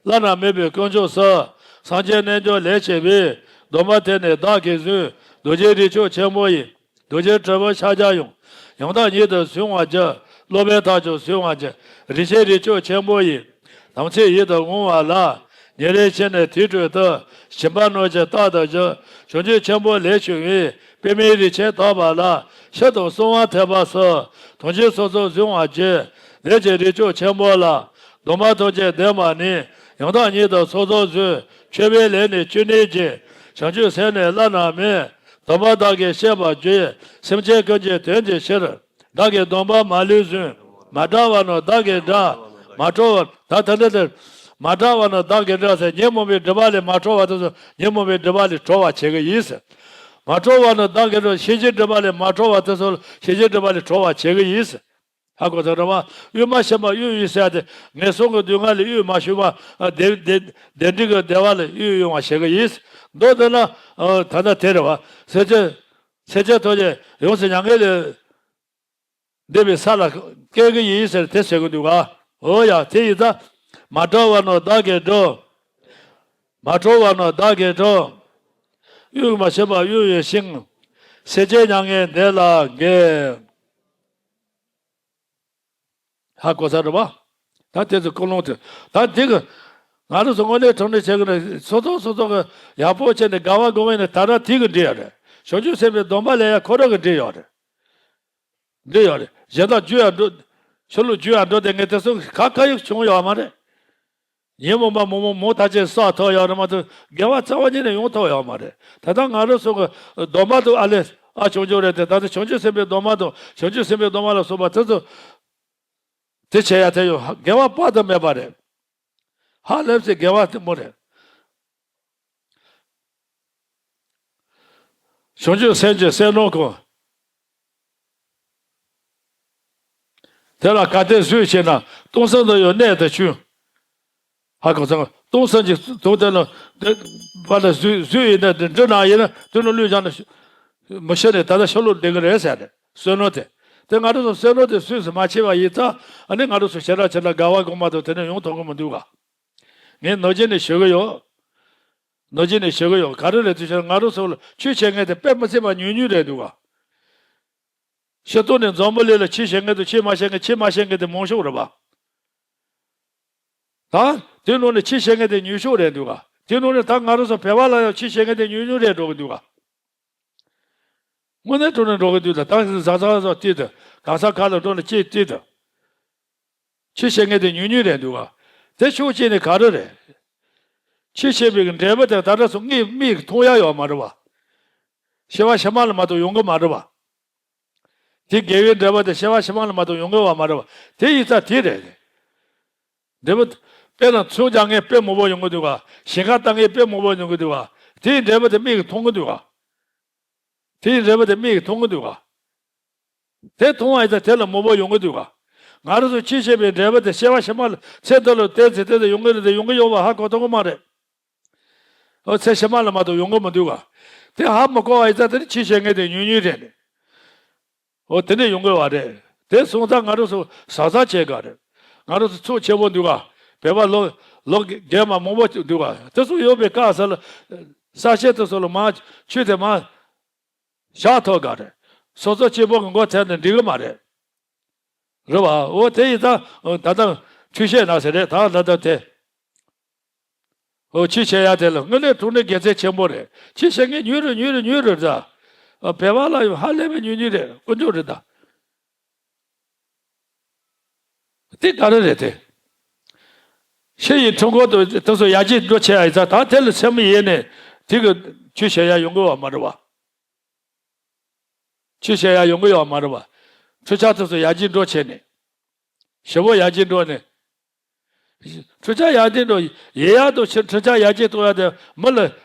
བླ་ན་མེད་པའི་དཀོན་མཆོག་གསུམ། སངས་རྒྱས་རྣལ་འབྱོར་ལས་བྱེད་པའི། སྡོམ་པ་དེ་ནི་བདག་གིས་བཟུང་། རྡོ་རྗེ་རིགས་མཆོག་ཆེན་པོ་ཡི། རྡོ་རྗེ་དྲིལ་བུ་ཕྱག་རྒྱ་ཡང་། ཡང་དག་ཉིད་དུ་བཟུང་བར་བགྱི། སློབ་པའི་མཐའ་མཇུག་བཟུང་བར་བགྱི། རིན་ཆེན་རིགས་མཆོག་ཆེན་པོ་ཡི། དམ་ཚིག་ཡིད་དུ་འོང་བ་ལ། ཉིན་རེ་བཞིན་དུ་དེའི་དྲུང་དུ། སྦྱིན་པ་གནང་ཕྱིར་རྟག་ཏུ་བགྱི། བྱང་ཆུབ་ཆེན་པོ་ལས་བྱུང་བའི། པདྨའི་རིན་ཆེན་དག་པ་ལ། ཕྱི་དང་གསང་བ་ཐེག་པ་སོགས། དམ་ཆོས་སོ་སོར་བཟུང་བར་བགྱི། ལས་ཀྱི་རིགས་མཆོག་ཆེན་པོ་ལ། སྡོམ་པ་ཐམས་ཅད་ལྡན་པ་ནི། ཡང་དག་ཉིད་དུ་སོ་སོར་བཟུང་། མཆོད་པའི་ལས་ནི་ཅི་ནུས་བགྱི། བྱང་ཆུབ་སེམས་ནི་བླ་ན་མེད། སྡོམ་པ་བདག་གིས་བཤད་པར་བགྱི། སེམས་ཅན་ཀུན་གྱི་དོན་གྱི་ཕྱིར། བདག་གིས་སྡོམ་པ་མ་ལུས་བཟུང་། མ་འདྲ་བ་རྣམས་བདག་གིས་བསྒྲགས། མ་འདྲ་བ་ད་ད་ད་ད། མ་འདྲ་བ་རྣམས་བདག་གིས་བསྒྲགས་ཟེར། ཉོན་མོངས་པའི་སྒྲིབ་པ་ལས་མ་གྲོལ་བ་དེ་ཚོ་ཉོན་མོངས་པའི་སྒྲིབ་པ་ལས་གྲོལ་བར་བྱེད་ཀྱི་ཡིན་ཟེར། མ་འདྲ་བ་རྣམས་བདག་གིས་བསྒྲགས། ཤེས་བྱའི་སྒྲིབ་པ་ལས་མ་གྲོལ་བ་དེ་ཚོ་ཤེས་བྱའི་སྒྲིབ་པ་ལས་གྲོལ་བར་བྱེད་ཀྱི་ཡིན་ཟེར། ཧ་གོ་ཚར་རེད་བ། དབུས་མ་ཞེས་པ་དབུས་ཡོད་ཟེར་ཏེ། ངན་སོང་གི་སྡུག་བསྔལ་ལས་དབུས་མ་ཞུགས་པ། བདེ་བདེ་བདེ་འབྲས་ཀྱི་བདེ་བ་ལ་དབུས་དབུས་ཡོང་བ་བྱེད་ཀྱི་ཡིན། མདོར་བསྡུ་ན། ད་ལྟ་དེ་རེད་བ། སེམས་ཅན་སེམས་ཅན་ཐམས་ཅད་ཡོངས་སུ་མྱ་ངན་ལས་འདས་པའི་ས་ལ་སྐྱེལ་གྱི་ཡིན་ཟེར་དེ་ཟེར་གྱི་འདུག་ག་འོ་ཡ། དེ་ཡིན་ཙང་། མ་འདྲ་བ་རྣམས་བདག་གིས་བསྒྲགས། མ་འདྲ་བ་རྣམས་བདག་གིས་བསྒྲགས། དབུས་མ་ཞེས་པ་དབུས་ཡོད་ཞིང་། སེམས་ཅན་མྱ་ངན་འདས་ལ་འགོད། ཧ་གོ་ཚར་རེད་བ། ད་དེ་ཚོ་ཀུན་སློང་དེ། ད་འདི་གི་ང་རང་ཚོ་དངོས་གནས་དྲང་གནས་བྱེད་ཀྱི་ནི་སོ་སོ་སོ་སོ་གི་ཡག་པོ་བྱས་ནས་དགའ་བ་སྒོམ་ཡས་ནས་ད་ལྟ་དེ་གི་འགྲིག་ཡོད་རེད། བྱང་ཆུབ་སེམས་དཔའི་སྡོམ་པ་ལེན་ཡ་ཁོ་རང་གི་འགྲིག་ཡོད་རེད། འགྲིག་ཡོད་རེད། གཞན་དག་རྒྱུ་ཡང་འགྲོ། ཕྱི་ལོགས་རྒྱུ་ཡང་འགྲོ་དེ་ངས་དེ་ཚོ་ག་ག་ཡོད་བྱུང་ཡོད་མ་རེད། ཉོན་མོངས་པ་མང་མང་མང་དག་ཅིག་བསགས་ཐུབ་ཡོད་རེད་མ་གཏོགས་དགེ་བ་རྩ་བ་ཉིད་ནས་ཡོང་ཐུབ་ཡོད་མ་རེད། ད་ལྟ་ང་རང་ཚོ་གི་སྡོམ་པ་དང་ཨ་ལས་ཨ་བྱུང་རྒྱུ་རེད་དེ། ད་ལྟ་བྱང་ཆུབ་སེམས་དཔའི་སྡོམ་པ་དང་བྱང་ཆུབ་སེམས་དཔའི་སྡོམ་པ་ལ་སོགས་པ་དེ་ཚོ་དེ་བྱེད་ཡ་དེ་ཡོད། དགེ་བ་དཔག་ཏུ་མེད་པ་རེད། ཧ་ལས་པའི་དགེ་བ་དེ་མོ་རེད། བྱང་ཆུབ་སེམས་ཀྱི་བསོད་ནམས་ཀུན། དེ་ལ་གལ་ཏེ་གཟུགས་ཞེ་ན། སྟོང་གསུམ་དུ་ཡང་གནས་དུ་ཆུག་ཧ་གོ་སོང་། སྟོང་གསུམ་གྱི་དོན་དེ་ལ་དེ་བ་ལ་གཟུགས་གཟུགས་ཡིན་ན་འདི་འདྲ་ན་ཡིན་ན་དེ་ནི་ལུས་བཞག་ན་མི་ཤི་ནས་ད་ལྟ་ཤི་ལོག་བསྡད་ཀྱི་རེད་ཟེར་ཏེ་བསོད་ནམས་དེ། དེ་ང་རང་ཚོ་བསོད་ནམས་དེ་སུས་སུ་མ་བྱས་པ་ཡིན་ཙང་ཨ་ནི་ང་རང་ཚོ་ཞེ་དྲག་ཞེ་དྲག་དགའ་བ་སྒོམ་མ་གཏོགས་དེ་ནས་ཡོང་ཐུབ་ཀྱི་མི་འདུག་ག་ངས་ནོར་གྱིས་ནས་ཞུ་གི་ཡོད། ནོར་གྱིས་ནས་ཞུ་གི་ཡོད། ག་རེ་རེད་དུས་ཆེན་ང་རང་ཚོ་ལ་ཆོས་བྱེད་མཁན་དེ་དཔེ་མི་སྲིད་པ་ཉུང་ཉུང་རེད་འདུག་ག་ཤེས་རྟོགས་ནས་འཛམ་བུ་གླིང་ལ་ཆོས་བྱེད་མཁན་དང་ཆོས་མ་བྱེད་མཁན་ཆོས་མ་བྱེད་མཁན་དེ་མང་ཤོས་རེད་པ། ད་དེ་ནང་ནས་ཆོས་བྱེད་མཁན་དེ་ཉུང་ཤོས་རེད་འདུག་ག་དེ་ནང་ནས་ད་ང་རང་ཚོ་བོད་པ་ལ་ཡང་ཆོས་བྱེད་མཁན་དེ་ཉུང་ཉུང་རེད་འགྲོ་གི་འདུག་ག་དངོས་གནས་དྲང་གནས་འགྲོ་གི་འདུག་ད་ད་གཟའ་ཚང་སོགས་བལྟས་ཏེ་གང་ས་ག་ལ་འགྲོ་ན་ཅིག་བལྟས་ཏེ། ཆོས་བྱེད་མཁན་དེ་ཉུང་ཉུང་རེད་འདུག་ག་དེ་ཕྱོགས་གཅིག་ནས་ག་རེ་རེད། ཆོས་བྱེད་པའི་འབྲས་བུ་དེ་ད་ལྟ་སོ་ངེས་མིག་མཐོང་ཡ་ཡོད་མ་རེད་པ། སྐྱེ་བ་ཕྱི་མ་ལ་མ་གཏོགས་ཡོང་གི་མ་རེད་པ། དེ་དགེ་བའི་འབྲས་བུ་དེ་སྐྱེ་བ་ཕྱི་མ་ལ་མ་གཏོགས་ཡོང་གི་ཡོད་མ་རེད་པ། དེ་ཡིན་ཙང་དེ་རེད། འབྲས་བུ། དཔེར་ན་ཚོང་རྒྱག་མཁན་དཔེ་མང་པོ་ཡོང་གི་འདུག་ག་ཞིང་ཁ་བཏབ་མཁན་དཔེ་མང་པོ་ཡོང་གི་འདུག་ག་དེའི་འབྲས་བུ་དེ་མིག་གིས་མཐོང་གི་འདུག་ག་དེའི་འབྲས་བུ་དེ་མིག་གིས་མཐོང་གི་འདུག་ག་དེ་མཐོང་བ་ཡིན་ཙང་དེ་ལ་མོས་པ་ཡོང་གི་འདུག་ག་ང་རང་ཚོ་ཆོས་བྱེད་པའི་འབྲས་བུ་དེ་སྐྱེ་བ་ཕྱི་མ་ལ་ཚེ་འདི་ལ་བརྟེན་ཚེ་དེ་ལ་ཡོང་གི་རེད་དེ་ཡོང་གི་ཡོད་པ་ཧ་གོ་ཐུབ་ཀྱི་མ་རེད། ཨོ་ཚེ་ཕྱི་མ་ལ་མ་གཏོགས་ཡོང་གི་མི་འདུག་ག་དེ་ཧ་མི་གོ་བ་ཡིན་ཙང་དེ་ནི་ཆོས་བྱེད་མཁན་དེ་ཉུང་ཉུང་རེད། ཨོ་དེ་འདྲས་ཡོང་གི་བ་རེད། དེ་སོང་ཙང་ང་རང་ཚོ་བཟང་བཟང་བྱེད་དགོས་རེད། ང་རང་ཚོ་ཚོགས་ཆེན་པོ་འདུག་ག་བོད་པ་ལོ་ ལོ་རྒས་མ་མང་པོ་འདུག་ག་དེ་ཚོ་ཡོད་པའི་སྐབས་སུ་ལ་ས་ཆ་དེ་ཚོ་ལ་མ་ཆུ་དེ་མ་བཞག་ཐུབ་ག་རེད། སོ་སོ་གཅིག་པོ་གི་མགོ་ཐེག་ནས་འགྲིག་གི་མ་རེད། རེད་བ། འོ་དེ་ཡིན་ཙང་ད་ལྟ་ཆུ་བཤལ་ན་ཟེར་རེད། ད་ད་ལྟ་དེ། འོ་ཆུ་བཤལ་ཡ་དེ་ལ་དངོས་གནས་དྲང་གནས་དགེ་མཚན་ཆེན་པོ་རེད། ཆུ་བཤལ་མཁན་ཉུང་རུ་ཉུང་རུ་ཉུང་རུ་རེད། བོད་པ་ལ་ཧ་ལས་པའི་ཉུང་ཉུང་རེད། དཀོན་མཆོག་རེད་ད། དེ་ག་རེ་རེད་དེ། ཤི་ཡི་ཁྲི་འཁོར་དུ་དེ་ཚོ་ཡར་རྒྱས་འགྲོ་བྱེད་ཡ་ཡིན་ཙང་ད་དེ་ལ་སེམས་ཡེ་ནས་དེ་གི་ཆུ་བཤལ་ཡ་ཡོང་གི་ཡོད་མ་རེད་བ། ཆུ་བཤལ་ཡ་ཡོང་གི་ཡོད་མ་རེད་བ། འཕྲུལ་ཆས་དེ་ཚོ་ཡར་རྒྱས་འགྲོ་བྱས་ནས། ཞེ་པོ་ཡར་རྒྱས་འགྲོ་ནས། འཕྲུལ་ཆས་ཡར་རྒྱས་འགྲོ་ཡེ་ཡ་དུ་ཕྱིར་འཕྲུལ་ཆས་ཡར་རྒྱས་གཏོང་ཡ་དེ་མི་ལ་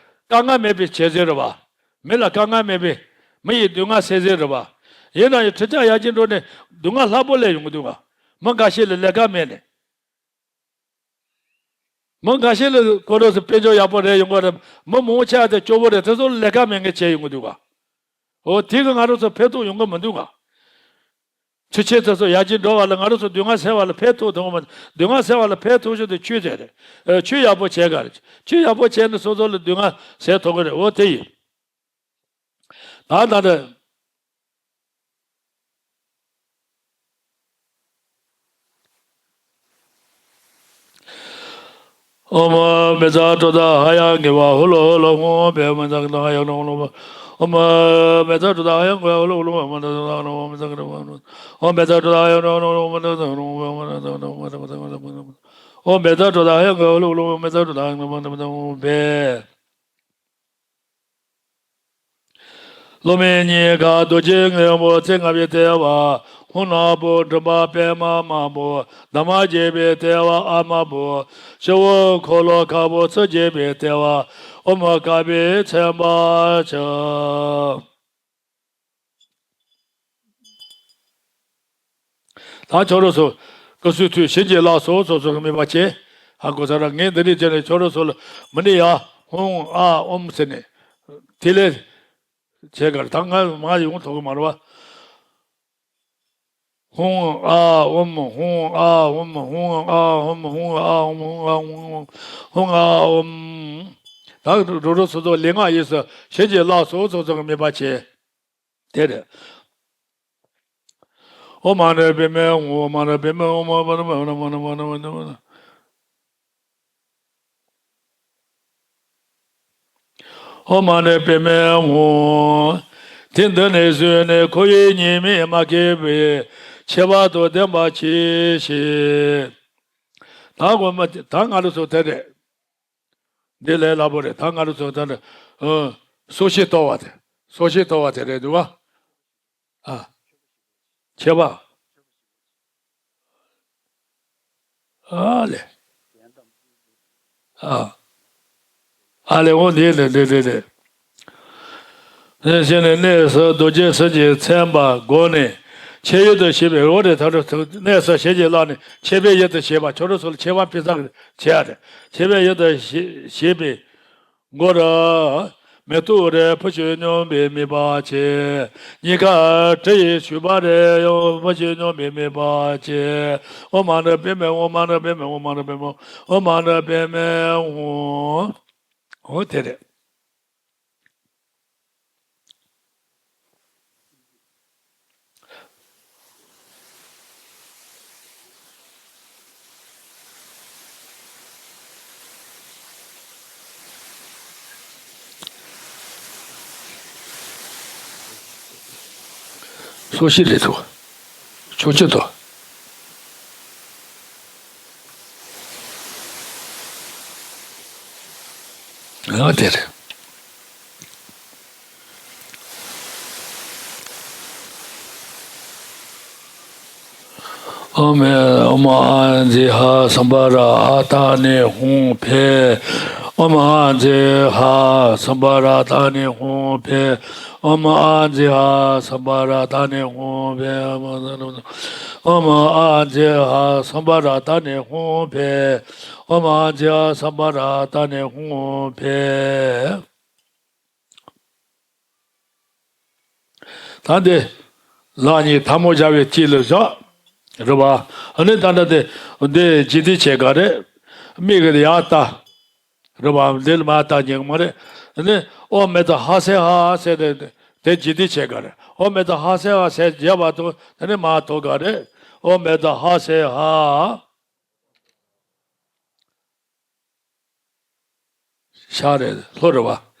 དཀའ་ངལ་མེད་པའི་བྱེད་ཟིན་རེད་བ། མི་ལ་དཀའ་ངལ་མེད་པའི་མི་ཡི་སྡུག་བསྔལ་སེལ་ཟིན་རེད་བ། ཡིན་ན་ཡང་འཕྲུལ་ཆས་ཡར་རྒྱས་འགྲོ་ནས་སྡུག་བསྔལ་ལྷག་པོ་སླེབས་ཡོང་གི་འདུག་ག་མི་འགའ་ཤས་ལ་ལས་ཀ་མེད་ནས། མི་འགའ་ཤས་ལ་ཁོ་རང་ཚོ་དཔལ་འབྱོར་ཡག་པོ་རེད་ཡོང་གི་རེད། མི་མང་ཆེ་བ་དེ་སྐྱོ་པོ་རེད། དེ་ཚོ་ལ་ལས་ཀ་མེད་མཁན་བྱས་ཡོང་གི་འདུག་ག་འོ་དེ་གི་ང་རང་ཚོ་ཕན་ཐོགས་ཡོང་གི་མི་འདུག་ག་ཆུ་ཆེན་དེ་ཚོ་ཡར་རྒྱས་འགྲོ་བ་ལ་ང་རང་ཚོ་སྡུག་བསྔལ་སེལ་བ་ལ་ཕན་ཐོགས་ཐུབ་མ། སྡུག་བསྔལ་སེལ་བ་ལ་ཕན་ཐོགས་ཤོས་དེ་ཆུ་ཟེར་རེད། ཨ། ཆུ་ཡག་པོ་བྱས་ག་རེད། ཆུ་ཡག་པོ་བྱས་ནས་སོ་སོ་ལ་སྡུག་བསྔལ་སེལ་ཐུབ་གི་རེད། འོ་དེ་ཡིན། ད་ད་ད། ཨོཾ་མེ་ཛ་ཏྲོ་ད་ཧ་ཡ་གེ་བ་ཧུ་ལོ་ཧུ་ལོ་ཧུ་མེ་ཛ་ཏྲོ་ད་ཧ་ཡ་ཧུ་ལོ་ཧུ་ལོ། ཨོཾ་མེ་ཛ་ཏྲོ་ད་ཧ་ཡ་གེ་བ་ཧུ་ལོ་ཧུ་ལོ་ཧུ་མེ་ཛ་ཏྲོ་ད་ཧ་ཡ་ཧུ་ལོ་ཧུ་ལོ། ཨོཾ་མེ་ཛ་ཏྲོ་ད་ཧ་ཡ་གེ་བ་ཧུ་ལོ་ཧུ་ལོ་ཧུ་མེ་ཛ་ཏྲོ་ད་ཧ་ཡ་ཧུ་ལོ་ཧུ་ལོ། ཨོཾ་མེ་ཛ་ཏྲོ་ད་ཧ་ཡ་གེ་བ་ཧུ་ལོ་ཧུ་ལོ་ཧུ་མེ་ཛ་ཏྲོ་ད་ཧ་ཡ་གེ་བ་ཧུ་ལོ་ཧུ་ལོ། སློབ་མའི་སྙིང་ག་རྡོ་རྗེ་སྔོན་པོ་ཚེ་རྔ་བའི་ལྟེ་བ། ཧཱུྃ་ནག་པོ་མགྲིན་པ་པདྨ་དམར་པོ། འདབ་མ་བརྒྱད་པའི་ལྟེ་བ་ཨ་དམར་པོ། སྤྱི་བོ་འཁོར་ལོ་དཀར་པོ་ཚེ་བརྒྱད་པའི་ལྟེ་བ། ཨོཾ་དཀར་པོས་མཚན་པར་བྱ། ད་ཁྱོད་རང་ཚོ་སྐུ་གསུང་ཐུགས་བྱིན་གྱིས་བརླབས་སོ་སོ་སོ་གི་དམིགས་པ་བྱས། ཧ་གོ་ས་ར། ངས་འདི་ནས་བྱས་ནས་ཁྱོད་རང་ཚོ་ལ་མི་ནི་ཡ་ཧཱུྃ་ཨཱཿ་ཨོཾ་ཟེར་ནས་དེ་ལས་བྱས་གར་ད་ང་མ་ཡོང་ཐུབ་གི་མ་རེད་བ། ཧཱུྃ་ཨཱཿ་ཨོཾ། ཧཱུྃ་ཨཱཿ་ཨོཾ། ཧཱུྃ་ཨཱཿ་ཨོཾ། ཧཱུྃ་ཨཱཿ་ཨོཾ། ཧཱུྃ་ཨཱཿ་ཨོཾ། ཧཱུྃ་ཨཱཿ་ཨོཾ། ད་རུ་རུ་སོ་སོ་ལུས་ངག་ཡིད་གསུམ་བྱིན་གྱིས་བརླབས་སོ་སོ་སོ་གི་དམིགས་པ་བྱས། དེ་རེད། ཨོཾ་མ་ཎི་པདྨེ་ཧཱུྃ། ཨོཾ་མ་ཎི་པདྨེ་ཧཱུྃ། ཨོཾ་མ་ཎི་པདྨེ་ཧཱུྃ། ཨོཾ་མ་ཎི་པདྨེ་ཧཱུྃ། དེ་འདི་ནས་བཟུང་ནས་ཁོ་བོའི་ཉེས་དམིགས་མ་སྐྱེས་པའི་ཁྱད་པར་དུ་ལྡན་པ་གྱིས་ཤིག་ད་གོ་མ་ད་ང་རང་ཚོ་དེ་རེད། འདི་ལས་སླ་པོ་རེད། ད་ང་རང་ཚོ་ད་ནི་ཨ་སོ་སྐྱེ་ལྟོ་བ་དེ། སོ་སྐྱེ་ལྟོ་བ་དེ་རེད་འདུག་བ། ཨ། ཁྱད་པར། ཨ་ལེ། ཨ། ཨ་ལེ། འོ་འདི་ལེ་ལེ་ལེ་ལེ། ཞེས་ནས་གནས་སུ་རྡོ་རྗེ་སེམས་ཀྱིས་མཚན་པ་བསྒོམས་ནས་ཁྱབ་ཡུལ་དུ་བྱེད་པའི་འོ་རེད། ད་རུང་གནས་སུ་ཞལ་གྱིས་བླངས་ནས་ཁྱབ་པའི་ཡུལ་དུ་བྱེད་པ། ཁྱོད་རང་ཚོ་ལ་ཁྱད་པར་ཕུན་སུམ་བྱེད་ཡ་རེད། ཁྱབ་པའི་ཡུལ་དུ་བྱེད་པའི་མགོ་རུ་མེ་ཏོག་རེ་ཕུལ་ཞིང་སྙོམས་པའི་དམིགས་པ་བྱས། སྙིང་གར་དྲི་ཡི་བྱུག་པ་རེ་ཡང་ཕུལ་ཞིང་སྙོམས་པའི་དམིགས་པ་བྱས། ཨོཾ་མ་ཎི་པདྨེ་ཧཱུྃ། ཨོཾ་མ་ཎི་པདྨེ་ཧཱུྃ། ཨོཾ་མ་ཎི་པདྨེ་ཧཱུྃ། ཨོཾ་མ་ཎི་པདྨེ་ཧཱུྃ། འོ་དེ་རེད། སོ་སྐྱེ་རེད་དོ། ཕྱོགས་གཅིག་ཏུ། ཨ་དེ་རེད། ཨོཾ་ཨཱཿཛཿཧ་སཾ་བྷ་ར་ཨཱཿཏ་ནི་ཧཱུྃ་ཕཊ། ཨོཾ་ཨཱཿཛཿཧ་སཾ་བྷ་ར་ཏ་ནི་ཧཱུྃ་ཕཊ། ཨོཾ་ཨཱཿཛཿཧ་སཾ་བྷ་ར་ཏ་ནི་ཧཱུྃ་ཕཊ། ཨོཾ་ཨཱཿཛཿཧ་སཾ་བྷ་ར་ཏ་ནི་ཧཱུྃ་ཕཊ། ཨོཾ་ཨཱཿཛཿཧ་སཾ་བྷ་ར་ཏ་ནི་ཧཱུྃ་ཕཊ། ད་འདི་ལག་གཉིས་ཐལ་མོ་སྦྱར་བའི་དཀྱིལ་ལ་བཞག་རེད་བ། ཨ་ནི་ད་ལྟ་དེ་འདི་ཇི་ལྟར་བྱས་ག་རེད། མིག་གིས་ཡར་ལྟ། རེད་བ། འདི་ལ་མར་ལྟ་ཉན་གི་མ་རེད། དེ་ནས་ཨོ་མེ་ད་ཧ་སེ་ཧ་ཟེར་ཏེ་དེ་ཇི་ཏི་བྱེད་ག་རེད། ཨོ་མེ་ད་ཧ་སེ་ཧ་ཟེར་རྒྱབ་པ་དང་དེ་ནས་མར་ཐོག་ག་རེད། ཨོ་མེ་ད་ཧ་སེ་ཧ། ཤ་རེད། ལྷོ་རེད་བ།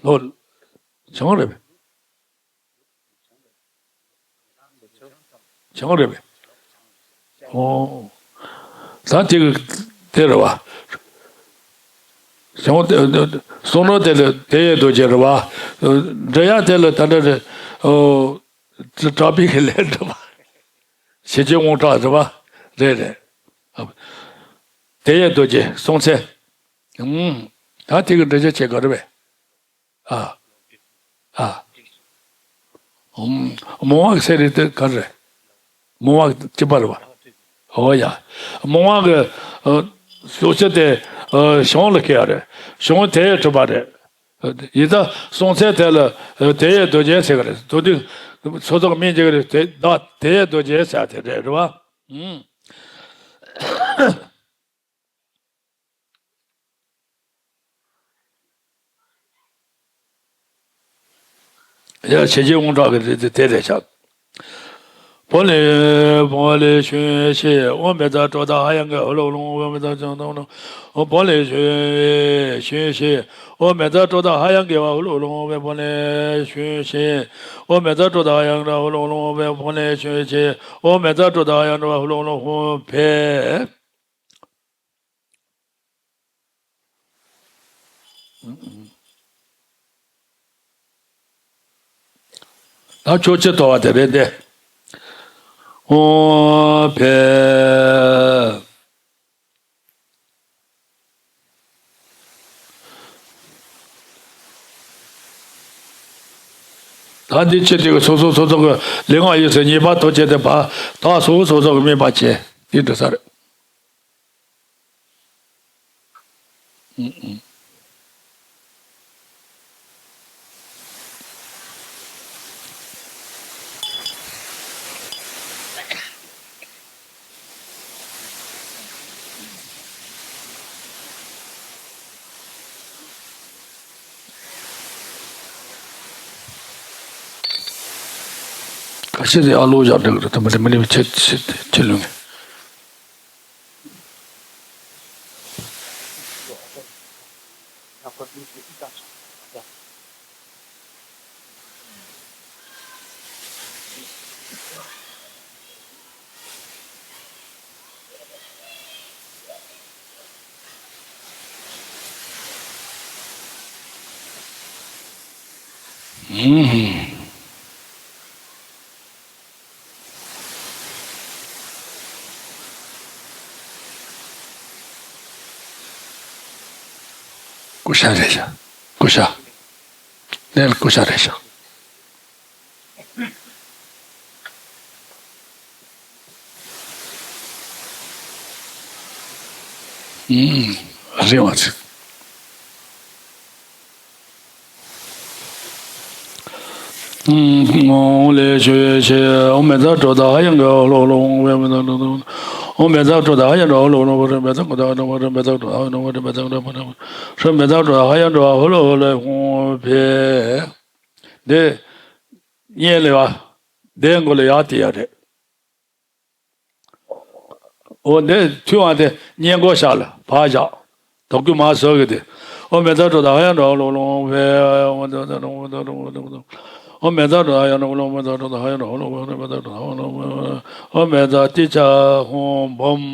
ལྷོ། བྱང་རེད་པས། བྱང་རེད་པས། ཨོ། ད་དེ་གི་དེ་རེད་བ། བྱང་དེ་གསུང་རབ་དེ་ལ་དེ་ཡི་རྡོ་རྗེ་རེད་བ། འདྲི་ཡག་དེ་ལ་ད་འདྲ་རེད། ཨོ། གྲགས་པའི་གི་ལས་འདྲ་བ། ཞི་བྱེད་དབང་དྲག་རེད་བ། རེད་རེད། དེ་ཡི་རྡོ་རྗེ་སྲོང་བཙན། ཨུམ། ད་དེ་གི་འགྲེལ་བཤད་བྱེད་དགོས་རེད་པས། ཨ། ཨ། ཨུམ། རྨོ་བ་གི་སྲས་རེད་དེ་ག་རེ་རེད། རྨོ་བ་གི་གཅིག་པ་རེད་བ། ཨོ་ཡ། རྨོ་བ་གི་ཨ་སྲོག་ཆགས་དེ་ཨ་བྱང་ལ་སྐྱེ་བ་རེད། བྱང་དེ་ཡི་གྲུབ་པ་རེད། ཡི་ད་སྲོང་བཙན་དེ་ལ་དེ་ཡི་རྡོ་རྗེ་ཟེར་གི་རེད། དེ་དུས་སོ་སོ་གི་མིང་ཅིག་རེད། དེ་ད་དེ་ཡི་རྡོ་རྗེ་ཟེར་དེ་རེད། རེད་བ། ཨུམ། ཡ་ཞི་བྱེད་དབང་དྲག་གི་རེད་དེ་དེ་རེད་ཤག་བོ་ལེ་བོ་ལེ་ཤུན་ཤེ་ཨོ་མེ་ད་ཀྲོ་ད་ཧ་ཡང་གི་ཧུ་ལུ་ལུང་བོ་མེ་ད་ཅང་ཏང་ནོ། བོ་ལེ་ཤུན་ཤེ་ཨོ་མེ་ད་ཀྲོ་ད་ཧ་ཡང་གི་བ་ཧུ་ལུ་ལུང་བོ་བོ་ལེ་ཤུན་ཤེ་ཨོ་མེ་ད་ཀྲོ་ད་ཧ་ཡང་གི་ཧུ་ལུ་ལུང་བོ་བོ་ལེ་ཤུན་ཤེ་ཨོ་མེ་ད་ཀྲོ་ད་ཧ་ཡང་གི་བ་ཧུ་ལུ་ལུང་བོ་ཕེ། ད་ཕྱོགས་ཆོས་དོར་བ་དེ་རེད་དེ། ཨོ་ཕེ། ད་འདི་ཆོས་དེ་གི་སོ་སོ་སོ་སོ་གི་ལུས་ངག་ཡིད་གསུམ་ཉེས་པ་དོར་བྱས་ཏེ་བ་ད་སོ་སོ་སོ་གི་སྨོན་པ་བྱས་དེ་འགྲོ་ས་རེད། ཁ་ཤས་དེ་ཨ་ལོ་བཞག་འགྲིག་གི་རེད། དེ་མ་རེད་མ་རེད་ཆེ་ཆེ་ཆེ་ལུང་། ཀུ་ཤ་རེད་ཤག་ཀུ་ཤ། ནས་ཀུ་ཤ་རེད་ཤག་ཨུམ། རེད་བ་ཚིག་ཨོ་ལེ་ཤུ་ཤེ་ཨོ་མེ་ད་ཀྲོ་ད་ཧ་ཡང་གི་ཧོ་ལོ་ཧོ་ལོ་ཧོ་མེ་ད་ཀྲོ་ད་ཧ་ཡང་གི་ཧོ་ལོ་ཧོ་ལོ་ཧོ་མེ་ད་ཀྲོ་ད་ཧ་ཡང་གི་ཧོ་ལོ་ཧོ་ལོ་ཧོ་མེ་ད་ཀྲོ་ད་ཧ་ཡང་གི་ཧོ་ལོ་ཧོ་ལོ་ཧོ་མེ་ད་ཀྲོ་ད་ཧ་ཡང་གི་ཧོ་ལོ་ཧོ་ལོ་ཧོ་ཕེ། དེ་གཉེན་ལས་བ། དེ་མགོ་ལ་ཡར་དེ་ཡ་རེད། འོ་འདི་ཐུན་བ་དེ་སྙན་གོ་ཤ་ལ་ཕར་བཞག་དོག་ཀུ་མ་བཟོ་གི་དེ། ཨོ་མེ་ད་ཀྲོ་ད་ཧ་ཡང་འགྲོ་ལོ་ལོ་ཧྥེ། ཨོ་མེ་ད་ཀྲོ་ད་ཧ་ཡང་འགྲོ་ལོ་ལོ་ཧྥེ། ད་ཀྲོ་ད་ཧ་ཡང་འགྲོ་ལོ་ཧྥེ། ད་ཀྲོ་ད་ཧ་ཡང་འགྲོ་ལོ་ཧྥེ། ཨོ་མེ་ད་ཏི་ཅ་ཧོང་བོམ།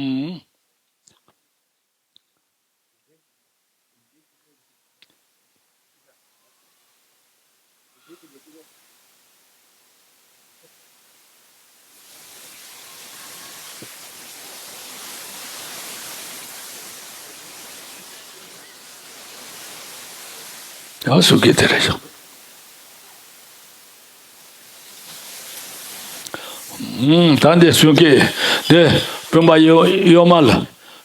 ཡང་སུ་གི་དེ་རེད་ཤག་ད་འདི་གསུང་སྐད་འདི་སྤུན་པ་གཡོ་གཡོ་མ་ལ་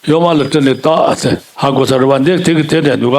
གཡོ་མ་ལ་སྤྲིན་ལས་བཏགས་ཟེར་ཧ་གོ་ས་རེད་བ། འདི་དེ་གི་དེ་འདྲ་འདུག་ག་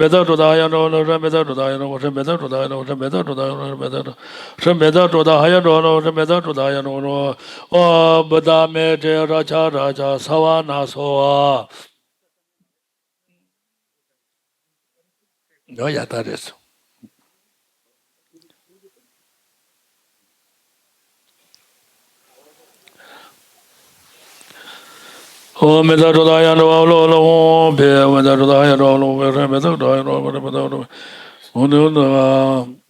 མེ་ཏོག་དྲོད་དང་ཧ་ཡང་འགྲོ་ལོ། ཧྲི་མེ་ཏོག་དྲོད་དང་ཧ་ཡང་འགྲོ། ཧྲི་མེ་ཏོག་དྲོད་དང་ཧ་ཡང་འགྲོ། ཧྲི་མེ་ཏོག་དྲོད་དང་ཧ་ཡང་འགྲོ། ཧྲི་མེ་ཏོག་དྲོད་དང་ཧ་ཡང་འགྲོ། ཧྲི་མེ་ཏོག་དྲོད་དང་ཧ་ཡང་འགྲོ། ཨོ་བུདྡྷ་མེ་ཏྲི་རཀྵ་རཀྵ་ས་བ་ན་སྭཱ་ཧཱ། འོ་ཡ་ད་རེད་སོ། ཨོ་མེ་ཏོག་དྲོད་དང་ཧ་ཡང་འགྲོ་ལོ་ལོ། ཨོ་བེ་མེ་ཏོག་དྲོད་དང་ཧ་ཡང་འགྲོ་ལོ། བེ་མེ་ཏོག་དྲོད་དང་ཧ་ཡང་འགྲོ། བེ་མེ་ཏོག་དྲོད་དང་ཧ་ཡང་འགྲོ། ཨོ་ནི་ཨོ་ནི།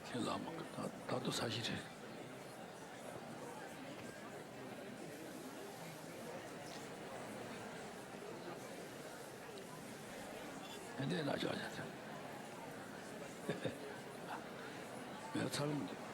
ཁྱེད་ལ་མ་ད་ད་དུ་ས་གཞི་རེད། ཨ་འདི་ན་ཅོག་ཅན་ཡང་ཚར་མི་འདུག་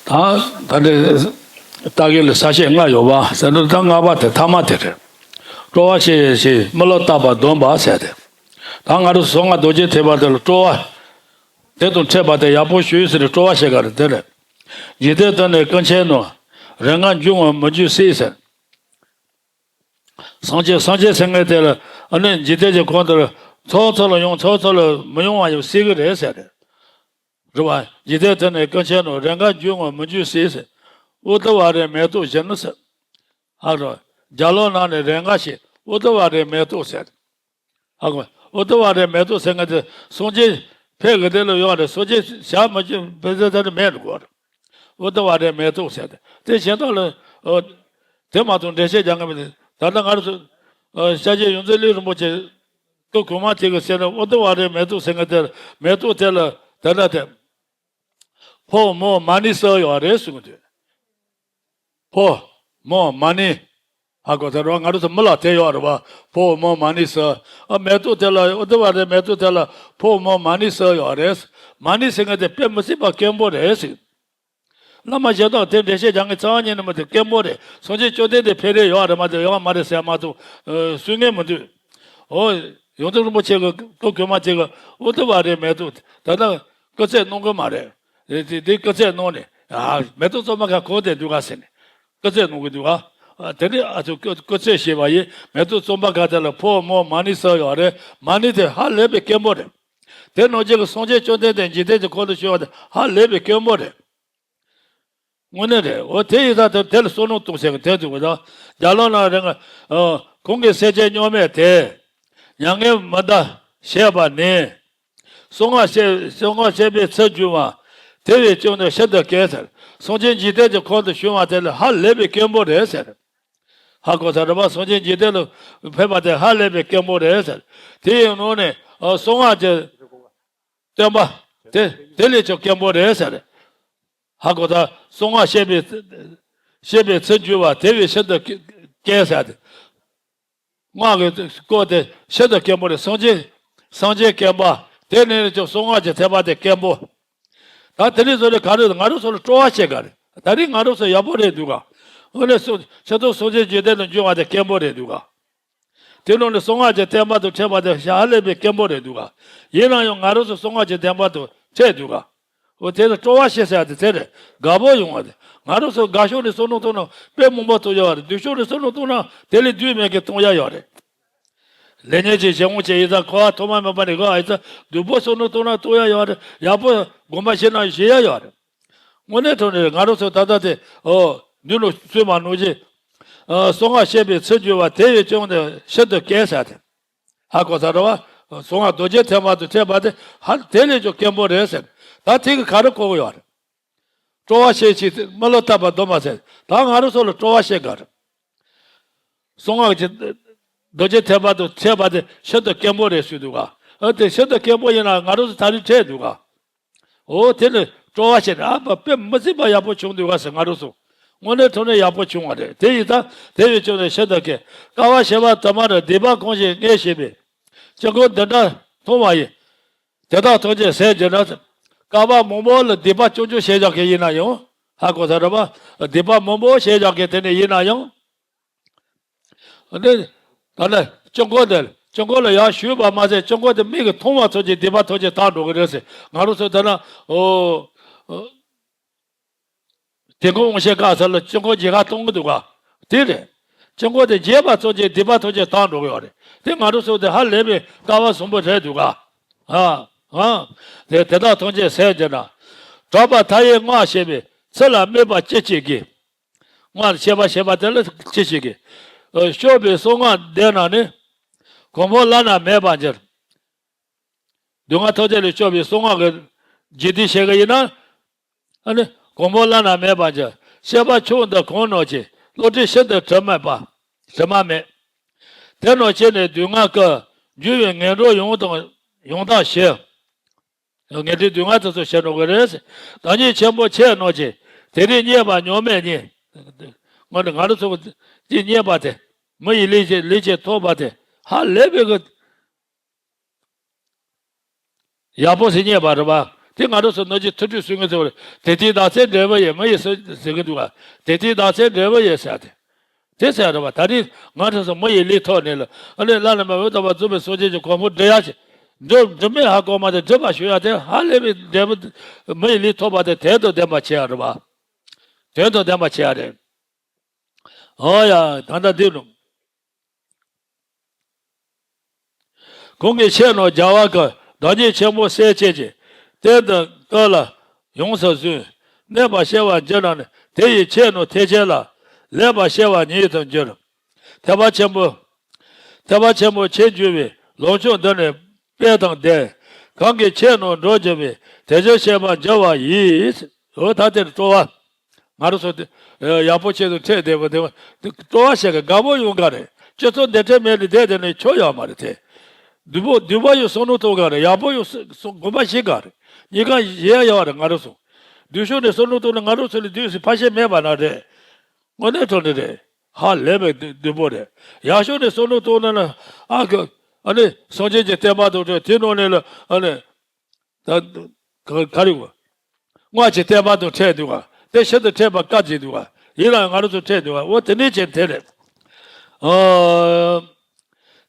ད་ད་ནི་ལྟ་གི་ལ་ས་བཅད་ལྔ་ཡོད་པ་ཟེར་ན། ད་ལྔ་པ་དེ་ཐ་མ་དེ་རེད། སྤྲོ་བ་ཞེས་བྱའི་མི་ལ་བཏགས་པ་སྡོམ་པ་ཟེར་ཏེ། ད་ང་རང་གཟུངས་སྔགས་རྡོ་རྗེ་ཐེག་པ་དེ་ལ་སྤྲོ་བ་དེ་དང་འཕྲད་པ་དེ་ཡག་པོ་ཞུས་ཟེར་སྤྲོ་བ་ཞེས་ག་རེ་དེ་རེད། འཇིག་རྟེན་དུ་ནི་ཀུན་མཁྱེན་ནོ། རེ་ང་འཇུག་ངོ་མི་འཇུག་སྲིད་ཟེར། སངས་རྒྱས་སངས་རྒྱས་ཟེར་མཁན་དེ་ལ་ཨ་ནི་འཇིག་རྟེན་གྱི་ཁོངས་དེར་ཚོགས་ཚོགས་ལ་ཡོང་། ཚོགས་ཚོགས་ལ་མི་ཡོང་བ་ཡང་སྲིད་ཀྱི་རེད་ཟེར་རེད། རེད་བ། འཇིག་རྟེན་དུ་ནི་ཀུན་མཁྱེན་ནོ། རེ་ང་འཇུག་ངོ་མི་འཇུག་སྲིད་ཟེར། ཨུ་ཏུ་བ་རའི་མེ་ཏོག་བཞིན་ནོ་ཟེར། ཨ་རོ། རྒྱ་ལོ་ན་ནི་རེ་ང་ཞེས་ཨུ་ཏུ་བ་རའི་མེ་ཏོག་ཟེར། ཧ་གོ། ཨུ་ཏུ་བ་རའི་མེ་ཏོག་ཟེར་མཁན་དེ་སངས་རྒྱས་ཕེབས་གི་དེ་ལ་ཡོང་བ་རེད། སངས་རྒྱས་ཞག་མ་བཅུ་བེ་ཟེར་ཚར་ནས་མེད་འགྲོ་གོ་རེད། ཨུ་ཏུ་བ་རའི་མེ་ཏོག་ཟེར་ཏེ། དེ་གཞན་དག་ལ་ཨོ་དེ་མ་གཏོགས་འགྲེལ་བཤད་རྒྱག་མཁན་མི་འདུག་ད་ལྟ་ང་རང་ཚོ་ཨོ་ཤཱཀྱའི་ཡོངས་འཛིན་ལེའུ་རིན་པོ་ཆེ་སྐུ་གོང་མ་དེ་གི་ཟེར་ན། ཨུ་ཏུ་བ་རའི་མེ་ཏོག་ཟེར་མཁན་དེ་མེ་ཏོག་དེ་ལ་ད་ལྟ་དེ་ཕོ་མོ་མ་ནི་སུ་ཡོད་རེད་གསུང་གི་འདུག་ཕོ་མོ་མ་ནི། ཧ་གོ་ཟེར་བ། ང་རང་ཚོ་མི་ལ་དེ་ཡོད་རེད་བ། ཕོ་མོ་མ་ནི་སུ། ཨ་མེ་ཏོག་དེ་ལ། ཨུ་ཏུ་བ་རའི་མེ་ཏོག་དེ་ལ་ཕོ་མོ་མ་ནི་སུ་ཡོད་རེད། མ་ནི་ཟེར་མཁན་དེ་དཔེ་མི་སྲིད་པ་སྐྱེན་པོ་རེད་ཟེར། བླ་མ་ཞེ་དྲག་དེ་འགྲེལ་བཤད་རྒྱག་མཁན་རྩ་བ་ཉིད་ནས་མི་འདུག་སྐྱེན་པོ་རེད། སངས་རྒྱས་བཅོམ་ལྡན་འདས་ཕེབས་རེས་ཡོད་རེད་མ་གཏོགས་ཡོད་མ་རེད་ཟེར་མ་གཏོགས་ཨ་གསུང་མཁན་མི་འདུག་ཨོ་ཡོངས་འཛིན་རིན་པོ་ཆེ་གི་སྐུ་གོང་མ་ཅིག་གིས་ཨུ་ཏུ་བ་རའི་མེ་ཏོག་ད་ལྟ་སྐུ་ཚེ་གནང་གི་མ་རེད། དེ་དེ་དེ་སྐུ་ཚེ་གནང་ནས། ཨ་མེ་ཏོག་བཙོང་པ་ག་གང་དེ་འདུག་ག་ཟེར་ནས་སྐུ་ཚེ་གནང་གི་འདུག་ག་ཨ་དེ་ནས་ཨ་ཚོ་སྐུ་སྐུ་ཚེ་ཞེས་པ་ཡིན། མེ་ཏོག་བཙོང་པ་ག་དེ་ལ་ཕོ་མོ་མ་ནི་སུ་ཡོད་རེད། མ་ནི་དེ་ཧ་ལས་པའི་སྐྱེན་པོ་རེད། དེ་ནང་བཞིན་གྱི་སངས་རྒྱས་བཅོམ་ལྡན་འདས་འཇིག་རྟེན་གྱི་ཁོངས་སུ་བྱོན་པ་དེ་ཧ་ལས་པའི་སྐྱེན་པོ་རེད། དངོས་གནས་རེད། འོ་དེ་ཡིན་ཙང་དེ་དེ་ལ་བསོད་ནམས་གཏོང་ཟེར་གི་དེ་འདུག་ག་ད་རྒྱ་ལོ་ན་རེ་ང་ཨ་གང་གིས་སེམས་ཅན་སྙོམས་མེད་དེ། མྱ་ངན་མི་འདའ་བྱེད་པ་ནི། གསང་སྔགས་བཤད་གསང་སྔགས་བཤད་པའི་ཚུལ་བསྒྱུར་བ། དེ་བས་ཀྱང་ནི་ཤིན་ཏུ་དཀོན་ཟེར། སངས་རྒྱས་འཇིག་རྟེན་གྱི་ཁོངས་སུ་བྱོན་པ་དེ་ལ་ཧ་ལས་པའི་སྐྱེན་པོ་རེད་ཟེར། ཧ་གོ་ས་རེད་པ། སངས་རྒྱས་འཇིག་རྟེན་ལ་ཕེབས་པ་དེ་ཧ་ལས་པའི་སྐྱེན་པོ་རེད་ཟེར། དེ་ཡི་ནང་ནས་ཨ་གསང་སྔགས་ཀྱི་སྟོན་པ་དེ་དེ་ལས་ཀྱང་སྐྱེན་པོ་རེད་ཟེར། ཧ་གོ་ད། གསང་སྔགས་བཤད་པའི་བཤད་པའི་ཚུལ་བསྒྱུར་བ། དེ་བས་ཤིན་ཏུ་དཀོན་ཟེར་ཏེ། སྔགས་ཀྱི་སྐོར་དེ་ཤིན་ཏུ་དཀོན་པོ་རེད། སངས་རྒྱས་སངས་རྒྱས་དཀོན་པ། དེ་ནས་ཀྱང་གསང་སྔགས་ཀྱི་ཐེག་པ་དེ་དཀོན་པོ། ད་དེ་རིང་བཟོ་རེ་ག་རེ་ང་རང་ཚོ་ལ་སྤྲོ་བ་བྱེད་ག་རེད། ད་རིང་ང་རང་ཚོ་ཡག་པོ་རེད་འདུག་ག་དངོས་གནས་སུ་ཆེ་མཐོང་སངས་རྒྱས་བརྒྱུད་ལྡན་དུ་འབྱུང་བ་དེ་སྐྱེན་པོ་རེད་འདུག་ག། དེ་ནང་ནས་གསང་སྔགས་ཀྱི་བསྟན་པ་དང་འཕྲད་པ་དེ་ཞག་ཧ་ལས་པའི་སྐྱེན་པོ་རེད་འདུག་ག། ཡིན་ན་ཡང་ང་རང་ཚོ་གསང་སྔགས་ཀྱི་བསྟན་པ་དང་འཕྲད་འདུག་ག། འོ་དེ་ལ་སྤྲོ་བ་བྱེད་ཟེར་ཡ་དེ་དེ་རེད། དགའ་པོ་ཡོང་བ་རེད། ང་རང་ཚོ་དགའ་ཕྱོགས་ནས་བསམ་བློ་གཏོང་ན་དཔེ་མང་པོ་གཏོང་ཡ་བ་རེད། སྡུག་ཕྱོགས་ནས་བསམ་བློ་གཏོང་ན་དེ་ལས་སྡུག་མེད་མཁན་གཏོང་ཡ་ཡོད་རེད། ལེགས་ཉེས་ཀྱི་བྱེད་དབང་བྱས་ཡིན་ཙང་འཁོར་བ་ཐོག་མ་མེད་པ་ནས་འགོ་ཡིན་ཙང་སྡུག་པོ་བསམ་བློ་གཏོང་ན་གཏོང་ཡ་ཡོད་རེད། ཡག་པོ་སྒོམ་པ་བྱེད་ན་བྱེད་ཡ་ཡོད་རེད། དངོས་གནས་དྲང་གནས་ང་རང་ཚོ་ད་ལྟ་དེ་ཨོ་འདི་ནང་གསུངས་མ་ནོར་གྱི། གསང་སྔགས་བཤད་པའི་ཚུལ་བསྒྱུར་བ་དེ་ཡི་ལྕོགས་ནས་ཤིན་ཏུ་སྐྱེན་ཟེར་ཏེ། ཧ་གོ་ས་རེད་བ། གསང་སྔགས་རྡོ་རྗེ་ཐེག་པ་དང་འཕྲད་པ་དེ་ཧ་དེ་ལས་ཀྱང་སྐྱེན་པོ་རེད་ཟེར། ད་དེ་གི་ག་རེ་གོ་གི་ཡོད་རེད། སྤྲོ་བ་བཤད་ཅིག་མི་ལ་བཏབ་པ་སྡོམ་པ་ཟེར། ད་ང་རང་ཚོ་ལ་སྤྲོ་བ་བཤད་ག་རེད། གསང་སྔགས་ཀྱི་རྡོ་རྗེ་ཐེག་པ་དང་འཕྲད་པ་དེ་ཤིན་ཏུ་སྐྱེན་པོ་རེད་ཟེར་འདུག་ག། ཨ་དེ་ཤིན་ཏུ་སྐྱེན་པོ་ཡིན་ན་ང་རང་ཚོ་ད་རིང་འཕྲད་འདུག་ག། འོ་དེ་ནི་སྤྲོ་བ་བྱས་ནས་ཨ་ཕ་དཔེ་མི་སྲིད་པ་ཡག་པོ་བྱུང་འདུག་ག་ཟེར་ང་རང་ཚོ། དངོས་གནས་དྲང་གནས་ཡག་པོ་བྱུང་བ་རེད། དེ་ཡིན་ཙང་དེ་ཡི་ཕྱོགས་ནས་ཤིན་ཏུ་སྐྱེན། དཀའ་བ་བྱེ་བ་དུ་མར་སྡིག་པ་གང་ཞིག་ངས་བྱས་པའི། ཅི་དགོས་འདི་འདྲ་མཐོང་བ་ཡིས། དེ་དག་ཐམས་ཅད་ཟད་འགྱུར་ན། དཀའ་བ་མང་པོ་ལ་སྡིག་པ་ཅུང་ཅུང་བྱས་བཞག་མཁན་ཡིན་ན་ཡང་། ཧ་གོ་ས་རེད་བ། སྡིག་པ་མང་པོ་བྱས་བཞག་མཁན་དེ་ནས་ཡིན་ན་ཡང་། འདི། ད་ལྟ་སྤྱང་ཀོ་འདི་སྤྱང་ཀོ་ལ་ཡར་ཞུས་པ་མ་ཟད་སྤྱང་ཀོ་དེ་མིག་གིས་མཐོང་བ་ཚོ་གི་སྡིག་པ་ཐམས་ཅད་དག་འགྲོ་གི་རེད་ཟེར། ང་རང་ཚོ་ད་ན་ཨོ། དེ་ཁོང་དབང་ཤེས་བཀག་ས་ལ་སྤྱང་ཀོ་རྒྱལ་ཁ་གཏོང་གི་འདུག་ག། དེ་རེད། སྤྱང་ཀོ་དེ་རྒྱས་པ་ཚོ་གི་སྡིག་པ་ཐམས་ཅད་དག་འགྲོ་གི་ཡོད་རེད། དེ་ང་རང་ཚོ་དེ་ཧ་ལས་པའི་སྐལ་བ་བཟང་པོ་རེད་འདུག་ག། ཨ། ཨ། དེ་དེ་དག་ཐམས་ཅད་ཟད་འགྱུར་ན། གྲགས་པ་མཐའ་ཡས་སྔགས་ཞེས་པའི་ཚིག་ལ་སྨོད་པ་ཅི་བྱེད་ཀྱི། སྔགས་ཞེས་པ་ཞེས་པ་དེ་ལ་ཅི་བྱེད་ཀྱི། ཨ། བཤད་པའི་གསང་སྔགས་འདི་རྣམས་ནི། གོང་འཕེལ་བླ་ན་མེད་པར་འགྱུར། སྡུག་བསྔལ་ཐམས་ཅད་ལས་སྐྱོབ་པའི་གསང་སྔགས་ཀྱི་རྒྱུད་སྡེ་བཤད་ཀྱི་ཡིན་ན། ཨ་ནི་གོང་འཕེལ་བླ་ན་མེད་པར་འགྱུར། བཤད་པ་མཆོག་འདི་གང་རྣམས་ཀྱི། བློ་གྲོས་ཤིན་ཏུ་དྲི་མ་མེད་པ། དྲི་མ་མེད། དེ་རྣམས་ཀྱིས་ནི་སྡུག་བསྔལ་ཀུན། འགྱུར་བའི་ངན་འགྲོ་ཡང་དང་ཡང་དག་ཞི། ངན་འགྲོའི་སྡུག་བསྔལ་དེ་ཚོ་ཞི་འགྲོ་གི་རེད། བདག་ཉིད་ཆེན་པོ་ཁྱེད་རྣམས་ཀྱིས། དེ་རིང་རྙེད་པ་མྱོང་མེད་ཉིད། ང་ནི་ང་རང་ཚོ་འདི་རྙེད་པ་དེ། མི་ཡི་ལུས་ཀྱི་ལུས་ཀྱི་ཐོབ་པ་དེ་ཧ་ལས་པའི་གི། ཡག་པོ་ཞིག་རྙེད་པ་རེད་པ། དེ་ང་རང་ཚོ་ནང་གི་ཐུབ་དྲུག་གསུང་གི་འདུག་དེ་ལྟའི་བདག་ཚེ་འབྲས་བུ་ཡི། མི་ཡི་སུ་ཟེར་གི་འདུག་ག། དེ་ལྟའི་བདག་ཚེ་འབྲས་བུ་ཡི་ཟེར་ཏེ། དེ་ཟེར་རེད་པ། ད་རེས་ང་རང་ཚོ་མི་ཡི་ལུས་ཐོབ་ནས་ལ་ཨ་ནི་བླ་ན་མེད་པ་དམ་པ་རྫོགས་པའི་སངས་རྒྱས་ཀྱི་གོ་འཕང་སྒྲུབ་ཡ་ཞིག་འགྲུབ་འགྲུབ་མེད་ཧ་གོ་མ་དེ་སྒྲུབ་པ་ཞུ་ཡ་དེ་ཧ་ལས་པའི་འབྲས་བུ། མི་ཡི་ལུས་ཐོབ་པ་དེ་དོན་དང་ལྡན་པ་བྱེད་ཡ་རེད་པ། དོན་དང་ལྡན་པ་བྱེད་ཡ་རེད། ཨོ་ཡ་ད་ལྟ་འདི་ནོ། གང་གིས་ཁྱེད་རྣམས་རྒྱལ་བ་ཀུན། བདག་ཉིད་ཆེན་པོ་སྲས་བཅས་ཀྱི། གཏན་དུ་བཀུར་ལ་ཡོངས་སུ་བཟུང་། གནས་པར་བྱ་བར་འགྱུར་ན་ནི། དེ་ཡིས་ཁྱེད་རྣམས་ཐེག་ཆེན་ལ། ལེགས་པར་སྤྱད་པ་ཉིད་དུ་འགྱུར། ཐེག་པ་ཆེན་པོ། ཐེག་པ་ཆེན་པོ་ཆེར་འགྱུར་བའི། ལམ་མཆོག་འདི་ནི་དཔལ་དང་ལྡན། གང་གིས་ཁྱེད་རྣམས་འགྲོ་འགྱུར་བའི། དེ་ཕྱིར་སྤྱད་པར་འགྱུར་བ་ཡིས། འོ་ད་དེར་སྤྲོ་བ། ང་རང་ཚོ་དེ་ཡག་པོ་བྱེད་དུ་འཕྲད་བསྡད་པ་དེ་སྤྲོ་བ་ཞིག་གི་དགའ་པོ་ཡོང་ག་རེད། སྤྱི་ཚོགས་འདི་འཕྲད་མེད་ནས་བསྡད་དེ་ནས་ཆོ་ཡོད་མ་རེད་དེ། སྡུག་པོ་སྡུག་པོ་ཡོད་བསམ་བློ་གཏོང་ག་རེད། ཡག་པོ་ཡོད་བསམ་སྒོམ་པ་བྱེད་ག་རེད། གཉིས་ཀ་བྱེད་ཡ་ཡོད་རེད། ང་རང་ཚོ་སྡུག་ཕྱོགས་ནས་བསམ་བློ་གཏོང་ན་ང་རང་ཚོ་ལ་སྡུག་ཟེར་ཕལ་ཆེར་མེད་པ་ན་རེད། དངོས་གནས་དྲང་གནས་རེད། ཧ་ལས་པའི་སྡུག་སྡུག་པོ་རེད། ཡག་ཕྱོགས་ནས་བསམ་བློ་གཏོང་ན་ན་ཨ་ཁུ་ཨ་ནི་སངས་རྒྱས་ཀྱི་བསྟན་པ་དང་འབྲེལ་དེ་ནང་ནས་ལ་ཨ་ནི། ད་ག་ག་རེ་བ། སྔགས་ཀྱི་བསྟན་པ་དང་འཕྲད་འདུག་ག། དེ་ཤིན་ཏུ་འཕྲད་པ་དཀའ་ཅིག་འདུག་ག། ཡིན་ནའང་ང་རང་ཚོ་འཕྲད་འདུག་ག། འོ་དེ་ནས་ཀྱང་དེ་རེད། ཨ།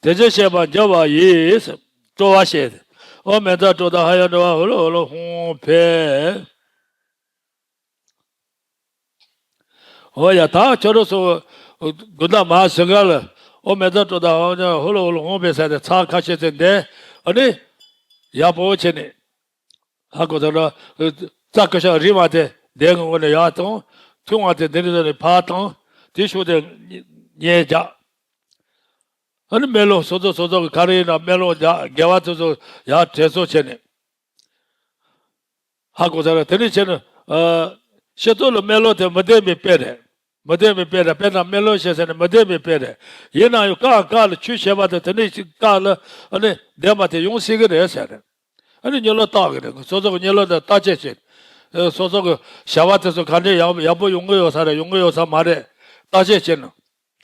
དེ་ཕྱིར་སྤྱད་པར་འགྱུར་བ་ཡིས། སྤྲོ་བ་བྱས་ཏེ། ཨོཾ་མི་ཏྲ་ཀྲོ་ད་ཧ་ཡ་ཌ་བ་ཧུ་ལུ་ཧུ་ལུ་ཧཱུྃ་ཕཊ། འོ་ཡ། ད་ཁྱོད་རང་ཚོ་དགོང་དག་མར་ཟིན་ག་ལ་ཨོཾ་མི་ཏྲ་ཀྲོ་ད་ཧ་ཡ་ཧུ་ལུ་ཧུ་ལུ་ཧཱུྃ་ཕཊ་ཟེར་ཏེ་ཚར་ཁ་ཤས་ཙམ་བསྡད། ཨ་ནི་ཡག་པོ་བྱས་ནས། ཧ་གོ་ད་ར། རྩ་ཀ་ཤ་རིལ་བ་དེ་འདས་ངོ་ནས་ཡར་བཏང་། ཐུང་བ་དེ་འདི་ནས་ནས་ཕར་བཏང་། དེ་ཤུགས་དེ་ཉེ་རྒྱག། ཨ་ནི་སྨོན་ལམ་སོ་སོ་སོ་སོ་གི་ག་རེ་ཡིན་ན་སྨོན་ལམ་རྒྱག། དགེ་བ་དེ་ཚོ་ཡར་དྲན་གསོ་བྱས་ནས། ཧ་གོ་ད་ར། དེ་ནས་བྱས་ན། ཨ། སྤྱི་ཚོགས་ལ་སྨོན་ལམ་དེ་མི་བདེན་པའི་དཔེ་རེད། མི་བདེན་པའི་དཔེ་རེད། དཔེར་ན་སྨོན་ལམ་བྱེད་ཟེར་ནས་མི་བདེན་པའི་དཔེ་རེད། ཡིན་ན་ཡང་སྐབས་སྐབས་ལ་ཆོས་བྱེད་པ་དང་དེ་ནས་ཅིག་སྐབས་ལ་ཨ་ནི་བདེན་པ་དེ་ཡོང་སྲིད་ཀྱི་རེད་ཟེར་རེད། ཨ་ནི་གཉིད་ལོག་བཏགས་ཀྱི་རེད། སོ་སོ་གི་གཉིད་ལོག་དེ་བརྟག་དཔྱད་བྱེད། ཨ། སོ་སོ་གི་བྱ་བ་དེ་ཚོ་ག་འདྲས་ཡག་ཡག་པོ་ཡོང་གི་ཡོད་ས་རེད། ཡོང་གི་ཡོད་ས་མ་རེད། བརྟག་དཔྱད་བྱེད་ན།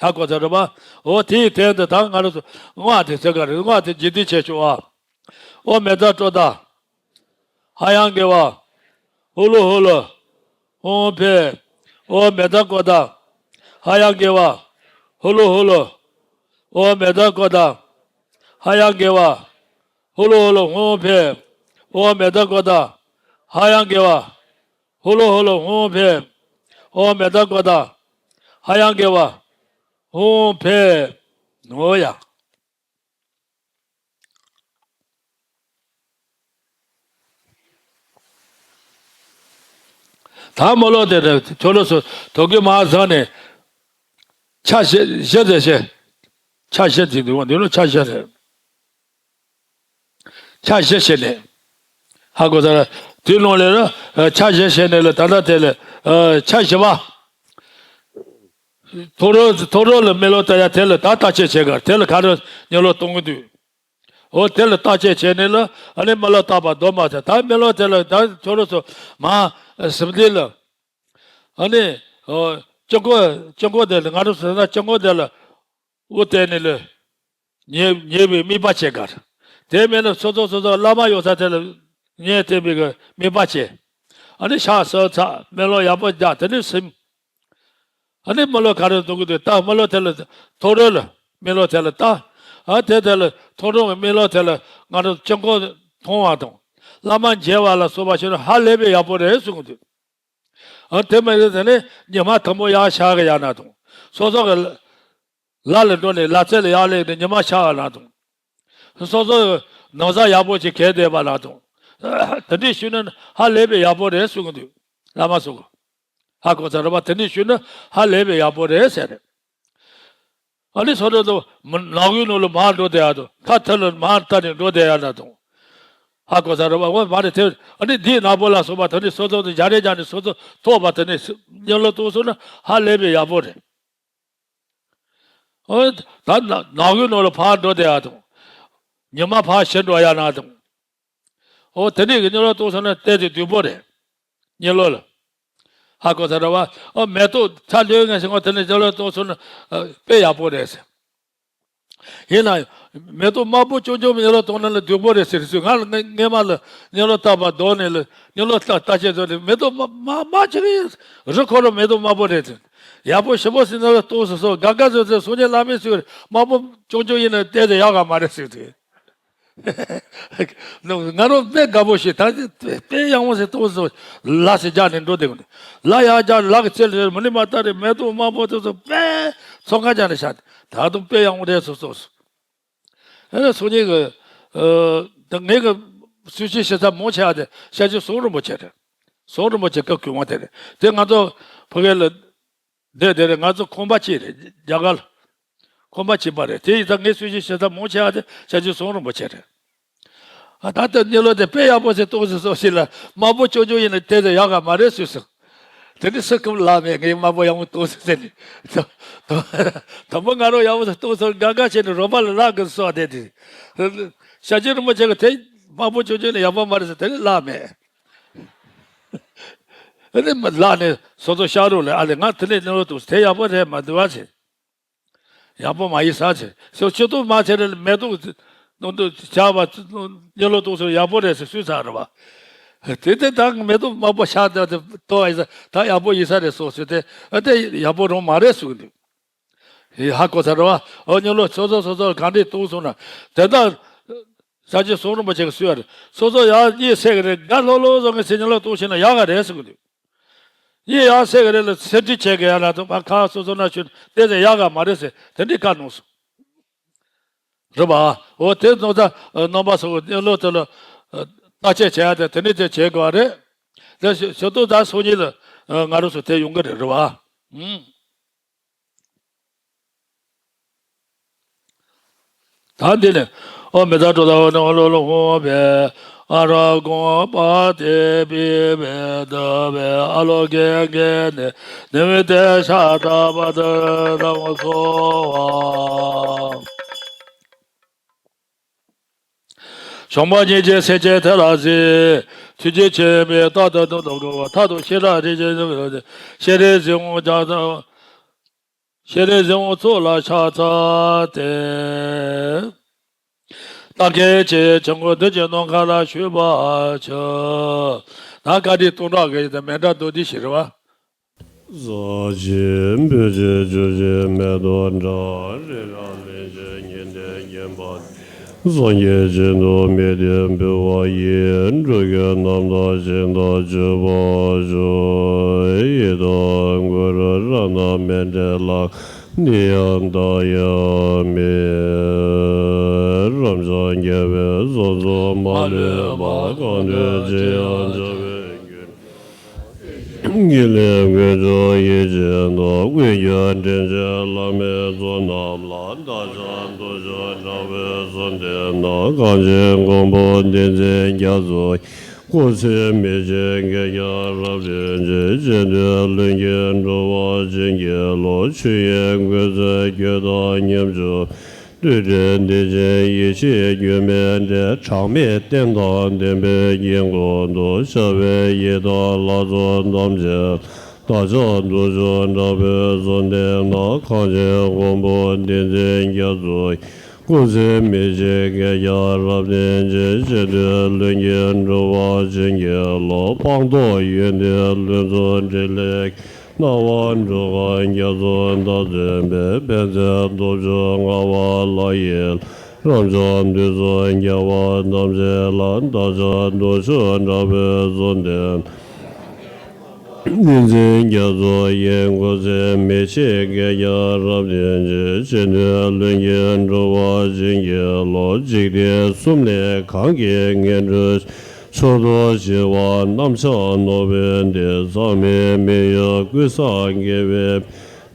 ཧ་གོ་ཚར་རེད་པ། འོ་དེའི་སྟེང་དུ་ད་ང་རང་ཚོ་སྔགས་དེ་ཟེར་ག་རེད། སྔགས་དེ་རྒྱས་བསྡུས་བྱས་ཆོག་ཨ། ཨོཾ་མི་ཏྲ་ཀྲོ་ད། ཧ་ཡང་དགེ་བ། ཧུ་ལུ་ཧུ་ལུ། ཧཱུྃ་ཕཊ། ཨོཾ་མི་ཏྲ་ཀྲོ་ད། ཧ་ཡང་དགེ་བ། ཧུ་ལུ་ཧུ་ལུ། ཨོ་མེ་ད་ཀོ་ད། ཧ་ཡང་དགེ་བ། ཧུ་ལུ་ཧུ་ལུ་ཧུང་ཧུང་ཕེ། ཨོ་མེ་ད་ཀོ་ད། ཧ་ཡང་དགེ་བ། ཧུ་ལུ་ཧུ་ལུ་ཧུང་ཧུང་ཕེ། ཨོ་མེ་ད་ཀོ་ད། ཧ་ཡང་དགེ་བ། ཧུང་ཧུང་ཕེ། ཨོ་ཡ། ད་མོ་ལོ་དེ་རེད། ཁྱོད་རང་ཚོ་དོ་གི་མ་བཟང་ནས་ཆ་བཞི་བཞི་རེད་བཤད། ཆ་བཞི་ཅིག་འདུག་འདི་ལོ་ཆ་བཞི་རེད། ཆ་བཞི་བྱས་ནས། ཧ་གོ་ས་ར། དེའི་ནང་ལས་ར་ཆ་བཞི་བྱས་ནས་ལ་ད་ལྟ་དེ་ལ་ཆ་བཞི་པ། ཐོ་རོ་ཐོ་རོ་ལ་མེ་ལོ་ལྟ་ཡ་དེ་ལ་ད་ལྟ་ཆད་བྱེད་གར་དེ་ལ་ག་རེ་ཉེ་ལོ་གཏོང་གི་འདུག་འོ་དེ་ལ་ལྟ་ཆད་བྱས་ནས་ལ་ཨ་ནི་མེ་ལོ་ལྟ་བ་རྡོ་མ་ཟེར་ད་མེ་ལོ་དེ་ལ་ད་ཐོ་རོ་ཚོ་མ་སིམ་དེ་ལ་ཨ་ནི་ཨོ་ཅི་གོ་ཅི་གོ་དེ་ལ་ང་རང་ཚོ་ད་ཅི་གོ་དེ་ལ་འོ་དེ་ནི་ལ་ཉེ་ཉེ་བའི་དམིགས་པ་བྱེད་གར་དེ་མེད་ན་སོ་སོ་སོ་སོ་བླ་མ་ཡོད་ས་དེ་ལ་ཉེ་དེ་བའི་གི་དམིགས་པ་བྱེད། ཨ་ནི་ཕྱག་སོ་ཚ་མེ་ལོ་ཡག་པོ་རྒྱག་དེ་ནི་སིམ། ཨ་ནི་མི་ལོ་ག་རེ་འདུག་གི་འདུག་ད་མི་ལོ་དེ་ལ་ཐོ་རོ་ལ་མི་ལོ་དེ་ལ་ད་ཨ་དེ་དེ་ལ་ཐོ་རོ་གི་མི་ལོ་དེ་ལ་ང་རང་སྤྱང་ཀོ་མཐོང་བ་དང་བླ་མ་མཇལ་བ་ལ་སོགས་པ་བྱས་ན་ཧ་ལས་པའི་ཡག་པོ་རེད་གསུང་གི་འདུག་ཨ་དེ་མ་ཡིན་དེ་ནི་ཉི་མ་དང་པོ་ཡག་ཤག་གི་ཡག་ན་དང་སོ་སོ་གི་ལ་ལ་ལ་འགྲོ་ནས་ལ་རྩེ་ལ་ཡག་ལས་ནས་ཉི་མ་ཤག་ན་དང་སོ་སོ་ནང་ས་ཡག་པོ་ཅིག་གས་བསྡད་པ་ན་དང་དེ་འདྲས་ཞུས་ན་ཧ་ལས་པའི་ཡག་པོ་རེད་གསུང་གི་འདུག་བླ་མ་སོགས་ཀྱིས། ཧ་གོ་ས་རེད་པ། དེ་འདྲས་ཞུས་ན་ཧ་ལས་པའི་ཡག་པོ་རེད་ཟེར། ཨ་ནི་སོ་སོ་ཚོ་མི་ནག་གུའི་ནང་ལ་མར་འགྲོ་བསྡད་ཡག་དང་ཐ་ཐ་ལ་མར་ལྟ་ནས་འགྲོ་བསྡད་ཡག་ན་དང་། ཧ་གོ་ས་རེད་པ། འོ་མ་རེད་དེ། ཨ་ནི་འདིའི་ནག་པོ་ལ་སོགས་པ་དེ་ནི་སོ་སོ་ཚོ་རྒྱ་རེ་རྒྱ་ནས་སོ་སོ་ཐོག་པ་དེ་ནི་ཉེ་ལོ་གཏོང་སོང་ན་ཧ་ལས་པའི་ཡག་པོ་རེད། ཨོ་ད་ནག་ནག་གུའི་ནང་ལ་ཕར་འགྲོ་བསྡད་ཡག་དང་། ཉི་མ་ཕར་ཕྱིན་འགྲོ་ཡག་ན་དང་། ཨོ་དེ་འདྲས་ཀྱི་ཉེ་ལོ་གཏོང་སོང་ན་བལྟས་ཏེ་སྡུག་པོ་རེད། ཉེ་ལོ་ལ། ཧ་གོ་ས་རེད་པ། ཨོ་མེ་ཏོག་ཚ་ལོས་ངན་ཞིག་ངོ་དེ་ནས་ཉེ་ལོ་གཏོང་སོང་ན་དཔེ་ཡག་པོ་རེད་ཟེར། ཡིན་ན་མེ་ཏོག་དམར་པོ་ཅུང་ཅུང་ཉེ་ལོ་གཏོང་ན་ལ་སྡུག་པོ་རེད་ཟེར་ཟེར། ང་ལ་སྔ་མ་ལ་ཉེ་ལོ་བཏབ་པ་རྡོག་ནས་ལ་ཉེ་ལོ་ལྟ་ལྟ་བྱེད་ཚོ་ནས་མེ་ཏོག་དམར་དམར་དམར་ཆེ་གི་རི་ཁོ་ར་མེ་ཏོག་དམར་པོ་རེད་ཟེར། ཡག་པོ་ཞིམ་པོ་ཟེར་ཉེ་ལོ་གཏོང་སོང་སོང་དགའ་དགའ་ཚོ་ཚོ་སོང་ཉེ་བླ་མས་ཟེར་དམར་པོ་ཅུང་ཅུང་ཡིན་ན་བལྟས་ཏེ་ཡག་ག་མ་རེད་ཟེར་དུས། ང་རང་དཔེ་དགའ་པོ་ཞིག་ད་དཔེ་ཡག་པོ་ཞིག་གཏོང་སོང་། ལ་སེ་རྒྱག་ནས་འགྲོ་བསྡད་གི་ལ་ཡག་རྒྱག་ལ་གི་རྩེ་ལ་མི་ནི་མ་ལྟ་རེད། མེ་ཏོག་དམར་པོ་དེ་ཚོ་དཔེ་ཚོང་ཁང་རྒྱག་ནས་བཞག་ད་དུང་དཔེ་ཡག་པོ་རེད་སོང་སོང་། ཨེ་སོང་ཉིན་གི་ད་ངེད་ཀྱི་སུ་ཞིག་ཞེ་ས་མང་ཆེ་བ་དེ་ཤ་ཆུ་ཟུང་རིན་པོ་ཆེ་རེད། ཟུང་རིན་པོ་ཆེ་སྐབས་གུང་བ་དེ་རེད། དེ་ང་ཚོ་ཕ་གི་ལ། དེ་དེ་རེད། ང་ཚོ་ཁང་པ་གཅིག་རེད། རྒྱ་གར་ལ། ཁང་པ་གཅིག་པ་རེད། དེ་ཡིན་ཙང་ངའི་སུ་ཞིག་ཞེ་ས་མང་ཆེ་བ་དེ་ཤ་ཆུ་ཟུང་རིན་པོ་ཆེ་རེད། ཨ་ད་ལྟ་གཉིད་ལོག་དེ་དཔེ་ཡག་པོ་ཞིག་གཏོང་སོང་སོང་ཞིག་ལ་དམར་པོ་ཅུང་ཅུང་ཡིན་ན་དེ་ཚོ་ཡག་ག་མ་རེད་ཟེར་སོང་། དེ་ནི་སུ་ཁུམ་ལ་མེད་ངས་དམར་པོ་ཡག་པོ་གཏོང་སོང་ཟེར་ནས། དང་པོ་ང་རང་ཡག་པོ་ཞིག་གཏོང་སོང་དགའ་དགའ་བྱས་ནས་རོགས་པ་ལ་ལག་གི་སོགས་བསྡད་དེ། ཤ་ཆུ་རིན་པོ་ཆེ་གི་དེ་དམར་པོ་ཅུང་ཅུང་ནི་ཡག་པོ་མ་རེད་ཟེར་དེ་ནི་ལ་མེད། ཨ་ནི་མ་ལག་ནས་སོ་སོ་ཤག་རོགས་ལས་ཨ་ལས་ང་དེ་ནས་གཉིད་ལོག་འདུག་དེ་ཡག་པོ་རེད་མ་འདུག་བ་ཟེར། ཡག་པོ་མ་ཡིན་ས་ཟེར། ཤོག་ཆུ་ཏོག་མ་ཆེ་རེད་མེ་ཏོག་ནང་དུ་བྱ་བ་གཉིད་ལོག་འདུག་ཟེར་ཡག་པོ་རེད་ཟེར་སུས་ཚར་རེད་བ། དེ་དེ་ད་མེ་ཏོག་དམར་པོ་ཤག་ད་དེ་ཏོག་ཡིན་ས་ད་ཡག་པོ་ཡིན་ས་རེད་སོ་ཟེར་དེ་ཨ་དེ་ཡག་པོ་རང་མ་རེད་ཟེར་གི་འདུག་ཧ་གོ་ཚར་བ། ཨོ་གཉིད་ལོག་སོ་སོ་སོ་སོ་གང་འདྲས་གཏོང་སོང་ན། དེ་དག་ས་ཆེན་ཟུང་རིན་པོ་ཆེ་གིས་གསུངས་པ་རེད། སོ་སོ་ཡག་གཉིད་སད་གི་རེད་དགའ་ལྷོད་ལྷོད་བཟོ་གི་སེམས་གཉིད་ལོག་གཏོང་ཤེས་ན་ཡག་ག་རེད་ཟེར་གི་འདུག་གཉིད་ཡག་སད་གི་རེད་ལ་སེམས་ཁྲལ་བྱེད་གི་ཡག་ན་དང་མ་ཁ་སོ་སོ་ན་ཞུ་ཏེ་ཟེར་ཡག་ག་མ་རེད་ཟེར་དེ་འདྲའི་བཀའ་གནང་སོང་། རེད་པ། འོ་དེ་ཚོ་ད་རྣམ་པ་ཚོ་གཉིད་ལོག་དེ་ལ་བརྟག་དཔྱད་བྱེད་ཡག་དེ་དེ་ནས་དེ་བྱེད་དགོས་པ་རེད། དེ་ཞོ་ཞོ་ཏོ་ད་སོ་གཉིས་ལ་ང་རང་ཚོ་དེ་ཡོང་གི་རེད་རེད་པ། ད་འདི་ནས་ཨོ་མི་ད་དྲོ་ད་ཨོ་ནི་ཨོ་ལོ་ལོ་ཧོ་བེ་ཨ་ར་གོང་པ་དེ་པི་བེ་ད་བེ་ཨ་ལོ་གེ་གེ་ནེ་ནེ་མི་དེ་ཤ་ད་པ་ད་ད་ཨོ་སོ་བ། གཞོང་པ་སྙིང་རྗེ་སེམས་ཅན་དེ་ལ་གཟིགས། ཐུགས་རྗེ་ཆེན་པོས་རྟག་ཏུ་དོན་དུ་དགོངས་པ་མཐར་ཐུག་ཤེས་རབ་རིན་ཆེན་ཤེས་རིག་གཟིགས་འོང་ཀྱང་། ཤེས་རིག་གཟིགས་འོང་ཚོགས་ལ་ཕྱག་འཚལ་ཏེ། རྟགས་མཁན་གྱི་བྱིན་རླབས་བདུད་ཀྱི་ནམ་མཁའ་ལ་ཞུགས་པར་བྱ། ད་བཀའ་དྲིན་སྟོང་ཕྲག་གི་དེ་མཎྜལ་མདོར་བསྡུས་ཤིག་རེད་པ། ཟག་བཅས་བུ་བཅས་ཆུ་བཅས་མེ་ཏོག་འདྲ། རི་རབ་གླིང་བཅས་ཉི་ཟླས་བརྒྱན་པ། སངས་རྒྱས་བྱེ་བྲག་མི་ལྡན་འབུལ་བ་ཡིས། འགྲོ་ཀུན་རྣམ་དག་ཞིང་དུ་སྤྱོད་པར་ཤོག། ཡི་དམ་གུ་རུ་རཏྣ་མཎྜལ། ནི་ཡང་འདའ་ཡང་མེད། རབ་འབྱམས་རྒྱལ་བའི་གསུང་རྩོམ་མ་ལུས་པ། གང་འདུལ་ཅི་ཡང་བྱ་བའི་རྒྱུ། དགེ་ལེགས་དཀོན་མཆོག་ཡིད་བཞིན་དུ། ཀུན་ཁྱབ་དྲིན་ཅན་བླ་མའི་ཚོགས་རྣམས་ལ། བདག་ཅག་དུག་མཆོག་དྲག་པོས་གསོལ་འདེབས་ན། གངས་ཅན་མགོན་པོ་བསྟན་འཛིན་རྒྱ་མཚོ། སྐུ་ཚེ་མི་ཤིགས་བསྐལ་བརྒྱར་རབ་བརྟན་ཅིང་། རྗེ་བཙུན་ལྷུན་གྱིས་འགྲོ་བ་བྱིན་གྱིས་རློབས། ཆོས་དབྱིངས་ཀུན་འཛིན་ཁྱོད་དང་མཉམ་སྤྱོད། འདུས་བྱས་བདེ་ཆེན་ཡེ་ཤེས་སྒྱུ་མའི་གྲལ། གྲངས་མེད་རྟེན་དང་བརྟེན་པའི་དཀྱིལ་འཁོར་དུ། ཤར་བའི་ཡི་དམ་ལྷ་ཚོགས་ཐམས་ཅད། བདག་ཅག་དུག་མཆོག་དྲག་པོས་གསོལ་འདེབས་ན། གངས་ཅན་མགོན་པོ་བསྟན་འཛིན་རྒྱ་མཚོ། སྐུ་ཚེ་མི་ཤིགས་བསྐལ་བརྒྱར་རབ་བརྟན་ཅིང་། རྗེ་བཙུན་ལྷུན་གྱིས་འགྲོ་བ་བྱིན་གྱིས་རློབས། སྤངས་རྟོགས་ཡོན་ཏན་ལྷུན་གསུམ་འཕྲིན་ལས། སྣང་བ་འགྲོ་ཁམས་རྒྱ་མཚོ་དང་མཚུངས་པའི། དཔལ་བརྩེགས་སྟོབས་བཅུ་མངའ་བ་ལྷ་ཡི། རབ་འབྱམས་དུས་གསུམ་རྒྱལ་བ་ཐམས་ཅད་ལ། བདག་ཅག་དུག་མཆོག་དྲག་པོས་གསོལ་འདེབས། བསྟན་འཛིན་རྒྱ་མཚོ་ཡི། སྐུ་ཚེ་མི་ཤིགས་བསྐལ་བརྒྱར་རབ་བརྟན་ཅིང་། རྗེ་བཙུན་ལྷུན་གྱིས་འགྲོ་བ་བྱིན་གྱིས་རློབས། འཇིག་རྟེན་གསུམ་ལས་གང་གིས་ངན་འགྲོའི། ཕྱོགས་དུས་ཞི་བ་རྣམ་གཞག་ནོར་བུའི་གཏེར། ཟག་མེད་མི་གཡོ་ཀུན་བཟང་དགེ་བའི།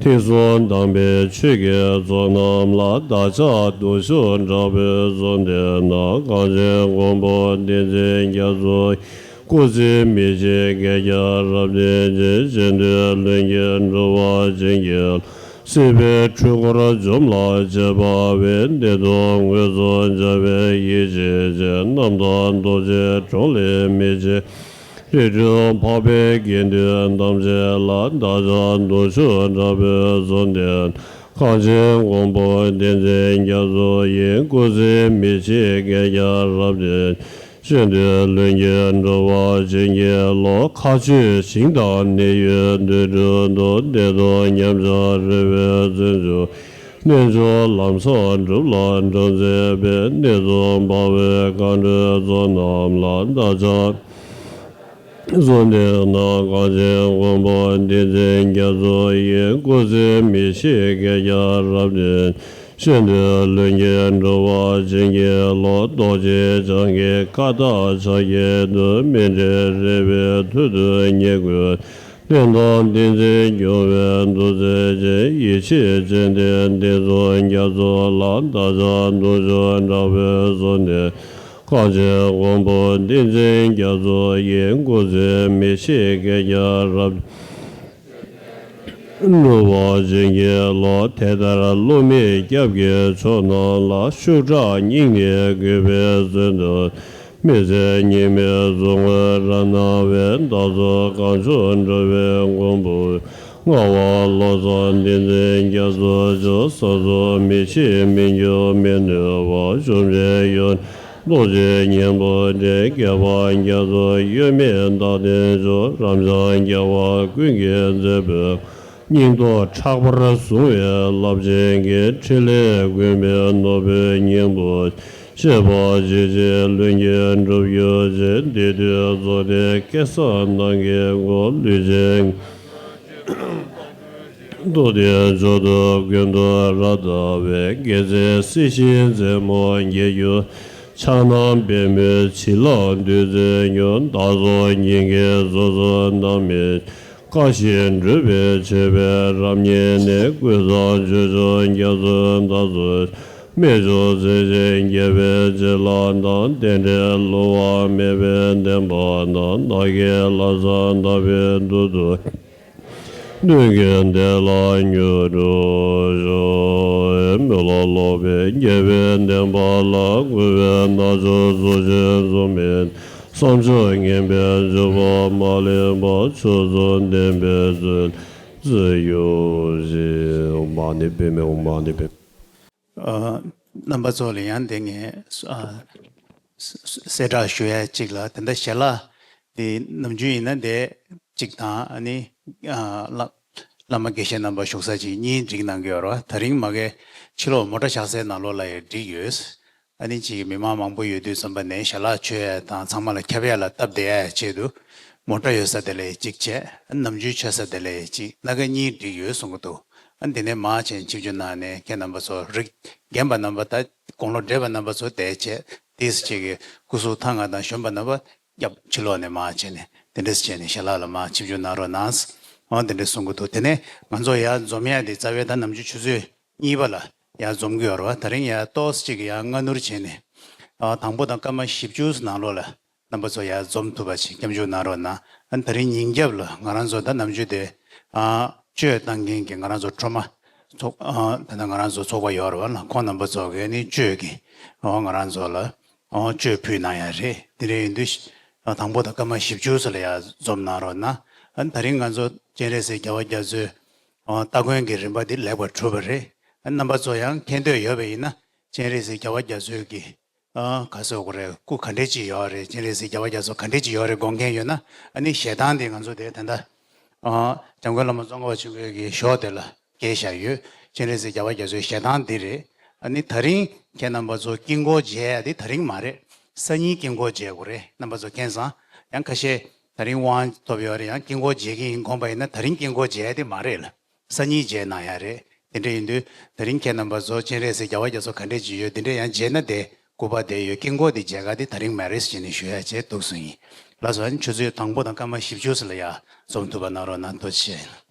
ཐེག་གསུམ་དམ་པའི་ཆོས་ཀྱི་ཚོགས་རྣམས་ལ། བདག་ཅག་དུག་མཆོག་དྲག་པོས་གསོལ་འདེབས་ན། གངས་ཅན་མགོན་པོ་བསྟན་འཛིན་རྒྱ་མཚོ་ཡི། སྐུ་ཚེ་མི་ཤིགས་བསྐལ་བརྒྱར་རབ་བརྟན་ཅིང་། རྗེ་བཙུན་ལྷུན་གྱིས་འགྲོ་བ་བྱིན་གྱིས། སྲིད་པའི་འཁྲུལ་འཁོར་འཇོམས་ལ་བྱེད་པ་བའི། བདེན་སྟོང་མངོན་སུམ་སྦྱར་བའི་ཡེ་ཤེས་ཀྱི། རྣམ་དག་རྡོ་རྗེའི་གྲོགས་ལས་མི་ཕྱེད། རིགས་དྲུག་འཕགས་པའི་དགེ་འདུན་ཐམས་ཅད་ལ། བདག་ཅག་དུག་མཆོག་དྲག་པོས་གསོལ་འདེབས། གངས་ཅན་མགོན་པོ་བསྟན་འཛིན་རྒྱ་མཚོ་ཡི། སྐུ་ཚེ་མི་ཤིགས་བསྐལ་བརྒྱར་རབ་བརྟན། རྗེ་བཙུན་ལྷུན་གྱིས་འགྲོ་བ་བྱིན་གྱིས་རློབས། མཁའ་སྤྱོད་ཞིང་དང་གནས་ཡུལ་དུས་དྲུག་ཏུ། བདེ་སྟོང་ཉམས་ཆག་རི་བོའི་བཙན་ཕྱོགས། རྣལ་འབྱོར་ལམ་བཟང་སྒྲུབ་ལ་འགྲོ་མཛད་པའི། གནས་གསུམ་འབར་བའི་མཁའ་འགྲོའི་ཚོགས་རྣམས་ལ། བདག་ཅག་གསོལ་འདེབས་ན། གངས་ཅན་མགོན་པོ་བསྟན་འཛིན་རྒྱ་མཚོ་ཡི། སྐུ་ཚེ་མི་ཤིགས་བསྐལ་བརྒྱར་རབ་བརྟན། རྗེ་བཙུན་ལྷུན་གྱིས་འགྲོ་བ་བྱིན་གྱིས་རློབས། རྡོ་རྗེ་འཆང་གི་བཀའ་རྟགས་ཕྱག་རྒྱའི་མཐུ། མཎྜལ་རས་པའི་མཐུ་སྟོབས་ཉེར་དགུའི། རྟེན་དང་བསྟན་འཛིན་སྐྱོང་བའི་མཐུ་རྩལ་ཅན། ཡེ་ཤེས་སྤྱན་ལྡན་བསྟན་སྲུང་རྒྱ་མཚོ་ལ། བདག་ཅག་དུག་མཆོག་དྲག་པོས་གསོལ་འདེབས། གངས་ཅན་མགོན་པོ་བསྟན་འཛིན་རྒྱ་མཚོ་ཡི། སྐུ་ཚེ་མི་ཤིགས་བསྐལ་བརྒྱར་རབ། འགྲོ་བ་བྱིན་གྱིས་རློབས། དེ་ལྟར་བསླུ་མེད་སྐྱབས་ཀྱི་མཆོག་རྣམས་ལ། ཤུགས་དྲག་སྙིང་ནས་གུས་པས་གསོལ་འདེབས། མི་ཟད་ཉི་མའི་གཟུགས་བརྙན་རབ་སྣང་བའི། བདག་སོགས་གང་བྱུང་འགྲོ་བའི་མགོན་པོ། ངག་དབང་བློ་བཟང་བསྟན་འཛིན་རྒྱ་མཚོ་མཆོག། ཟག་གཟུགས་མི་ཤེས་མི་འགྱུར་མི་གནས་པ། བཅོམ་ལྡན་ཡོན་ཏན་རྡོ་རྗེ་གཉན་པོ་འདྲེན། སྐྱེས་པ་རྒྱ་མཚོ་གཡོ་མེད་བདག་ལྟའི་མཆོག། རབ་འབྱམས་རྒྱལ་བ་ཀུན་གྱི་མཛད་པའི། སྙིང་སྟོབས་ཕྲག་པར་བཟུང་བའི་རླབས་ཆེན་གྱི། ཕྲིན་ལས་མགོན་པོའི་ནོར་བུའི་སྙིང་པོ། གཤེགས་པ་ཇི་བཞིན་ལྷུན་གྱིས་གྲུབ་གྱུར་ཅིག། འདི་དུས་རྫོགས་ལྡན་སྐལ་བཟང་རྣམས་ཀྱི་མགོན། ལུས་ཅན་ཐུབ་བསྟན་མཆོག་ཏུ་ཀུན་ཏུ་རབ་བལྟ་བའི། དགེ་མཚན་སྲིད་ཞིའི་མཛེས་མོ་རྒྱས་གྱུར། ཕྱག་ན་པདྨོའི་བྱིན་རླབས་བདུད་རྩིས་ཁྱུར། བདག་སོགས་སྙིང་གའི་གཟུགས་སུ་སྣང་མེད། བཀའ་བཞིན་སྒྲུབ་པའི་མཆོད་པས་རབ་མཉེས་ནས། ཀུན་བཟང་སྤྱོད་མཆོག་རྒྱ་མཚོའི་བདག་སོགས། རྨད་བྱུང་སྲས་ཆེན་རྒྱལ་བའི་བྱིན་རླབས་དང་། རྟེན་འབྲེལ་བསླུ་བ་མེད་པའི་བདེན་པ་དང་། བདག་གི་ལྷག་བསམ་དག་པའི་མཐུ་སྟོབས་ཀྱིས། མཐུན་རྐྱེན་བདེ་ལ་མྱུར་འགྲུབ་ཤོག། སྨོན་ལམ་ལོག་པའི་དགེ་བའི་བདེན་པ་ལ། འགོད་པའི་རྣལ་འབྱོར་གཟུགས་ཅན་གཟུགས་མེད་བསམ་སྦྱོར་ངན་པའི་འབྱོར་པ་མ་ལེན་པ། མཆོག་གསུམ་བདེན་པའི་ཚུལ་བརྩི་གྱུར་ཅིག། ཨོཾ་མ་ཎི་པདྨེ། ཨོཾ་མ་ཎི་པདྨེ། ཨ། རྣམ་པ་ཚོ་ལ་ཡང་དེ་ངས་ཨ་གསལ་བསྒྲགས་ཞུ་ཡ་གཅིག་ལ། དེ་འདྲ་ཞལ་ལག་དེ་ནམ་རྒྱུན་ཡིན་ན་དེ་གཅིག་དང་། ཨ་ནི་ཨ་ལག་ བླ་མ་དགེ་བཤེས་རྣམ་པ་བཞུགས་ས་ཅིག་གཉིས་བསྒྲིགས་གནང་གི་ཡོད་རེད་བ། ད་རིང་མ་གི་ཕྱི་ལོགས་མོ་ཊ་བཞག་སའི་ནང་ལོགས་ལ་ཡང་བསྒྲིགས་ཡོད། ཨ་ནི་ཅིག་མི་མང་མང་པོ་ཡོད་དུས་ཙམ་པ་ནས་ཞལ་ལག་མཆོད་ཡ་དང་ཚང་མ་ལ་ཁྱབ་ཡ་ལ་སྟབས་བདེ་ཡ་ཆེད་དུ། མོ་ཊ་ཡོད་ས་དེ་ལ་གཅིག་བྱས། ནམ་རྒྱུན་མཆོད་ས་དེ་ལ་གཅིག། སྣ་ཁ་གཉིས་བསྒྲིགས་ཡོད་གསུང་གི་འདུག། ཨ་ནི་དེ་ནས་མར་བྱས་ཆིབས་བསྒྱུར་གནང་ནས་ཁྱེད་རྣམ་པ་ཚོ་རིགས་རྒན་པ་རྣམ་པ་དང་དགུང་ལོ་བགྲེས་པ་རྣམ་པ་ཚོ་དེ་བྱས། ཏིས་ཅིག་གི་སྐུ་གཟུགས་ཐང་ང་དང་གཞོན་པ་རྣམ་པ་རྒྱབ་ཕྱི་ལོགས་ནས་མར་བྱས་ནས་དེ་འདྲས་བྱས་ནས་ཞལ་ལག་ལ་མར་ཆིབས་བསྒྱུར་གནང་རོགས་གནང་། འོ་དེ་འདྲས་གསུང་གི་འདུག། དེ་ནས་ང་ཚོ་ཡར་འཛོམས་ཡ་དེ་རྩ་བའི་ད་ནམ་རྒྱུན་ཆུ་ཚོད་གཉིས་པ་ལ་ཡར་འཛོམས་ཀྱི་ཡོད་རེད་བ། ད་རིང་ཡར་ཏོག་ཙམ་ཅིག་ཡར་སྔ་སྣུར་བྱས་ནས། ཨ་དང་པོ་དང་སྐར་མ་བཞི་བཅུ་ནང་ལོགས་ལ་རྣམ་པ་ཚོ་ཡར་འཛོམས་ཐུབ་པ་ཞིག་སྐྱབས་འཇུག་གནང་རོགས་གནང་། ཨ་ད་རིང་ཉིན་རྒྱབ་ལ་ང་རང་ཚོ་ད་ནམ་རྒྱུན་དེ་ཨ་གཅོད་བཏང་མཁན་གྱི་ང་རང་ཚོ་ཁྲོ་མ་ཚོགས་ཨ་ད་ལྟ་ང་རང་ཚོ་ཚོགས་པ་ཡོད་རེད་བ་ལ། ཁོང་རྣམ་པ་ཚོ་གིས་ནི་གཅོད་ཀྱི་ཨ་ང་རང་ཚོ་ལ་ཨ་གཅོད་ཕུལ་གནང་ཡ་རེད། དེ་འདྲ་ཡིན་དུས་ཨ་དང་པོ་དང་སྐར་མ་བཞི་བཅུ་ཙམ་ལ་ཡར་འཛོམས་གནང་རོགས་གནང་། ཨ་ད་རིང་ང་ཚོ་སྤྱན་རས་གཟིགས་རྒྱལ་བ་རྒྱ་མཚོའི་ཨ་སྟ་གོན་གྱི་རིམ་པ་འདི་ལེགས་པར་གྲུབ་པ་རེད། ཨ་རྣམ་པ་ཚོ་ཡང་མཁྱེན་འདོད་ཡོད་པ་ཡིན་ན་སྤྱན་རས་གཟིགས་རྒྱལ་བ་རྒྱ་མཚོའི་གི་ཨ་ག་ཟེར་དགོས་རེད། སྐུ་ག་འདྲས་ཅིག་ཡོད་རེད། སྤྱན་རས་གཟིགས་རྒྱལ་བ་རྒྱ་མཚོ་ག་འདྲས་ཅིག་ཡོད་རེད་དགོངས་མཁན་ཡོད་ན། ཨ་ནི་ཞལ་ཐང་དེ་ང་ཚོ་དེ་ད་ལྟ་ཨ་འཇམ་མགོན་བླ་མ་ཙོང་ཁ་པ་ཆེན་པོའི་གི་ཞོལ་དེ་ལ་བཀལ་བཞག་ཡོད། སྤྱན་རས་གཟིགས་རྒྱལ་བ་རྒྱ་མཚོའི་ཞལ་ཐང་འདི་རེད། ཨ་ནི་ད་རིང་ཁྱེད་རྣམ་པ་ཚོ་དཀྱིལ་འཁོར་མཇལ་ཡ་དེ་ད་རིང་མ་རེད། སང་ཉིན་དཀྱིལ་འཁོར་མཇལ་དགོས་རེད། རྣམ་པ་ཚོ་མཁྱེན་སོང་། ཡང་ཁ་ཤས་ད་རིང་དབང་ཐོབ་ཡོད་རེད། ཡང་དཀྱིལ་འཁོར་མཇལ་གྱི་ཡིན་དགོངས་པ་ཡིན་ན་ད་རིང་དཀྱིལ་འཁོར་མཇལ་ཡ་དེ་མ་རེད་ལ། སང་ཉིན་མཇལ་གནང་ཡ་རེད། དེ་འདྲ་ཡིན་དུས་ད་རིང་ཁྱེད་རྣམ་པ་ཚོ་སྤྱན་རས་གཟིགས་རྒྱལ་བ་རྒྱ་མཚོ་ག་འདྲས་ཅིག་ཡོད། དེ་འདྲས་ཡང་མཇལ་ན་དེ་སྐུ་པར་དེ་ཡོད། དཀྱིལ་འཁོར་དེ་མཇལ་ག་དེ་ད་རིང་མ་རེད་ཟེར་ནས་ཞུ་ཡ་བྱས་འདུག་གསུངས་ཡིན། ལགས་སོ། ཨ་ནི་ཆུ་ཚོད་དང་པོ་དང་སྐར་མ་བཞི་བཅུ་ཙམ་ལ་ཡར་འཛོམས་ཐུབ་པ་གནང་རོགས་གནང་། ཐུགས་རྗེ་ཆེ།